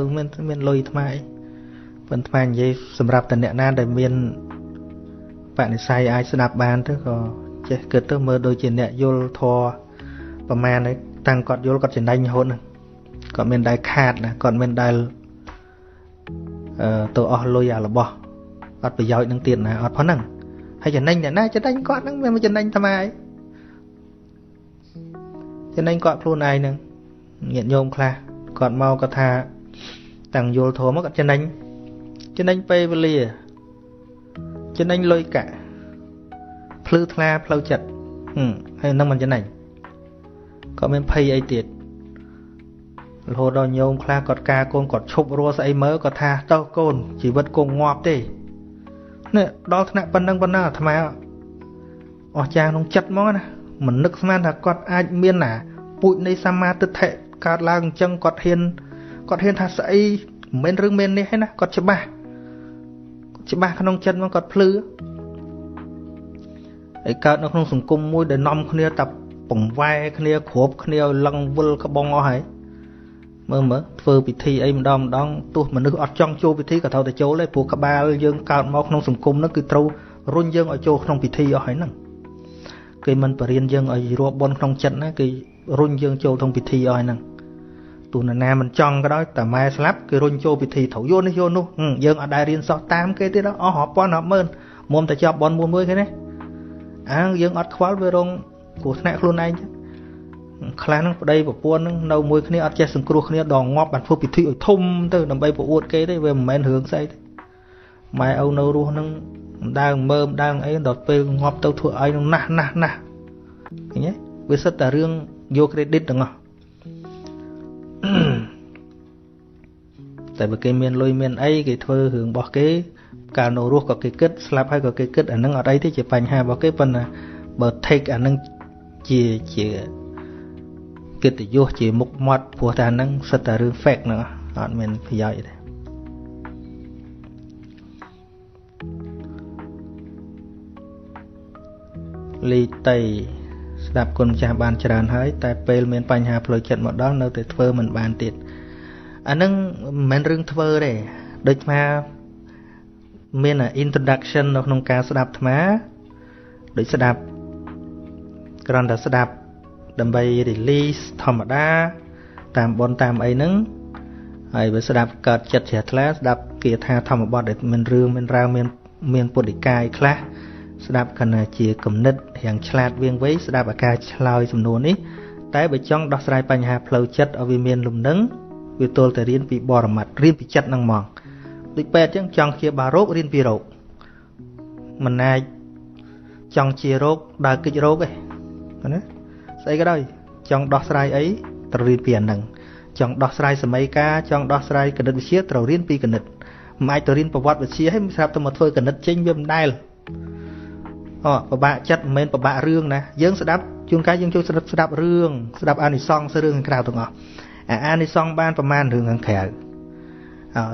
មានលុយថ្មអីប៉ុន្តែនិយាយសម្រាប់តែអ្នកណាដែលមានបនិស័យអាចស្ដាប់បានទៅក៏ចេះគិតទៅមើលដូចជាអ្នកយល់ធម៌ប្រមាណឯតាំងគាត់យល់គាត់ចំណេញរហូតហ្នឹងគាត់មានដែលខាតណាគាត់មានដែលទៅអស់លុយអារបស់អត់ប្រយោជន៍នឹងទៀតណាអត់ផងហ្នឹងហើយចំណេញអ្នកណាចំណេញគាត់ហ្នឹងវាមិនចំណេញអាត្មាអីចំណេញគាត់ខ្លួនឯងហ្នឹងញាតិញោមខ្លះគាត់មកគាត់ថាតាំងយល់ធម៌មកគាត់ចំណេញចំណេញពេលវេលាចំណេញលុយកាក់ភ្លឺថ្លាផ្លូវចិត្តហើយនឹងមិនចំណេញគាត់មានភ័យអីទៀតរហូតដល់ញោមខ្លះគាត់ការកូនគាត់ឈប់រស់ស្អីមើលគាត់ថាតើកូនជីវិតគង់ងាប់ទេនេះដល់ថ្នាក់ប៉ុណ្ណឹងប៉ុណ្ណាអាត្មាអស់ចាក្នុងចិត្តហ្មងណាមិននឹកស្មានថាគាត់អាចមានណាពូជនៃសម្មាទិដ្ឋិកើតឡើងអញ្ចឹងគាត់ហ៊ានថាស្អីមិនមែនរឿងមែននេះទេណាគាត់ច្បាស់ក្នុងចិត្តមកគាត់ភ្លឺហើយកើតនៅក្នុងសង្គមមួយដែលនាំគ្នាតែបង្វែរគ្នាគ្របគ្នាឲ្យលឹងវិលក្បងអស់ហើយមើលមើលធ្វើពិធីអីម្ដងម្ដងទោះមនុស្សអត់ចង់ចូលពិធីក៏ត្រូវតែចូលដែរព្រោះក្បាលយើងកើតមកក្នុងសង្គមហ្នឹងគឺត្រូវរុញយើងឲ្យចូលក្នុងពិធីអស់ហើយហ្នឹងគេមិនបរៀនយើងឲ្យរាប់បុណ្យក្នុងចិត្តណាគេរុញយើងចូលក្នុងពិធីអស់ហើយហ្នឹងទោះនរណាមិនចង់ក៏ដោយតែម៉ែស្លាប់គេរុញចូលពិធីត្រូវយកនេះយកនោះយើងអត់ដែលរៀនសោះតាមគេទៀតអស់រាប់ពាន់រាប់ម៉ឺនមុំតែជាប់បុណ្យមួយមួយគេណាអាយើងអត់ខ្វល់វារងគ្រោះថ្នាក់ខ្លួនឯងចឹងខ្លះហ្នឹងប្តីប្រពន្ធហ្នឹងនៅមួយគ្នាអត់ចេះសង្គ្រោះគ្នាដល់ងាប់បានធ្វើពិធីឲ្យធំទៅដើម្បីប្រអួតគេទេវាមិនមែនរឿងស្អីទេម៉ែឪនៅរស់ហ្នឹងមិនដើងមើមិនដើងអីដល់ពេលងាប់ទៅធ្វើឲ្យនឹងណាស់ណាស់ណាស់ឃើញទេវាសិតតែរឿងយក credit ទាំងអស់តែបើគេមានលុយមានអីគេធ្វើរឿងរបស់គេកាលនៅរស់ក៏គេគិតស្លាប់ហើយក៏គេគិតអានឹងអត់អីទេជាបញ្ហារបស់គេប៉ុន្តែបើ take អានឹងជាកិត្តិយសជាមុខមាត់ព្រោះតែអានឹងសិតតែរឿង fake ហ្នឹងអត់មានប្រយោជន៍ទេលីតៃស្ដាប់គុណម្ចាស់បានច្រើនហើយតែពេលមានបញ្ហាផ្លូវចិត្តមកដល់នៅតែធ្វើមិនបានទៀតអានឹងមិនមែនរឿងធ្វើទេដូចថាមាន introduction នៅក្នុងការស្ដាប់អាត្មាដូចស្ដាប់គ្រាន់តែស្ដាប់ដើម្បី release ធម្មតាតាមបុណ្យតាមអីហ្នឹងហើយបើស្ដាប់កើតចិត្តជ្រះថ្លាស្ដាប់គាថាធម្មបទដែលមានរឿងមានរ៉ាវមានពុទ្ធិកាយខ្លះស្ដាប់គណៈជាគំនិតរាងឆ្លាតវៀងវៃស្ដាប់អាការឆ្លើយសំណួរនេះតែបើចង់ដោះស្រាយបញ្ហាផ្លូវចិត្តឲ្យវាមានលំនឹងវាទល់តែរៀនពីបរមត្តរៀនពីចិត្តហ្នឹងហ្មងដូចពេទ្យអញ្ចឹងចង់ជាបារោគរៀនពីរោគមិនអាចចង់ជារោគដើរគិចរោគទេណាស្អីក៏ដោយចង់ដោះស្រាយអីត្រូវរៀនពីអាហ្នឹងចង់ដោះស្រាយសម័យកាលចង់ដោះស្រាយគណិតវិទ្យាត្រូវរៀនពីគណិតមិនអាចទៅរៀនប្រវត្តិវិទ្យាហើយស្រាប់តែមកធ្វើគណិតចេញវាមិនដែលអូពិបាកចិត្តមិនមែនពិបាករឿងណាយើងស្ដាប់ជួនកាលយើងចូលស្ដាប់រឿងស្ដាប់អានិសង្សរឿងខាងក្រៅទាំងអស់អានិសង្សបានប្រមាណរឿងខាងក្រៅ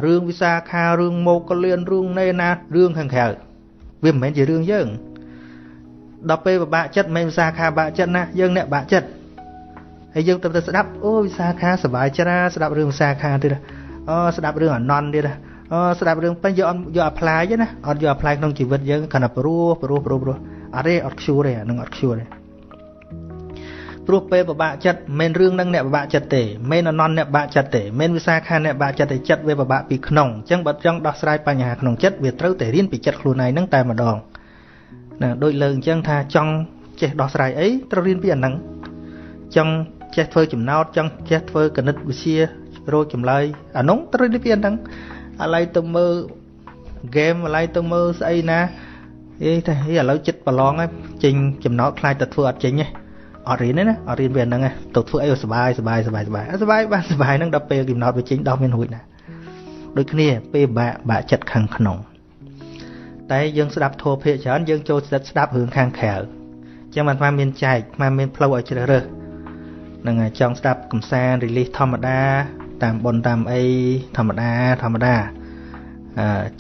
រឿងវិសាខារឿងមកកលៀនរឿងណេណារឿងខាងក្រៅវាមិនមែនជារឿងយើងដល់ពេលពិបាកចិត្តមិនមែនវិសាខាបាក់ចិត្តណាយើងអ្នកបាក់ចិត្តហើយយើងទៅស្ដាប់អូវិសាខាសប្បាយចិត្តណាស្ដាប់រឿងវិសាខាទៀតអូស្ដាប់រឿងអនន្តទៀតអូស្ដាប់រឿងពេញយកអត់យក apply ទេណាអត់យក apply ក្នុងជីវិតយើងគ្រាន់តែព្រោះព្រោះព្រោះព្រោះអត់ទេអត់ខ្ជួរទេអានឹងអត់ខ្ជួរទេព្រោះពេលពិបាកចិត្តមិនមែនរឿងនឹងអ្នកពិបាកចិត្តទេមិនមែនអនន្តអ្នកពិបាកចិត្តទេមិនមែនវិសាខាអ្នកពិបាកចិត្តទេចិត្តវាពិបាកពីក្នុងអញ្ចឹងបើចង់ដោះស្រាយបញ្ហាក្នុងចិត្តវាត្រូវតែរៀនពីចិត្តខ្លួនឯងហ្នឹងតែម្ដងណាដូចលើកអញ្ចឹងថាចង់ចេះដោះស្រាយអីត្រូវរៀនពីអាហ្នឹងចង់ចេះធ្វើចំណោទចង់ចេះធ្វើគណិតវិទ្យារកចម្លើយអានោះត្រូវរៀនពីអាហ្នឹងឥឡូវទៅមើលហ្គេមឥឡូវទៅមើលស្អីណាអេតែឥឡូវចិត្តប្រឡងហើយចេញចំណោទខ្លាចតែធ្វើអត់ចេញទេអត់រៀនទេណាអត់រៀនវាហ្នឹងទេទៅធ្វើអីឲ្យសប្បាយសប្បាយសប្បាយសប្បាយសប្បាយបានសប្បាយហ្នឹងដល់ពេលចំណោទវាចេញដោះមានរួចណាដូចគ្នាពេលបាក់ចិត្តខាងក្នុង តែយើងស្ដាប់ធម៌ភាគច្រើនយើងចូលចិត្តស្ដាប់រឿងខាងក្រៅចឹងបានអាត្មាមានចែកអាត្មាមានផ្លូវឲ្យជ្រើសរើសហ្នឹងហើយចង់ស្ដាប់កំសាន្ត release ធម្មតាតាមបុណ្យតាមអីធម្មតាធម្មតា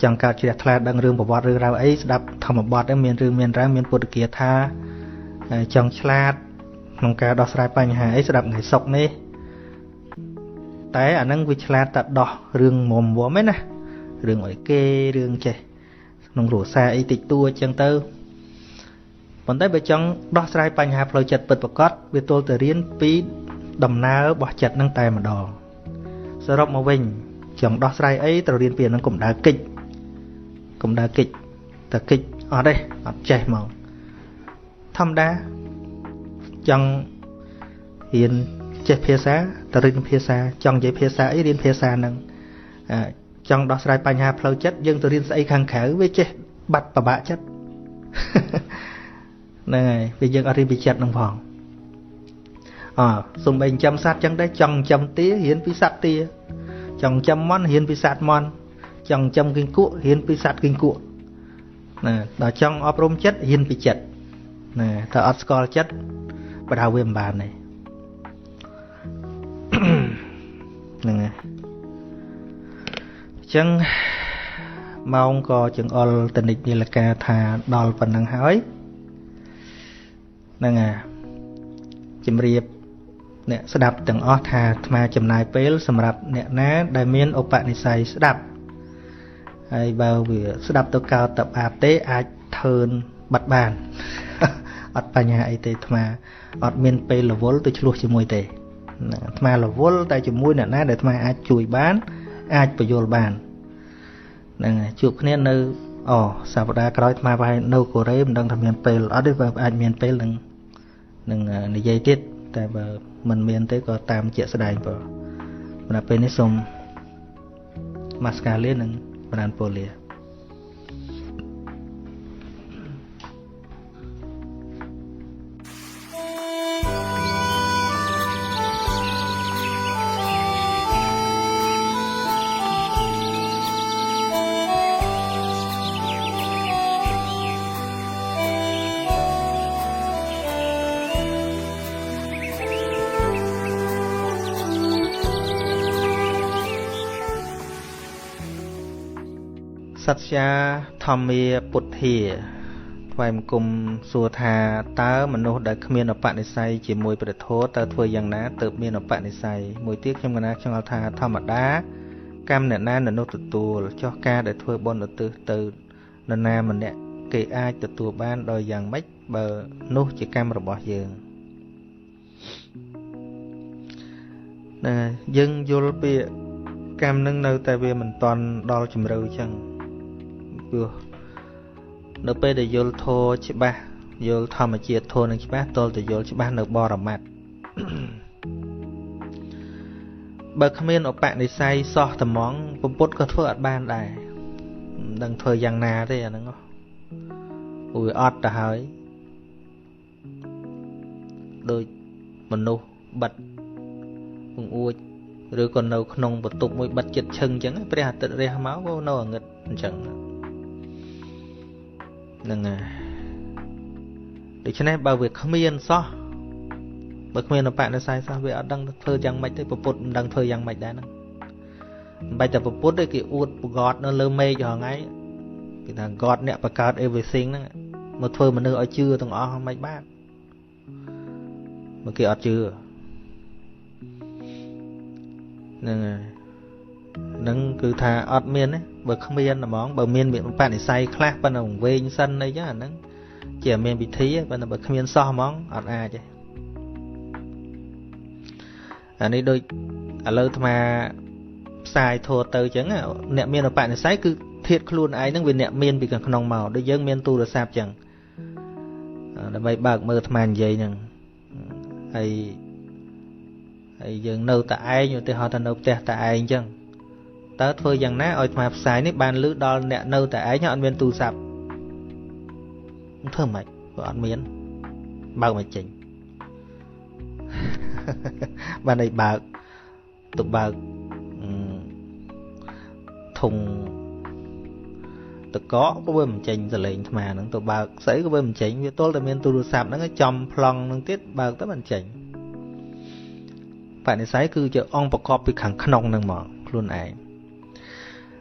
ចង់កើតជ្រះថ្លាដឹងរឿងប្រវត្តិរឿងរ៉ាវអីស្ដាប់ធម្មបទហ្នឹងមានរឿងមានរ៉ាវមានពុទ្ធគាថាចង់ឆ្លាតក្នុងការដោះស្រាយបញ្ហាអីស្ដាប់ថ្ងៃសុក្រនេះតែអាហ្នឹងវាឆ្លាតតែដោះរឿងមុំវំឯណារឿងអីគេរឿងចេះក្នុងគ្រួសារអីតិចតួចចឹងទៅប៉ុន្តែបើចង់ដោះស្រាយបញ្ហាផ្លូវចិត្តពិតប្រាកដវាទល់តែរៀនពីដំណើររបស់ចិត្តហ្នឹងតែម្ដងសរុបមកវិញចង់ដោះស្រាយអីត្រូវរៀនពីអាហ្នឹងកុំដើរកិច្ចកុំដើរកិច្ចតែកិច្ចអត់ទេអត់ចេះហ្មងធម្មតាចង់រៀនចេះភាសាទៅរៀនភាសាចង់និយាយភាសាអីរៀនភាសាហ្នឹងចង់ដោះស្រាយបញ្ហាផ្លូវចិត្តយើងទៅរៀនស្អីខាងក្រៅវាចេះបាត់ប្របាក់ចិត្តហ្នឹងហើយវាយើងអត់រៀនពីចិត្តហ្នឹងផងសំបីចិញ្ចឹមសត្វចឹងដែរចង់ចិញ្ចឹមទារៀនពីសត្វទាចង់ចិញ្ចឹមមន់រៀនពីសត្វមន់ចង់ចិញ្ចឹមគីង្គក់រៀនពីសត្វគីង្គក់ណាដល់ចង់អប់រំចិត្តរៀនពីចិត្តណាถ้าអត់ស្គាល់ចិត្តបដៅវាមិនបានទេហ្នឹងហើយអញ្ចឹងម៉ោងក៏ចង្អុលតនិចនាឡិកាថាដល់ប៉ុណ្ណឹងហើយហ្នឹងហើយជំរាបអ្នកស្ដាប់ទាំងអស់ថាអាត្មាចំណាយពេលសម្រាប់អ្នកណាដែលមានឧបនិស្ស័យស្ដាប់ហើយបើវាស្ដាប់ទៅកើតតបាបទេអាចធើនបាត់បានអត់បញ្ហាអីទេអាត្មាអត់មានពេលរវល់ទៅឆ្លោះជាមួយទេអាត្មារវល់តែជាមួយអ្នកណាដែលអាត្មាអាចជួយបានអាចបញ្យល់បានហ្នឹងហើយជួបគ្នានៅសប្តាហ៍ក្រោយអាត្មាប្រហែលនៅកូរ៉េមិនដឹងថាមានពេលអត់ទេបើអាចមានពេលនឹងនិយាយទៀតតែបើមិនមានទេក៏តាមជាក់ស្ដែងបើសម្រាប់ពេលនេះសូមម៉ាស្កាលានិងប្រានពូលាសត្យាធម្មាពុទ្ធាថ្វាយបង្គំសួរថាតើមនុស្សដែលគ្មានឧបនិស្ស័យជាមួយព្រះធម៌តើធ្វើយ៉ាងណាទើបមានឧបនិស្ស័យមួយទៀតខ្ញុំកណាចង់ថាធម្មតាកម្មអ្នកណានៅនោះទទួលចុះការដែលធ្វើបុណ្យឧទ្ទិសទៅនរណាម្នាក់គេអាចទទួលបានដោយយ៉ាងម៉េចបើនោះជាកម្មរបស់យើងណាយើងយល់ពាក្យកម្មនឹងនៅតែវាមិនតន់ដល់ជំរឿចឹងព្រោះនៅពេលដែលយល់ធម៌ច្បាស់យល់ធម្មជាតិធម៌នឹងច្បាស់តលទៅយល់ច្បាស់នៅបរមត្តបើគ្មានឧបនិស្ស័យសោះត្មងពុទ្ធក៏ធ្វើអត់បានដែរមិនដឹងធ្វើយ៉ាងណាទេអាហ្នឹងវាអត់ទៅហើយដូចមនុស្សបិទបង្អួចឬក៏នៅក្នុងបន្ទប់មួយបិទចិត្តឈឹងអញ្ចឹងព្រះអាទិត្យរះមកក៏នៅងងឹតអញ្ចឹងហ្នឹងហើយដូច្នេះបើវាគ្មានសោះបើគ្មានឧបនិស្ស័យសោះវាអត់ដឹងធ្វើយ៉ាងម៉េចទេពុទ្ធមិនដឹងធ្វើយ៉ាងម៉េចដែរហ្នឹងមិនបាច់តែពុទ្ធទេគេអួត God នៅលើមេឃរាល់ថ្ងៃគេថា God អ្នកបង្កើត everything ហ្នឹងមកធ្វើមនុស្សឲ្យជឿទាំងអស់មិនបានមកគេអត់ជឿហ្នឹងហើយហ្នឹងគឺថាអត់មានទេបើគ្មានហ្មងបើមានបនិស័យខ្លះប៉ុន្តែវែងសិនអីចឹងអាហ្នឹងជាមានពិធីប៉ុន្តែបើគ្មានសោះហ្មងអត់អាចទេអានេះដូចឥឡូវអាត្មាផ្សាយធัวទៅចឹងអ្នកមានឧបនិស្ស័យគឺធាតខ្លួនឯងហ្នឹងវាអ្នកមានពីខាងក្នុងមកដូចយើងមានទូរស័ព្ទចឹងដើម្បីបើកមើលអាត្មានិយាយហ្នឹងហើយយើងនៅតែឯងឧទាហរណ៍ថានៅផ្ទះតែឯងចឹងតើធ្វើយ៉ាងណាឲ្យអាត្មាផ្សាយនេះបានលឺដល់អ្នកនៅតែឯងអត់មានទូរស័ព្ទធ្វើម៉េចព្រោះអត់មានបើកមកចេញបានអីបើកទៅបើកធុង តកកក៏វាមិនចេញសលេងអាត្មាហ្នឹងទៅបើកស្អីក៏វាមិនចេញវាទល់តែមានទូរស័ព្ទហ្នឹងចំប្លង់ហ្នឹងទៀតបើកទៅមិនចេញបនិស័យគឺជាអង្គប្រកបពីខាងក្នុងហ្នឹងមកខ្លួនឯង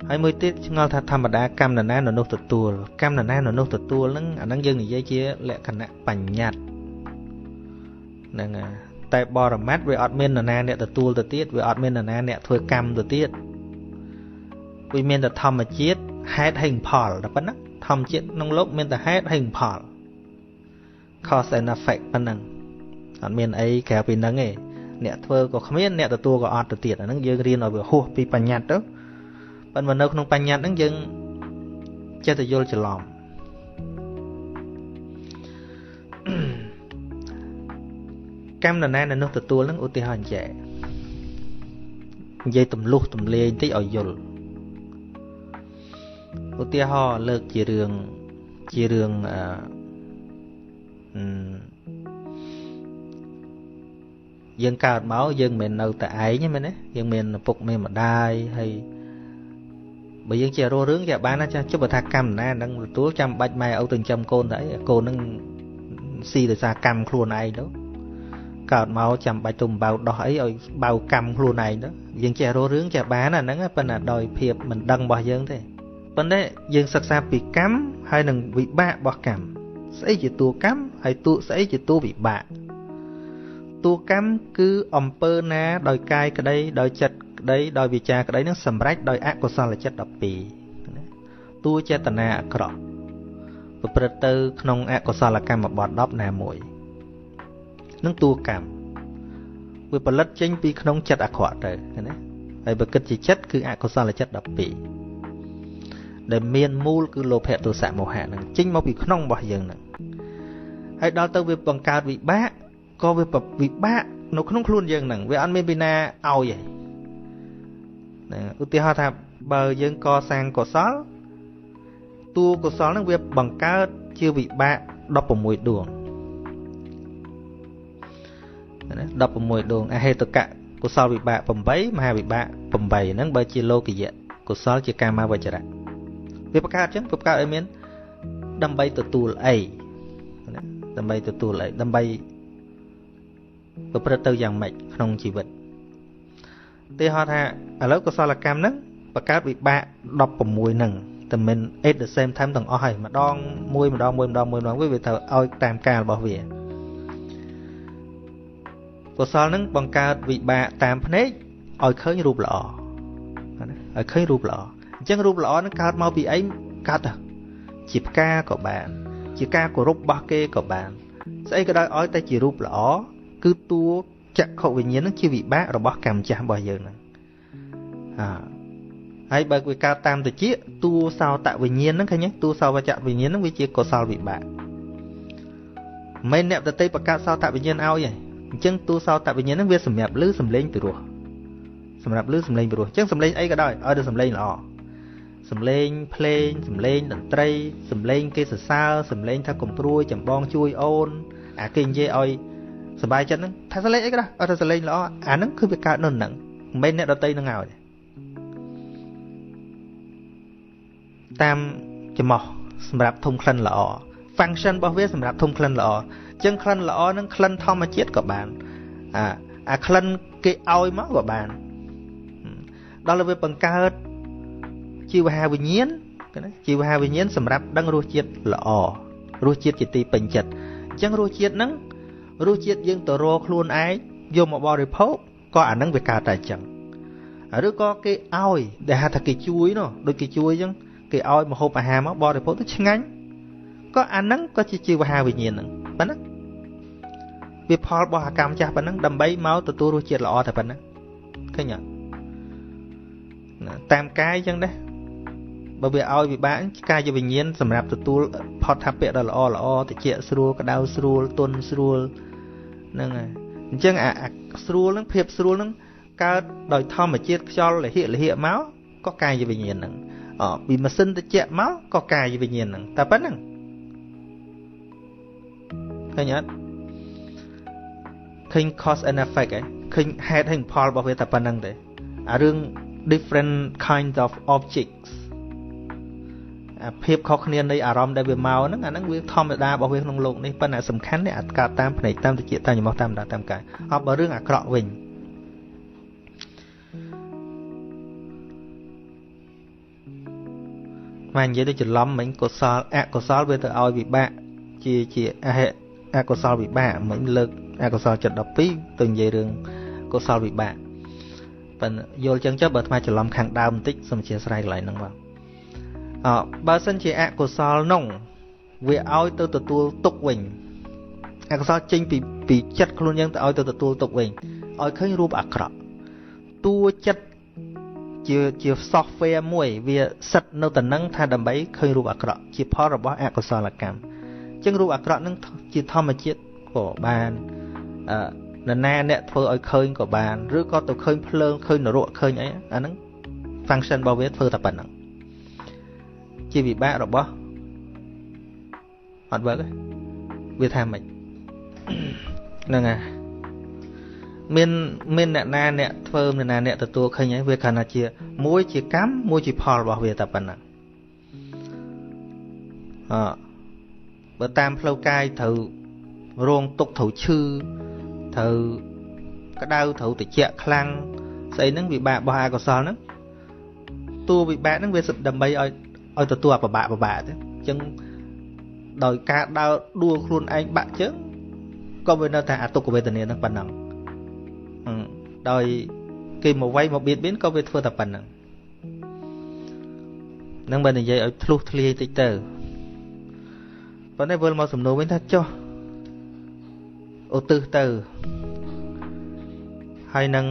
ហើយមួយទៀតឆ្ងល់ថាធម្មតាកម្មណាននោះទទួលកម្មណាននោះទទួលហ្នឹងអាហ្នឹងយើងនិយាយជាលក្ខណៈបញ្ញត្តិហ្នឹងតែបរមត្តវាអត់មាននរណាអ្នកទទួលទៅទៀតវាអត់មាននរណាអ្នកធ្វើកម្មទៅទៀតវាមានតែធម្មជាតិហេតុហើយផលតែប៉ុណ្ណាធម្មជាតិក្នុងលោកមានតែហេតុហើយផល cause and effect ប៉ុណ្ណឹងអត់មានអីក្រៅពីហ្នឹងទេអ្នកធ្វើក៏គ្មានអ្នកទទួលក៏អត់ទៅទៀតអាហ្នឹងយើងរៀនឲ្យវាហួសពីបញ្ញត្តិទៅប៉ុន្តែនៅក្នុងបញ្ញត្តិហ្នឹងយើងចេះតែយល់ច្រឡំកម្មនរណានោះទទួលហ្នឹងឧទាហរណ៍អញ្ចេះនិយាយទម្លុះទម្លាយបន្តិចឲ្យយល់ឧទាហរណ៍លើកជារឿងយើងកើតមកយើងមិនមែននៅតែឯងទេមែនទេយើងមានឪពុកមានម្ដាយហើយបើយើងជារស់រឿងគេបានណាចាស់ចុះបើថាកម្មណានឹងទទួលចាំបាច់ម៉ែឪទៅចិញ្ចឹមកូនទៅអីកូននឹងស៊ីដោយសារកម្មខ្លួនឯងទៅកើតមកចាំបាច់ទៅបៅដោះអីឲ្យបៅកម្មខ្លួនឯងទៅយើងចេះរស់រឿងចេះបានអាហ្នឹងប៉ុន្តែដោយភាពមិនដឹងរបស់យើងទេប៉ុន្តែយើងសិក្សាពីកម្មហើយនឹងវិបាករបស់កម្មស្អីជាតួកម្មហើយតួស្អីជាតួវិបាកតួកម្មគឺអំពើណាដោយកាយក្តីដោយចិត្តក្តីដោយវិចារក្តីនឹងសម្រេចដោយអកុសលចិត្ត12ណាតួចេតនាអាក្រក់ប្រព្រឹត្តទៅក្នុងអកុសលកម្មបទ10ណាមួយនឹងតួកម្មវាផលិតចេញពីក្នុងចិត្តអាក្រក់ទៅណាហើយបើគិតជាចិត្តគឺអកុសលចិត្ត12ដែលមានមូលគឺលោភៈទោសៈមោហៈនឹងចេញមកពីក្នុងរបស់យើងហ្នឹងហើយដល់ទៅវាបង្កើតវិបាកក៏វាវិបាកនៅក្នុងខ្លួនយើងហ្នឹងវាអត់មានពីណាឲ្យទេណាឧទាហរណ៍ថាបើយើងកសាងកុសលតួកុសលហ្នឹងវាបង្កើតជាវិបាក16ដួងណា16ដួងអហេតុកៈកុសលវិបាក8មហាវិបាក8ហ្នឹងបើជាលោកយៈកុសលជាកាមាវចរៈវាបង្កើតអញ្ចឹងបង្កើតឲ្យមានដើម្បីទទួលអីណាដើម្បីទទួលអីដើម្បីប្រព្រឹត្តទៅយ៉ាងម៉េចក្នុងជីវិតឧទាហរណ៍ថាឥឡូវកុសលកម្មហ្នឹងបង្កើតវិបាក16ហ្នឹងតែមិន at the same time ទាំងអស់ហើយម្ដងមួយម្ដងមួយម្ដងមួយម្ដងវាត្រូវឲ្យតាមកាលរបស់វាកុសលហ្នឹងបង្កើតវិបាកតាមភ្នែកឲ្យឃើញរូបល្អណាឲ្យឃើញរូបល្អអញ្ចឹងរូបល្អហ្នឹងកើតមកពីអីកើតទៅជាផ្កាក៏បានជាការគោរពរបស់គេក៏បានស្អីក៏ដោយឲ្យតែជារូបល្អគឺតួចក្ខុវិញ្ញាណហ្នឹងជាវិបាករបស់កម្មចាស់របស់យើងហ្នឹងហើយបើវាកើតតាមតិចតួសោតវិញ្ញាណហ្នឹងឃើញទេតួសោវចវិញ្ញាណហ្នឹងវាជាកុសលវិបាកមិនអ្នកដទៃបង្កើតសោតវិញ្ញាណឲ្យទេអញ្ចឹងតួសោតវិញ្ញាណហ្នឹងវាសម្រាប់ឮសំឡេងពីរោះសម្រាប់ឮសំឡេងពីរោះអញ្ចឹងសំឡេងអីក៏ដោយឲ្យតែសំឡេងល្អសំឡេងភ្លេងសំឡេងតន្ត្រីសំឡេងគេសរសើរសំឡេងថាកំព្រួយចម្បងជួយអូនអាគេនិយាយឲ្យសบายចិត្តហ្នឹងថាសលេងអីក៏ដោយអត់ថាសលេងល្អអាហ្នឹងគឺវាកើតនៅហ្នឹងមិនមែនអ្នកដតីហ្នឹងឲ្យតាមច្រមុះសម្រាប់ធំក្លិនល្អ function របស់វាសម្រាប់ធំក្លិនល្អអញ្ចឹងក្លិនល្អហ្នឹងក្លិនធម្មជាតិក៏បានអាក្លិនគេឲ្យមកក៏បានដល់វាបង្កើតជីវហាវិញ្ញាណណាជីវហាវិញ្ញាណសម្រាប់ដឹងរសជាតិល្អរសជាតិជាទីពេញចិត្តអញ្ចឹងរសជាតិហ្នឹងរសជាតិយើងទៅរកខ្លួនឯងយកមកបរិភោគក៏អាហ្នឹងវាកើតតែអញ្ចឹងឬក៏គេឲ្យដែលហៅថាគេជួយនោះដូចគេជួយអញ្ចឹងគេឲ្យម្ហូបអាហារមកបរិភោគទៅឆ្ងាញ់ក៏អាហ្នឹងក៏ជាជីវហាវិញ្ញាណហ្នឹងប៉ុណ្ណាវាផលរបស់អាកម្មចាស់ប៉ុណ្ណឹងដើម្បីមកទទួលរសជាតិល្អតែប៉ុណ្ណាឃើញអត់ណាតាមកាយអញ្ចឹងដែរបើវាឲ្យវិបាកកាយវិញ្ញាណសម្រាប់ទទួលផតថាពៈដ៏ល្អល្អតិចស្រួលក្តៅស្រួលទន់ស្រួលហ្នឹងហើយអញ្ចឹងអាស្រួលហ្នឹងភាពស្រួលហ្នឹងកើតដោយធម្មជាតិខ្យល់លហិលហិមកក៏កាយវិញ្ញាណហ្នឹងពីម៉ាស៊ីនតិចមកក៏កាយវិញ្ញាណហ្នឹងតែប៉ុណ្្នឹងឃើញអត់ឃើញ cause and effect ហ៎ឃើញហេតុហើយផលរបស់វាតែប៉ុណ្្នឹងទេអារឿង different kinds of objects អាភាពខុសគ្នានៃអារម្មណ៍ដែលវាមកហ្នឹងអាហ្នឹងវាធម្មតារបស់វាក្នុងលោកនេះប៉ុន្តែសំខាន់នេះអាកើតតាមភ្នែកតាមត្រចៀកតាមច្រមុះតាមដៃតាមកាយអត់បើរឿងអាក្រក់វិញមកនិយាយទៅច្រឡំមិញកុសលអកុសលវាទៅឲ្យវិបាកជាជាអហិអកុសលវិបាកមិញលើកអកុសលចិត្ត12ទៅនិយាយរឿងកុសលវិបាកប៉ុន្តែយល់ចឹងចុះបើអាត្មាច្រឡំខាងដើមបន្តិចសូមអធិស្ឋានកន្លែងហ្នឹងបាទអបើសិនជាអកុសលនោះវាឲ្យទៅទទួលទុកវិញអកុសលចេញពីចិត្តខ្លួនយើងទៅឲ្យទៅទទួលទុកវិញឲ្យឃើញរូបអាក្រក់តួចិត្តជា software មួយវាសិតនៅតំណឹងថាដើម្បីឃើញរូបអាក្រក់ជាផលរបស់អកុសលកម្មអញ្ចឹងរូបអាក្រក់នឹងជាធម្មជាតិក៏បានអឺនរណាអ្នកធ្វើឲ្យឃើញក៏បានឬក៏ទៅឃើញភ្លើងឃើញនរកឃើញអីអាហ្នឹង function របស់វាធ្វើតែប៉ុណ្្នឹងជាវិបាករបស់អត់វើកទេវាថាម៉េចហ្នឹងហើយមានអ្នកណាអ្នកធ្វើអ្នកណាអ្នកទទួលឃើញហើយវាគ្រាន់តែជាមួយជាកម្មមួយជាផលរបស់វាតែប៉ុណ្ណឹងអបើតាមផ្លូវកាយត្រូវរងទុកត្រូវឈឺត្រូវក្តៅត្រូវត្រជាក់ខ្លាំងស្អីហ្នឹងវិបាករបស់អកុសលហ្នឹងតួវិបាកហ្នឹងវាដើម្បីឲ្យទទួលអាប្របាក់ទៅអញ្ចឹងដោយការដើរដួលខ្លួនឯងបាក់ជើងក៏វានៅតែអទុក្ខវេទនាហ្នឹងប៉ុណ្ណឹងដោយគេមកវាយមកបៀតបៀនក៏វាធ្វើតែប៉ុណ្ណឹងនឹងបើនិយាយឲ្យធ្លុះធ្លាយតិចទៅប៉ុន្តែវិលមកសំណួរវិញថាចុះឧទ្ទិសទៅហើយនឹង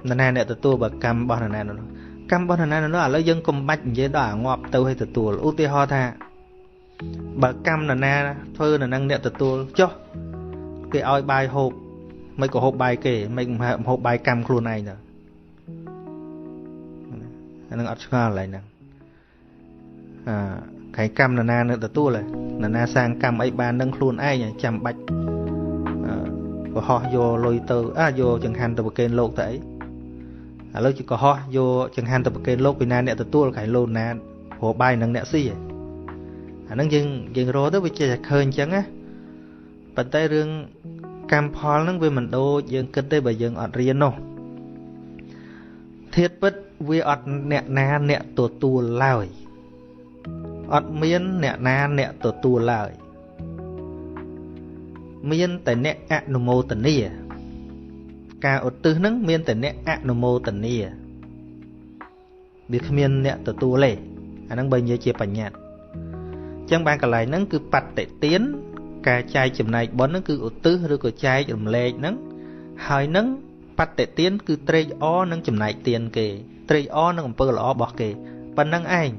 នរណាអ្នកទទួលបើកម្មរបស់នរណានោះកម្មរបស់នរណានោះឥឡូវយើងកុំបាច់និយាយដល់អាងាប់ទៅឲ្យទទួលឧទាហរណ៍ថាបើកម្មនរណាធ្វើនៅនឹងអ្នកទទួលចុះគេឲ្យបាយហូបមិនក៏ហូបបាយគេមិនហូបបាយកម្មខ្លួនឯងទៅអានឹងអត់ឆ្ងល់កន្លែងហ្នឹងអខែកម្មនរណានៅទទួលនរណាសាងកម្មអីបាននឹងខ្លួនឯងចាំបាច់កុហកយកលុយទៅយកចង្ហាន់ទៅប្រគេនលោកទៅអីឥឡូវជាកុហកយកចង្ហាន់ទៅប្រគេនលោកពីណាអ្នកទទួលខែលោកណាព្រោះបាយនឹងអ្នកស៊ីអាហ្នឹងយើងរកទៅវាចេះតែឃើញអញ្ចឹងណាប៉ុន្តែរឿងកម្មផលហ្នឹងវាមិនដូចយើងគិតទេបើយើងអត់រៀននោះធាតុពិតវាអត់អ្នកណាអ្នកទទួលឡើយអត់មានអ្នកណាអ្នកទទួលឡើយមានតែអ្នកអនុមោទនាការឧទ្ទិសហ្នឹងមានតែអ្នកអនុមោទនាវាគ្មានអ្នកទទួលទេអាហ្នឹងបើនិយាយជាបញ្ញត្តិអញ្ចឹងបានកន្លែងហ្នឹងគឺបតិទានការចែកចំណែកបុណ្យហ្នឹងគឺឧទ្ទិសឬក៏ចែករំលែកហ្នឹងហើយនឹងបតិទានគឺត្រេកអរនឹងចំណែកទានគេត្រេកអរនឹងអំពើល្អរបស់គេប៉ុណ្្នឹងឯង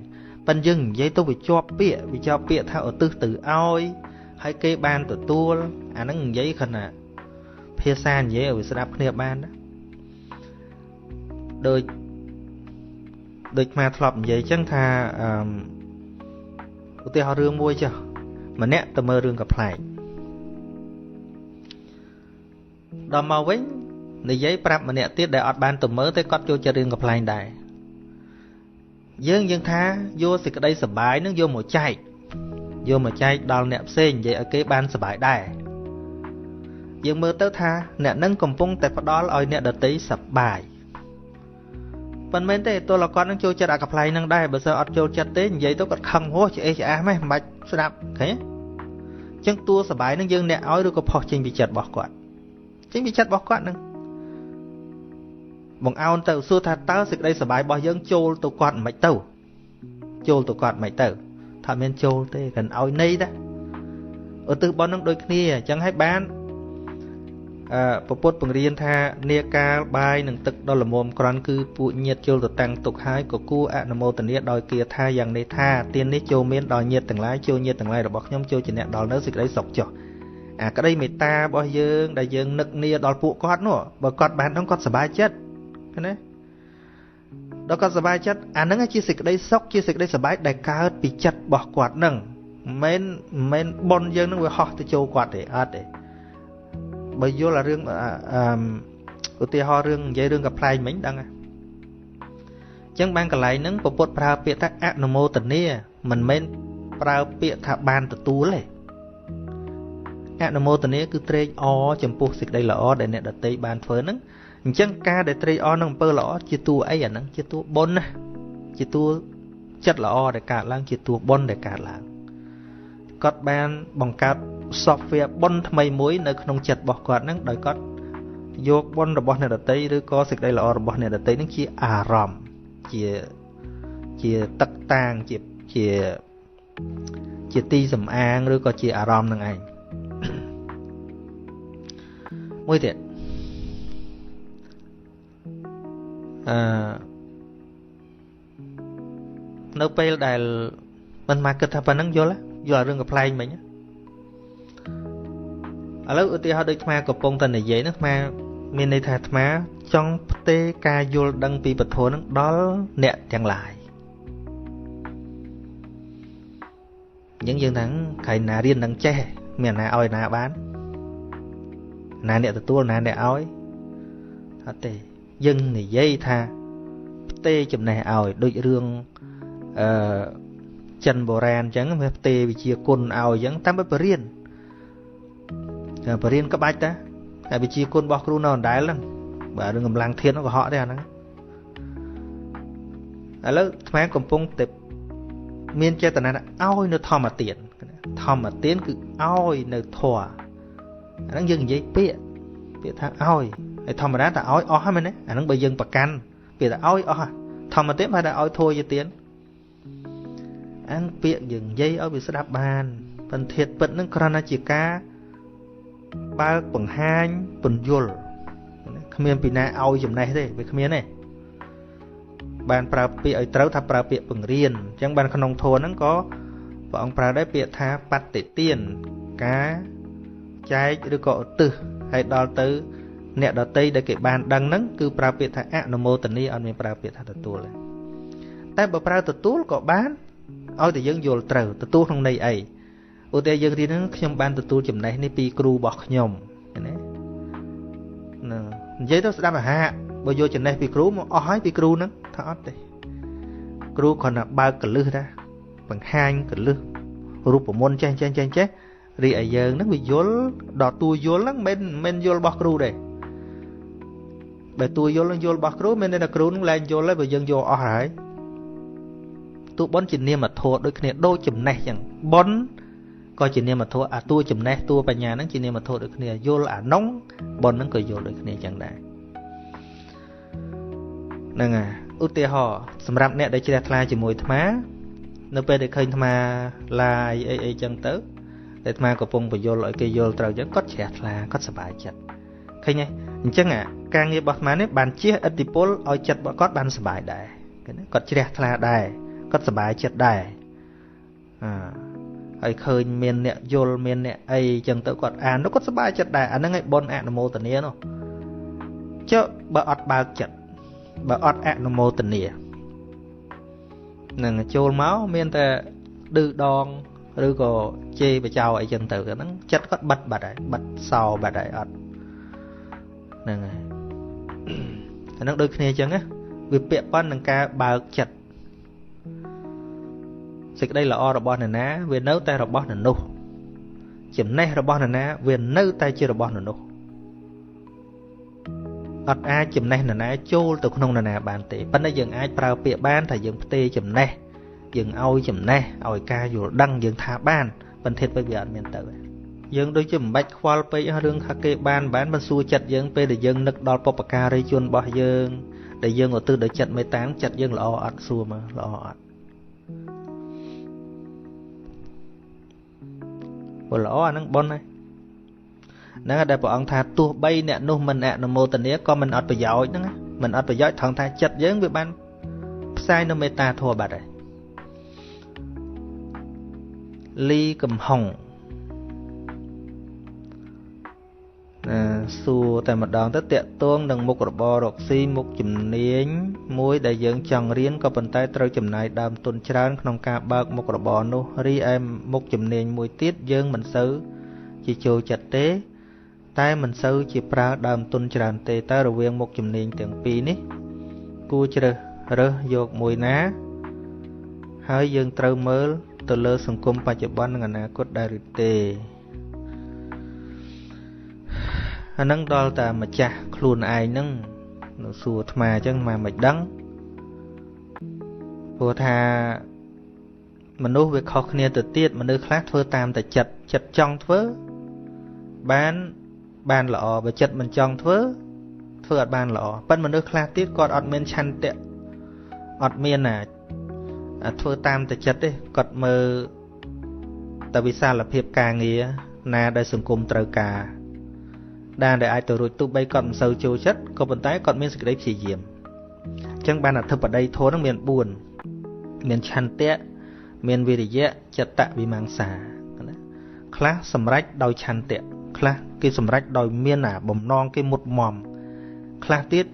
ប៉ុន្តែយើងនិយាយទៅវាជាប់ពាក្យវាជាប់ពាក្យថាឧទ្ទិសទៅឲ្យហើយគេបានទទួលអាហ្នឹងនិយាយខណៈភាសានិយាយឲ្យវាស្ដាប់គ្នាបានណាដូចមកធ្លាប់និយាយចឹងថាឧទាហរណ៍រឿងមួយចុះម្នាក់ទៅមើលរឿងកំប្លែងដល់មកវិញនិយាយប្រាប់ម្នាក់ទៀតដែលអត់បានទៅមើលទេគាត់ចូលចិត្តរឿងកំប្លែងដែរយើងថាយកសេចក្តីសប្បាយនឹងយកមកចែកដល់អ្នកផ្សេងនិយាយឲ្យគេបានសប្បាយដែរយើងមើលទៅថាអ្នកនឹងកំពុងតែផ្ដល់ឲ្យអ្នកដទៃសប្បាយប៉ុន្មានទេទោះគាត់នឹងចូលចិត្តអាកំប្លែងនឹងដែរបើសិនអត់ចូលចិត្តទេនិយាយទៅគាត់ខឹងហោះឆ្អេះឆ្អាស់ម៉េះមិនបាច់ស្ដាប់ឃើញអញ្ចឹងតួសប្បាយនឹងយើងអ្នកឲ្យឬក៏ផុសចេញពីចិត្តរបស់គាត់ចេញពីចិត្តរបស់គាត់នឹងបងអោនទៅសួរថាតើសេចក្តីសប្បាយរបស់យើងចូលទៅគាត់មិនទៅចូលទៅគាត់មិនទៅថាមានចូលទេកាន់ឲ្យន័យដែរឧទ្ទិសបុណ្យនឹងដូចគ្នាអញ្ចឹងឲ្យបានពពុទ្ធបង្រៀនថានាកាលបាយនឹងទឹកដល់ល្មមក្រាន់គឺពួកញាតិចូលទៅតាំងទុកហើយក៏គួរអនុមោទនាដោយគាថាយ៉ាងនេះថាទាននេះចូលមានដល់ញាតិទាំងឡាយចូលញាតិទាំងឡាយរបស់ខ្ញុំចូលជាអ្នកដល់នៅសេចក្តីសុខចុះអាក្តីមេត្តារបស់យើងដែលយើងនឹកនាដល់ពួកគាត់នោះបើគាត់បានហ្នឹងគាត់សប្បាយចិត្តណាដល់គាត់សប្បាយចិត្តអាហ្នឹងជាសេចក្តីសុខជាសេចក្តីសប្បាយដែលកើតពីចិត្តរបស់គាត់ហ្នឹងមិនមែនបុណ្យយើងហ្នឹងវាហោះទៅចូលគាត់ទេអត់ទេបើយល់អារឿងឧទាហរណ៍រឿងនិយាយរឿងកំប្លែងមិញដឹងហ៎ ចឹងបានកន្លែងហ្នឹងពពុទ្ធប្រើពាក្យថាអនុមោទនាមិនមែនប្រើពាក្យថាបានទទួលទេអនុមោទនាគឺត្រេកអរចំពោះសេចក្តីល្អដែលអ្នកដទៃបានធ្វើហ្នឹងអញ្ចឹងការដែលត្រេកអរនឹងអំពើល្អជាតួអីអាហ្នឹងជាតួបុណ្យណាជាតួចិត្តល្អដែលកើតឡើងជាតួបុណ្យដែលកើតឡើងគាត់បានបង្កើត software បុណ្យថ្មីមួយនៅក្នុងចិត្តរបស់គាត់ហ្នឹងដោយគាត់យកបុណ្យរបស់អ្នកដទៃឬក៏សេចក្តីល្អរបស់អ្នកដទៃហ្នឹងជាអារម្មណ៍ជាទឹកតាងជាជាជាទីសំអាងឬក៏ជាអារម្មណ៍នឹងឯងមួយទៀតអឺនៅពេលដែលមិនមកគិតថាប៉ុណ្ណឹងយល់យល់រឿងកំ pl ែងមិញឥឡូវឧទាហរណ៍ដូចអាត្មាកំពុងតែនិយាយហ្នឹងអាត្មាមានន័យថាអាត្មាចង់ផ្ទេរការយល់ដឹងពីពធហ្នឹងដល់អ្នកទាំងឡាយអញ្ចឹងយើងថាក្រៃណារៀននឹងចេះមានណាឲ្យណាបានណាអ្នកទទួលណាអ្នកឲ្យអត់ទេយើងនិយាយថាផ្ទេរចំណេះឲ្យដូចរឿងអឺចិនបុរាណអញ្ចឹងវាផ្ទេរវិជាគុណឲ្យអញ្ចឹងតាមបរិញ្ញាបរិញ្ញាក្បាច់តាតែវិជាគុណរបស់គ្រូនៅអណ្ដែលហ្នឹងបាទរឿងកម្លាំងធាតុនោះកុហកទេអាហ្នឹងឥឡូវអាត្មាកំពុងតែមានចេតនាឲ្យនៅធម្មទានធម្មទានគឺឲ្យនៅធម៌អាហ្នឹងយើងនិយាយពាក្យថាឲ្យហើយធម្មតាតែឲ្យអស់ហ្នឹងមែនទេអាហ្នឹងបើយើងប្រកាន់ពាក្យថាឲ្យអស់ធម្មទានប្រហែលថាឲ្យធម៌ជាទានអានពាក្យយើងនិយាយឲ្យវាស្ដាប់បានប៉ុន្តែធាតុពិតហ្នឹងគ្រាន់តែជាការបើកបង្ហាញពន្យល់គ្មានពីណាឲ្យចំណេះទេវាគ្មានទេបានប្រើពាក្យឲ្យត្រូវថាប្រើពាក្យបង្រៀនអញ្ចឹងបានក្នុងធម៌ហ្នឹងក៏ព្រះអង្គប្រើដែរពាក្យថាបតិទានការចែកឬក៏ឧទ្ទិសហើយដល់ទៅអ្នកដទៃដែលគេបានដឹងហ្នឹងគឺប្រើពាក្យថាអនុមោទនាអត់មានប្រើពាក្យថាទទួលទេតែបើប្រើទទួលក៏បានឲ្យតែយើងយល់ត្រូវទទួលក្នុងន័យអីឧទាហរណ៍យើងរៀនហ្នឹងខ្ញុំបានទទួលចំណេះនេះពីគ្រូរបស់ខ្ញុំណាហ្នឹងនិយាយទៅស្ដាប់អាហារបើយកចំណេះពីគ្រូមកអស់ហើយពីគ្រូហ្នឹងថាអត់ទេគ្រូគ្រាន់តែបើកកលឹះតាបង្ហាញកលឹះរូបមន្តចេះចេះចេះចេះរីឯយើងហ្នឹងវាយល់ដល់តួយល់ហ្នឹងមិនយល់របស់គ្រូទេបើតួយល់នឹងយល់របស់គ្រូមានន័យថាគ្រូហ្នឹងលែងយល់ហើយបើយើងយកអស់ហើយតួបុណ្យជានាមធម៌ដូចគ្នាដូចចំណេះចឹងបុណ្យក៏ជានាមធម៌អាតួចំណេះតួបញ្ញាហ្នឹងជានាមធម៌ដូចគ្នាយល់អានោះបុណ្យហ្នឹងក៏យល់ដូចគ្នាចឹងដែរហ្នឹងហើយឧទាហរណ៍សម្រាប់អ្នកដែលជ្រះថ្លាជាមួយអាត្មានៅពេលដែលឃើញអាត្មាឡាយអីអីចឹងទៅតែអាត្មាកំពុងបញ្យល់ឲ្យគេយល់ត្រូវចឹងគាត់ជ្រះថ្លាគាត់សប្បាយចិត្តឃើញទេអញ្ចឹងអាការងាររបស់អាត្មានេះបានជះឥទ្ធិពលឲ្យចិត្តរបស់គាត់បានសប្បាយដែរឃើញទេគាត់ជ្រះថ្លាដែរគាត់សប្បាយចិត្តដែរអឺហើយឃើញមានអ្នកយល់មានអ្នកអីចឹងទៅគាត់អាននោះគាត់សប្បាយចិត្តដែរអាហ្នឹងឯងបុណ្យអនុមោទនានោះចុះបើអត់បើកចិត្តបើអត់អនុមោទនានឹងចូលមកមានតែឌឺដងឬក៏ជេរបចោអីចឹងទៅហ្នឹងចិត្តគាត់បិទបាត់ហើយបិទសោបាត់ហើយអត់ហ្នឹងហើយអាហ្នឹងដូចគ្នាចឹងណាវាពាក់ព័ន្ធនឹងការបើកចិត្តសេចក្តីល្អរបស់នរណាវានៅតែរបស់នរនោះចំណេះរបស់នរណាវានៅតែជារបស់នរនោះអត់អាចចំណេះនរណាចូលទៅក្នុងនរណាបានទេប៉ុន្តែយើងអាចប្រើពាក្យបានថាយើងផ្ទេរចំណេះយើងឲ្យចំណេះឲ្យការយល់ដឹងយើងថាបានប៉ុន្តែពិតវាអត់មានទៅយើងដូចជាមិនបាច់ខ្វល់ពេករឿងថាគេបានមិនសួរចិត្តយើងពេលដែលយើងនឹកដល់បុព្វការីជនរបស់យើងដែលយើងឧទ្ទិសដោយចិត្តមេត្តាចិត្តយើងល្អអត់សួរមកល្អអត់បើល្អអាហ្នឹងបុណ្យហើយហ្នឹងដែលព្រះអង្គថាទោះបីអ្នកនោះមិនអនុមោទនាក៏មិនអត់ប្រយោជន៍ហ្នឹងមិនអត់ប្រយោជន៍ថងថាចិត្តយើងវាបានផ្សាយនៅមេត្តាធម៌បាត់ហើយលីកំហុងណាសួរតែម្ដងទៅតាក់ទងនឹងមុខរបររកស៊ីមុខជំនាញមួយដែលយើងចង់រៀនក៏ប៉ុន្តែត្រូវចំណាយដើមទុនច្រើនក្នុងការបើកមុខរបរនោះរីឯមុខជំនាញមួយទៀតយើងមិនសូវជាចូលចិត្តទេតែមិនសូវជាប្រើដើមទុនច្រើនទេតើរវាងមុខជំនាញទាំងពីរនេះគួរជ្រើស រើសយកមួយណាហើយយើងត្រូវមើលទៅលើសង្គមបច្ចុប្បន្ននិងអនាគតដែរឬទេអានឹងដល់តែម្ចាស់ខ្លួនឯងហ្នឹងនៅសួរអាត្មាអញ្ចឹងមកមិនដឹងព្រោះថាមនុស្សវាខុសគ្នាទៅទៀតមនុស្សខ្លះធ្វើតាមតែចិត្តចិត្តចង់ធ្វើបានល្អបើចិត្តមិនចង់ធ្វើធ្វើអត់បានល្អប៉ុន្តែមនុស្សខ្លះទៀតគាត់អត់មានឆន្ទៈអត់មានណាធ្វើតាមតែចិត្តទេគាត់មើលតែវិសាលភាពការងារណាដែលសង្គមត្រូវការដែលអាចទៅរួចទោះបីគាត់មិនសូវចូលចិត្តក៏ប៉ុន្តែគាត់មានសេចក្តីព្យាយាមអញ្ចឹងបានអធិបតីធម៌នឹងមាន4មានឆន្ទៈមានវិរិយៈចិត្តវិមង្សាណាខ្លះសម្រេចដោយឆន្ទៈខ្លះគេសម្រេចដោយមានអាបំណងគេមុតមមខ្លះទៀត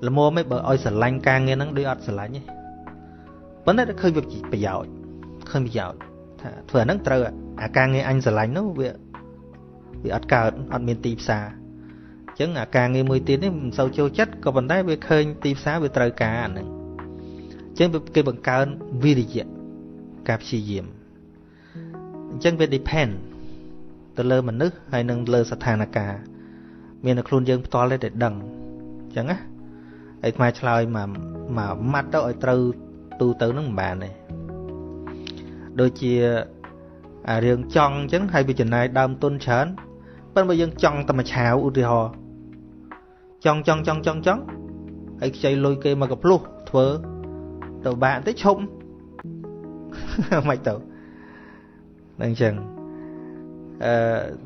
ល្មមឯងបើឲ្យស្រឡាញ់ការងារហ្នឹងដូចអត់ស្រឡាញ់ទេប៉ុន្តែឃើញវាប្រយោជន៍ឃើញប្រយោជន៍ថាធ្វើអាហ្នឹងត្រូវអាការងារអញស្រឡាញ់នោះវាអត់កើតអត់មានទីផ្សារអញ្ចឹងអាការងារមួយទៀតនេះមិនសូវចូលចិត្តក៏ប៉ុន្តែវាឃើញទីផ្សារវាត្រូវការអាហ្នឹងអញ្ចឹងគេបង្កើនវិរិយៈការព្យាយាមអញ្ចឹងវា depend ទៅលើមនុស្សហើយនឹងលើស្ថានភាពមានតែខ្លួនយើងផ្ទាល់ទេតែដឹងអញ្ចឹងណាហើយអាត្មាឆ្លើយមកម៉ាត់ទៅឲ្យត្រូវទូទៅនឹងមិនបានទេដូចជាអារឿងចង់អញ្ចឹងហើយវាចំណាយដើមទុនច្រើនប៉ុន្តែបើយើងចង់តែមួយឆាវឧទាហរណ៍ចង់ហើយខ្ចីលុយគេមកកភ្លុះធ្វើទៅបាក់តិចឈប់មិនទៅនឹងអញ្ចឹង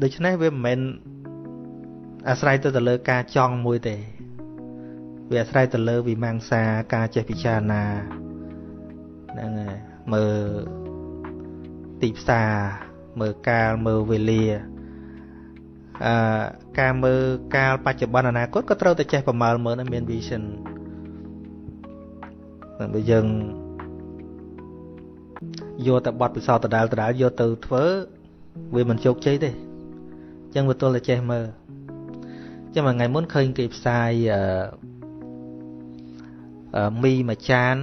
ដូច្នេះវាមិនមែនអាស្រ័យទៅលើការចង់មួយទេវាអាស្រ័យទៅលើវិមង្សាការចេះពិចារណាហ្នឹងហើយមើលទីផ្សារមើលកាលមើលវេលាការមើលកាលបច្ចុប្បន្នអនាគតក៏ត្រូវតែចេះប្រមើលមើលឲ្យមាន vision នឹងបើយើងយកតែបទពិសោធន៍ដដែលយកទៅធ្វើវាមិនជោគជ័យទេអញ្ចឹងវាទល់តែចេះមើលចឹងមួយថ្ងៃមុនឃើញគេផ្សាយមីមួយចាន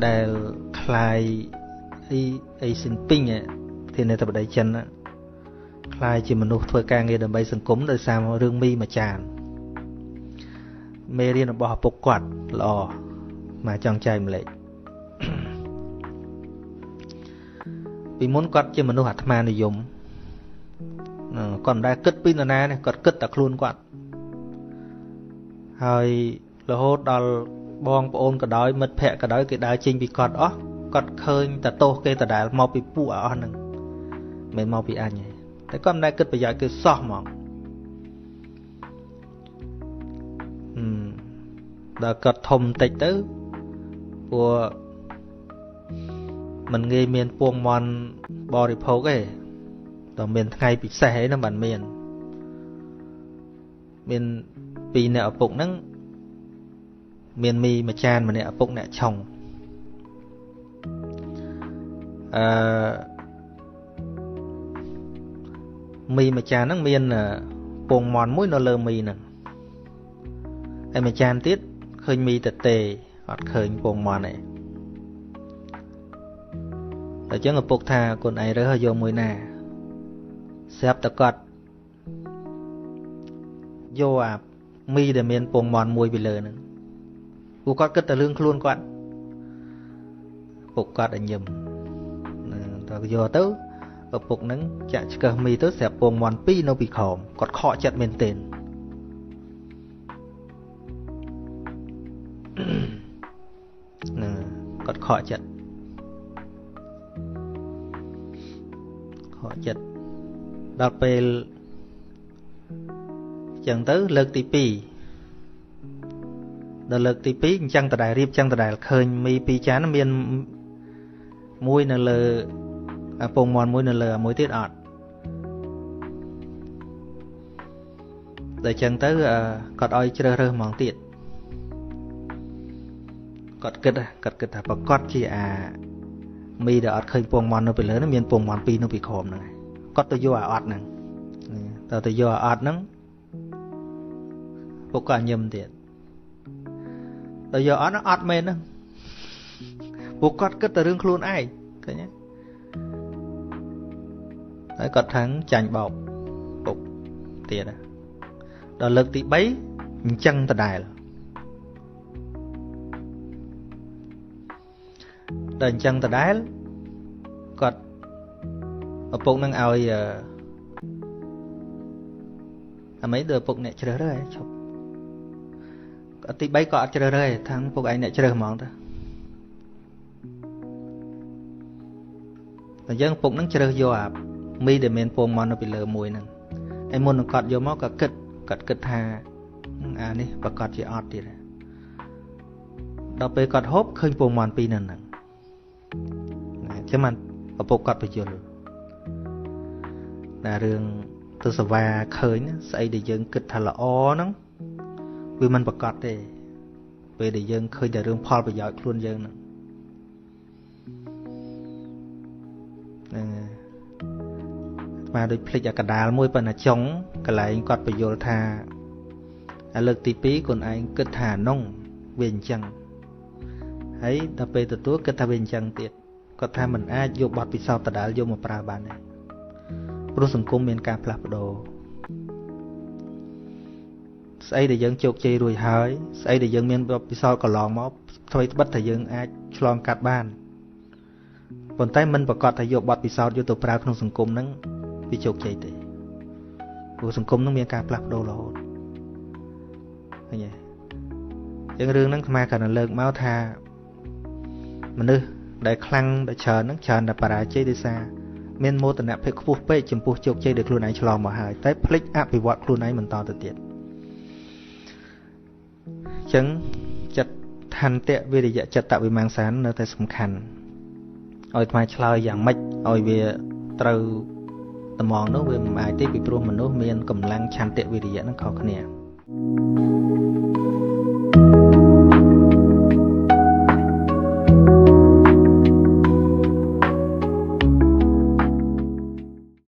ដែលคล้ายអីស៊ីនពីងប្រធានាធិបតីចិនคล้ายជាមនុស្សធ្វើការងារដើម្បីសង្គមដោយសាររឿងមីមួយចានមេរៀនរបស់ឪពុកគាត់ល្អមកចង់ចែកម្លែកពីមុនគាត់ជាមនុស្សអាត្មានិយមគាត់មិនដែលគិតពីនរណាទេគាត់គិតតែខ្លួនគាត់ហើយរហូតដល់បងប្អូនក៏ដោយមិត្តភក្តិក៏ដោយគេដើរចេញពីគាត់អស់គាត់ឃើញតែទោសគេដដែលមកពីពួកអស់ហ្នឹងមិនមកពីអញទេតែគាត់មិនដែលគិតប្រយោជន៍គេសោះហ្មងដល់គាត់ធំតិចទៅពួកមិនងាយមានពងមន់បរិភោគទេតើមានថ្ងៃពិសេសអីហ្នឹងបានមានពីរអ្នកឪពុកហ្នឹងមានមីមួយចានម្នាក់ឪពុកអ្នកឆុងមីមួយចានហ្នឹងមានពងមន់មួយនៅលើមីហ្នឹងហើយមួយចានទៀតឃើញមីតទេអត់ឃើញពងមន់ទេតែចឹងឪពុកថាកូនឯងរើសយកមួយណាស្រាប់តែគាត់យកអាមីដែលមានពងមន់មួយពីលើហ្នឹងពួកគាត់គិតតែរឿងខ្លួនគាត់ពុកគាត់ឲ្យញឹមតើយកទៅឪពុកហ្នឹងចាក់ឆ្កឹះមីទៅស្រាប់ពងមន់ពីរនៅពីក្រោមគាត់ខកចិត្តមែនទែនហ្នឹងគាត់ខកចិត្តដល់ពេលចឹងទៅលើកទី2ដល់លើកទី2អញ្ចឹងដដែលរៀបចឹងដដែលឃើញមីពីរចានមានមួយនៅលើពងមន់មួយនៅលើមួយទៀតអត់ដល់ចឹងទៅគាត់ឲ្យជ្រើសរើសហ្មងទៀតគាត់គិតថាប្រកាសជាអាមីដែលអត់ឃើញពងមន់នៅពីលើហ្នឹងមានពងមន់ពីរនៅពីក្រោមហ្នឹងគាត់ទៅយកអាអត់ហ្នឹងទៅយកអាអត់ហ្នឹងពុកក៏ញឹមទៀត ដល់យកអត់អត់មែនហ្នឹងពួកគាត់គិតតែរឿងខ្លួនឯងឃើញទេហើយគាត់ថាងចាញ់បោកពុកទៀតដល់លើកទី3អញ្ចឹងដដែលដល់អញ្ចឹងដដែលគាត់ឪពុកនឹងឲ្យអាម៉េចដល់ឪពុកអ្នកជ្រើសរើសឯងឈប់ទី3ក៏អត់ជ្រើសរើសឯងថាងពុកឯងអ្នកជ្រើសហ្មងទៅតែយើងពុកនឹងជ្រើសយកអាមីដែលមានពងមន់នៅពីលើមួយហ្នឹងហើយមុននឹងគាត់យកមកក៏គិតគាត់គិតថាអានេះប្រកាសជាអត់ទៀតដល់ពេលគាត់ហូបឃើញពងមន់ពីរនៅហ្នឹងណាចឹងបានឪពុកគាត់បញ្យល់ណារឿងទៅសវ៉ាឃើញស្អីដែលយើងគិតថាល្អហ្នឹងវាមិនប្រកាសទេពេលដែលយើងឃើញតែរឿងផលប្រយោជន៍ខ្លួនយើងហ្នឹងហ្នឹងអាត្មាដូចភ្លេចអាកដាលមួយប៉ុន្តែចុងកន្លែងគាត់បញ្យល់ថាអាលើកទី2ខ្លួនឯងគិតថានោះវាអញ្ចឹងហើយដល់ពេលទទួលគិតថាវាអញ្ចឹងទៀតគាត់ថាមិនអាចយកបទពិសោធន៍ដដែលយកមកប្រើបានទេព្រោះសង្គមមានការផ្លាស់ប្ដូរស្អីដែលយើងជោគជ័យរួចហើយស្អីដែលយើងមានបទពិសោធន៍កន្លងមកថ្មីត្បិតថាយើងអាចឆ្លងកាត់បានប៉ុន្តែមិនប្រកាសថាយកបទពិសោធន៍យកទៅប្រើក្នុងសង្គមហ្នឹងវាជោគជ័យទេព្រោះសង្គមហ្នឹងមានការផ្លាស់ប្ដូររហូតឃើញទេអញ្ចឹងរឿងហ្នឹងអាត្មាគ្រាន់តែលើកមកថាមនុស្សដែលខ្លាំងដែលច្រើនហ្នឹងច្រើនតែបរាជ័យដោយសារមានមោទនភាពខ្ពស់ពេកចំពោះជោគជ័យដែលខ្លួនឯងឆ្លងមកហើយតែភ្លេចអភិវឌ្ឍខ្លួនឯងបន្តទៅទៀតអញ្ចឹងចិត្តឋានៈវិរិយៈចិត្តវិមង្សានៅតែសំខាន់ឲ្យអាត្មាឆ្លើយយ៉ាងម៉េចឲ្យវាត្រូវត្មងនោះវាមិនអាចទេពីព្រោះមនុស្សមានកម្លាំងឆន្ទៈវិរិយៈនឹងខុសគ្នា។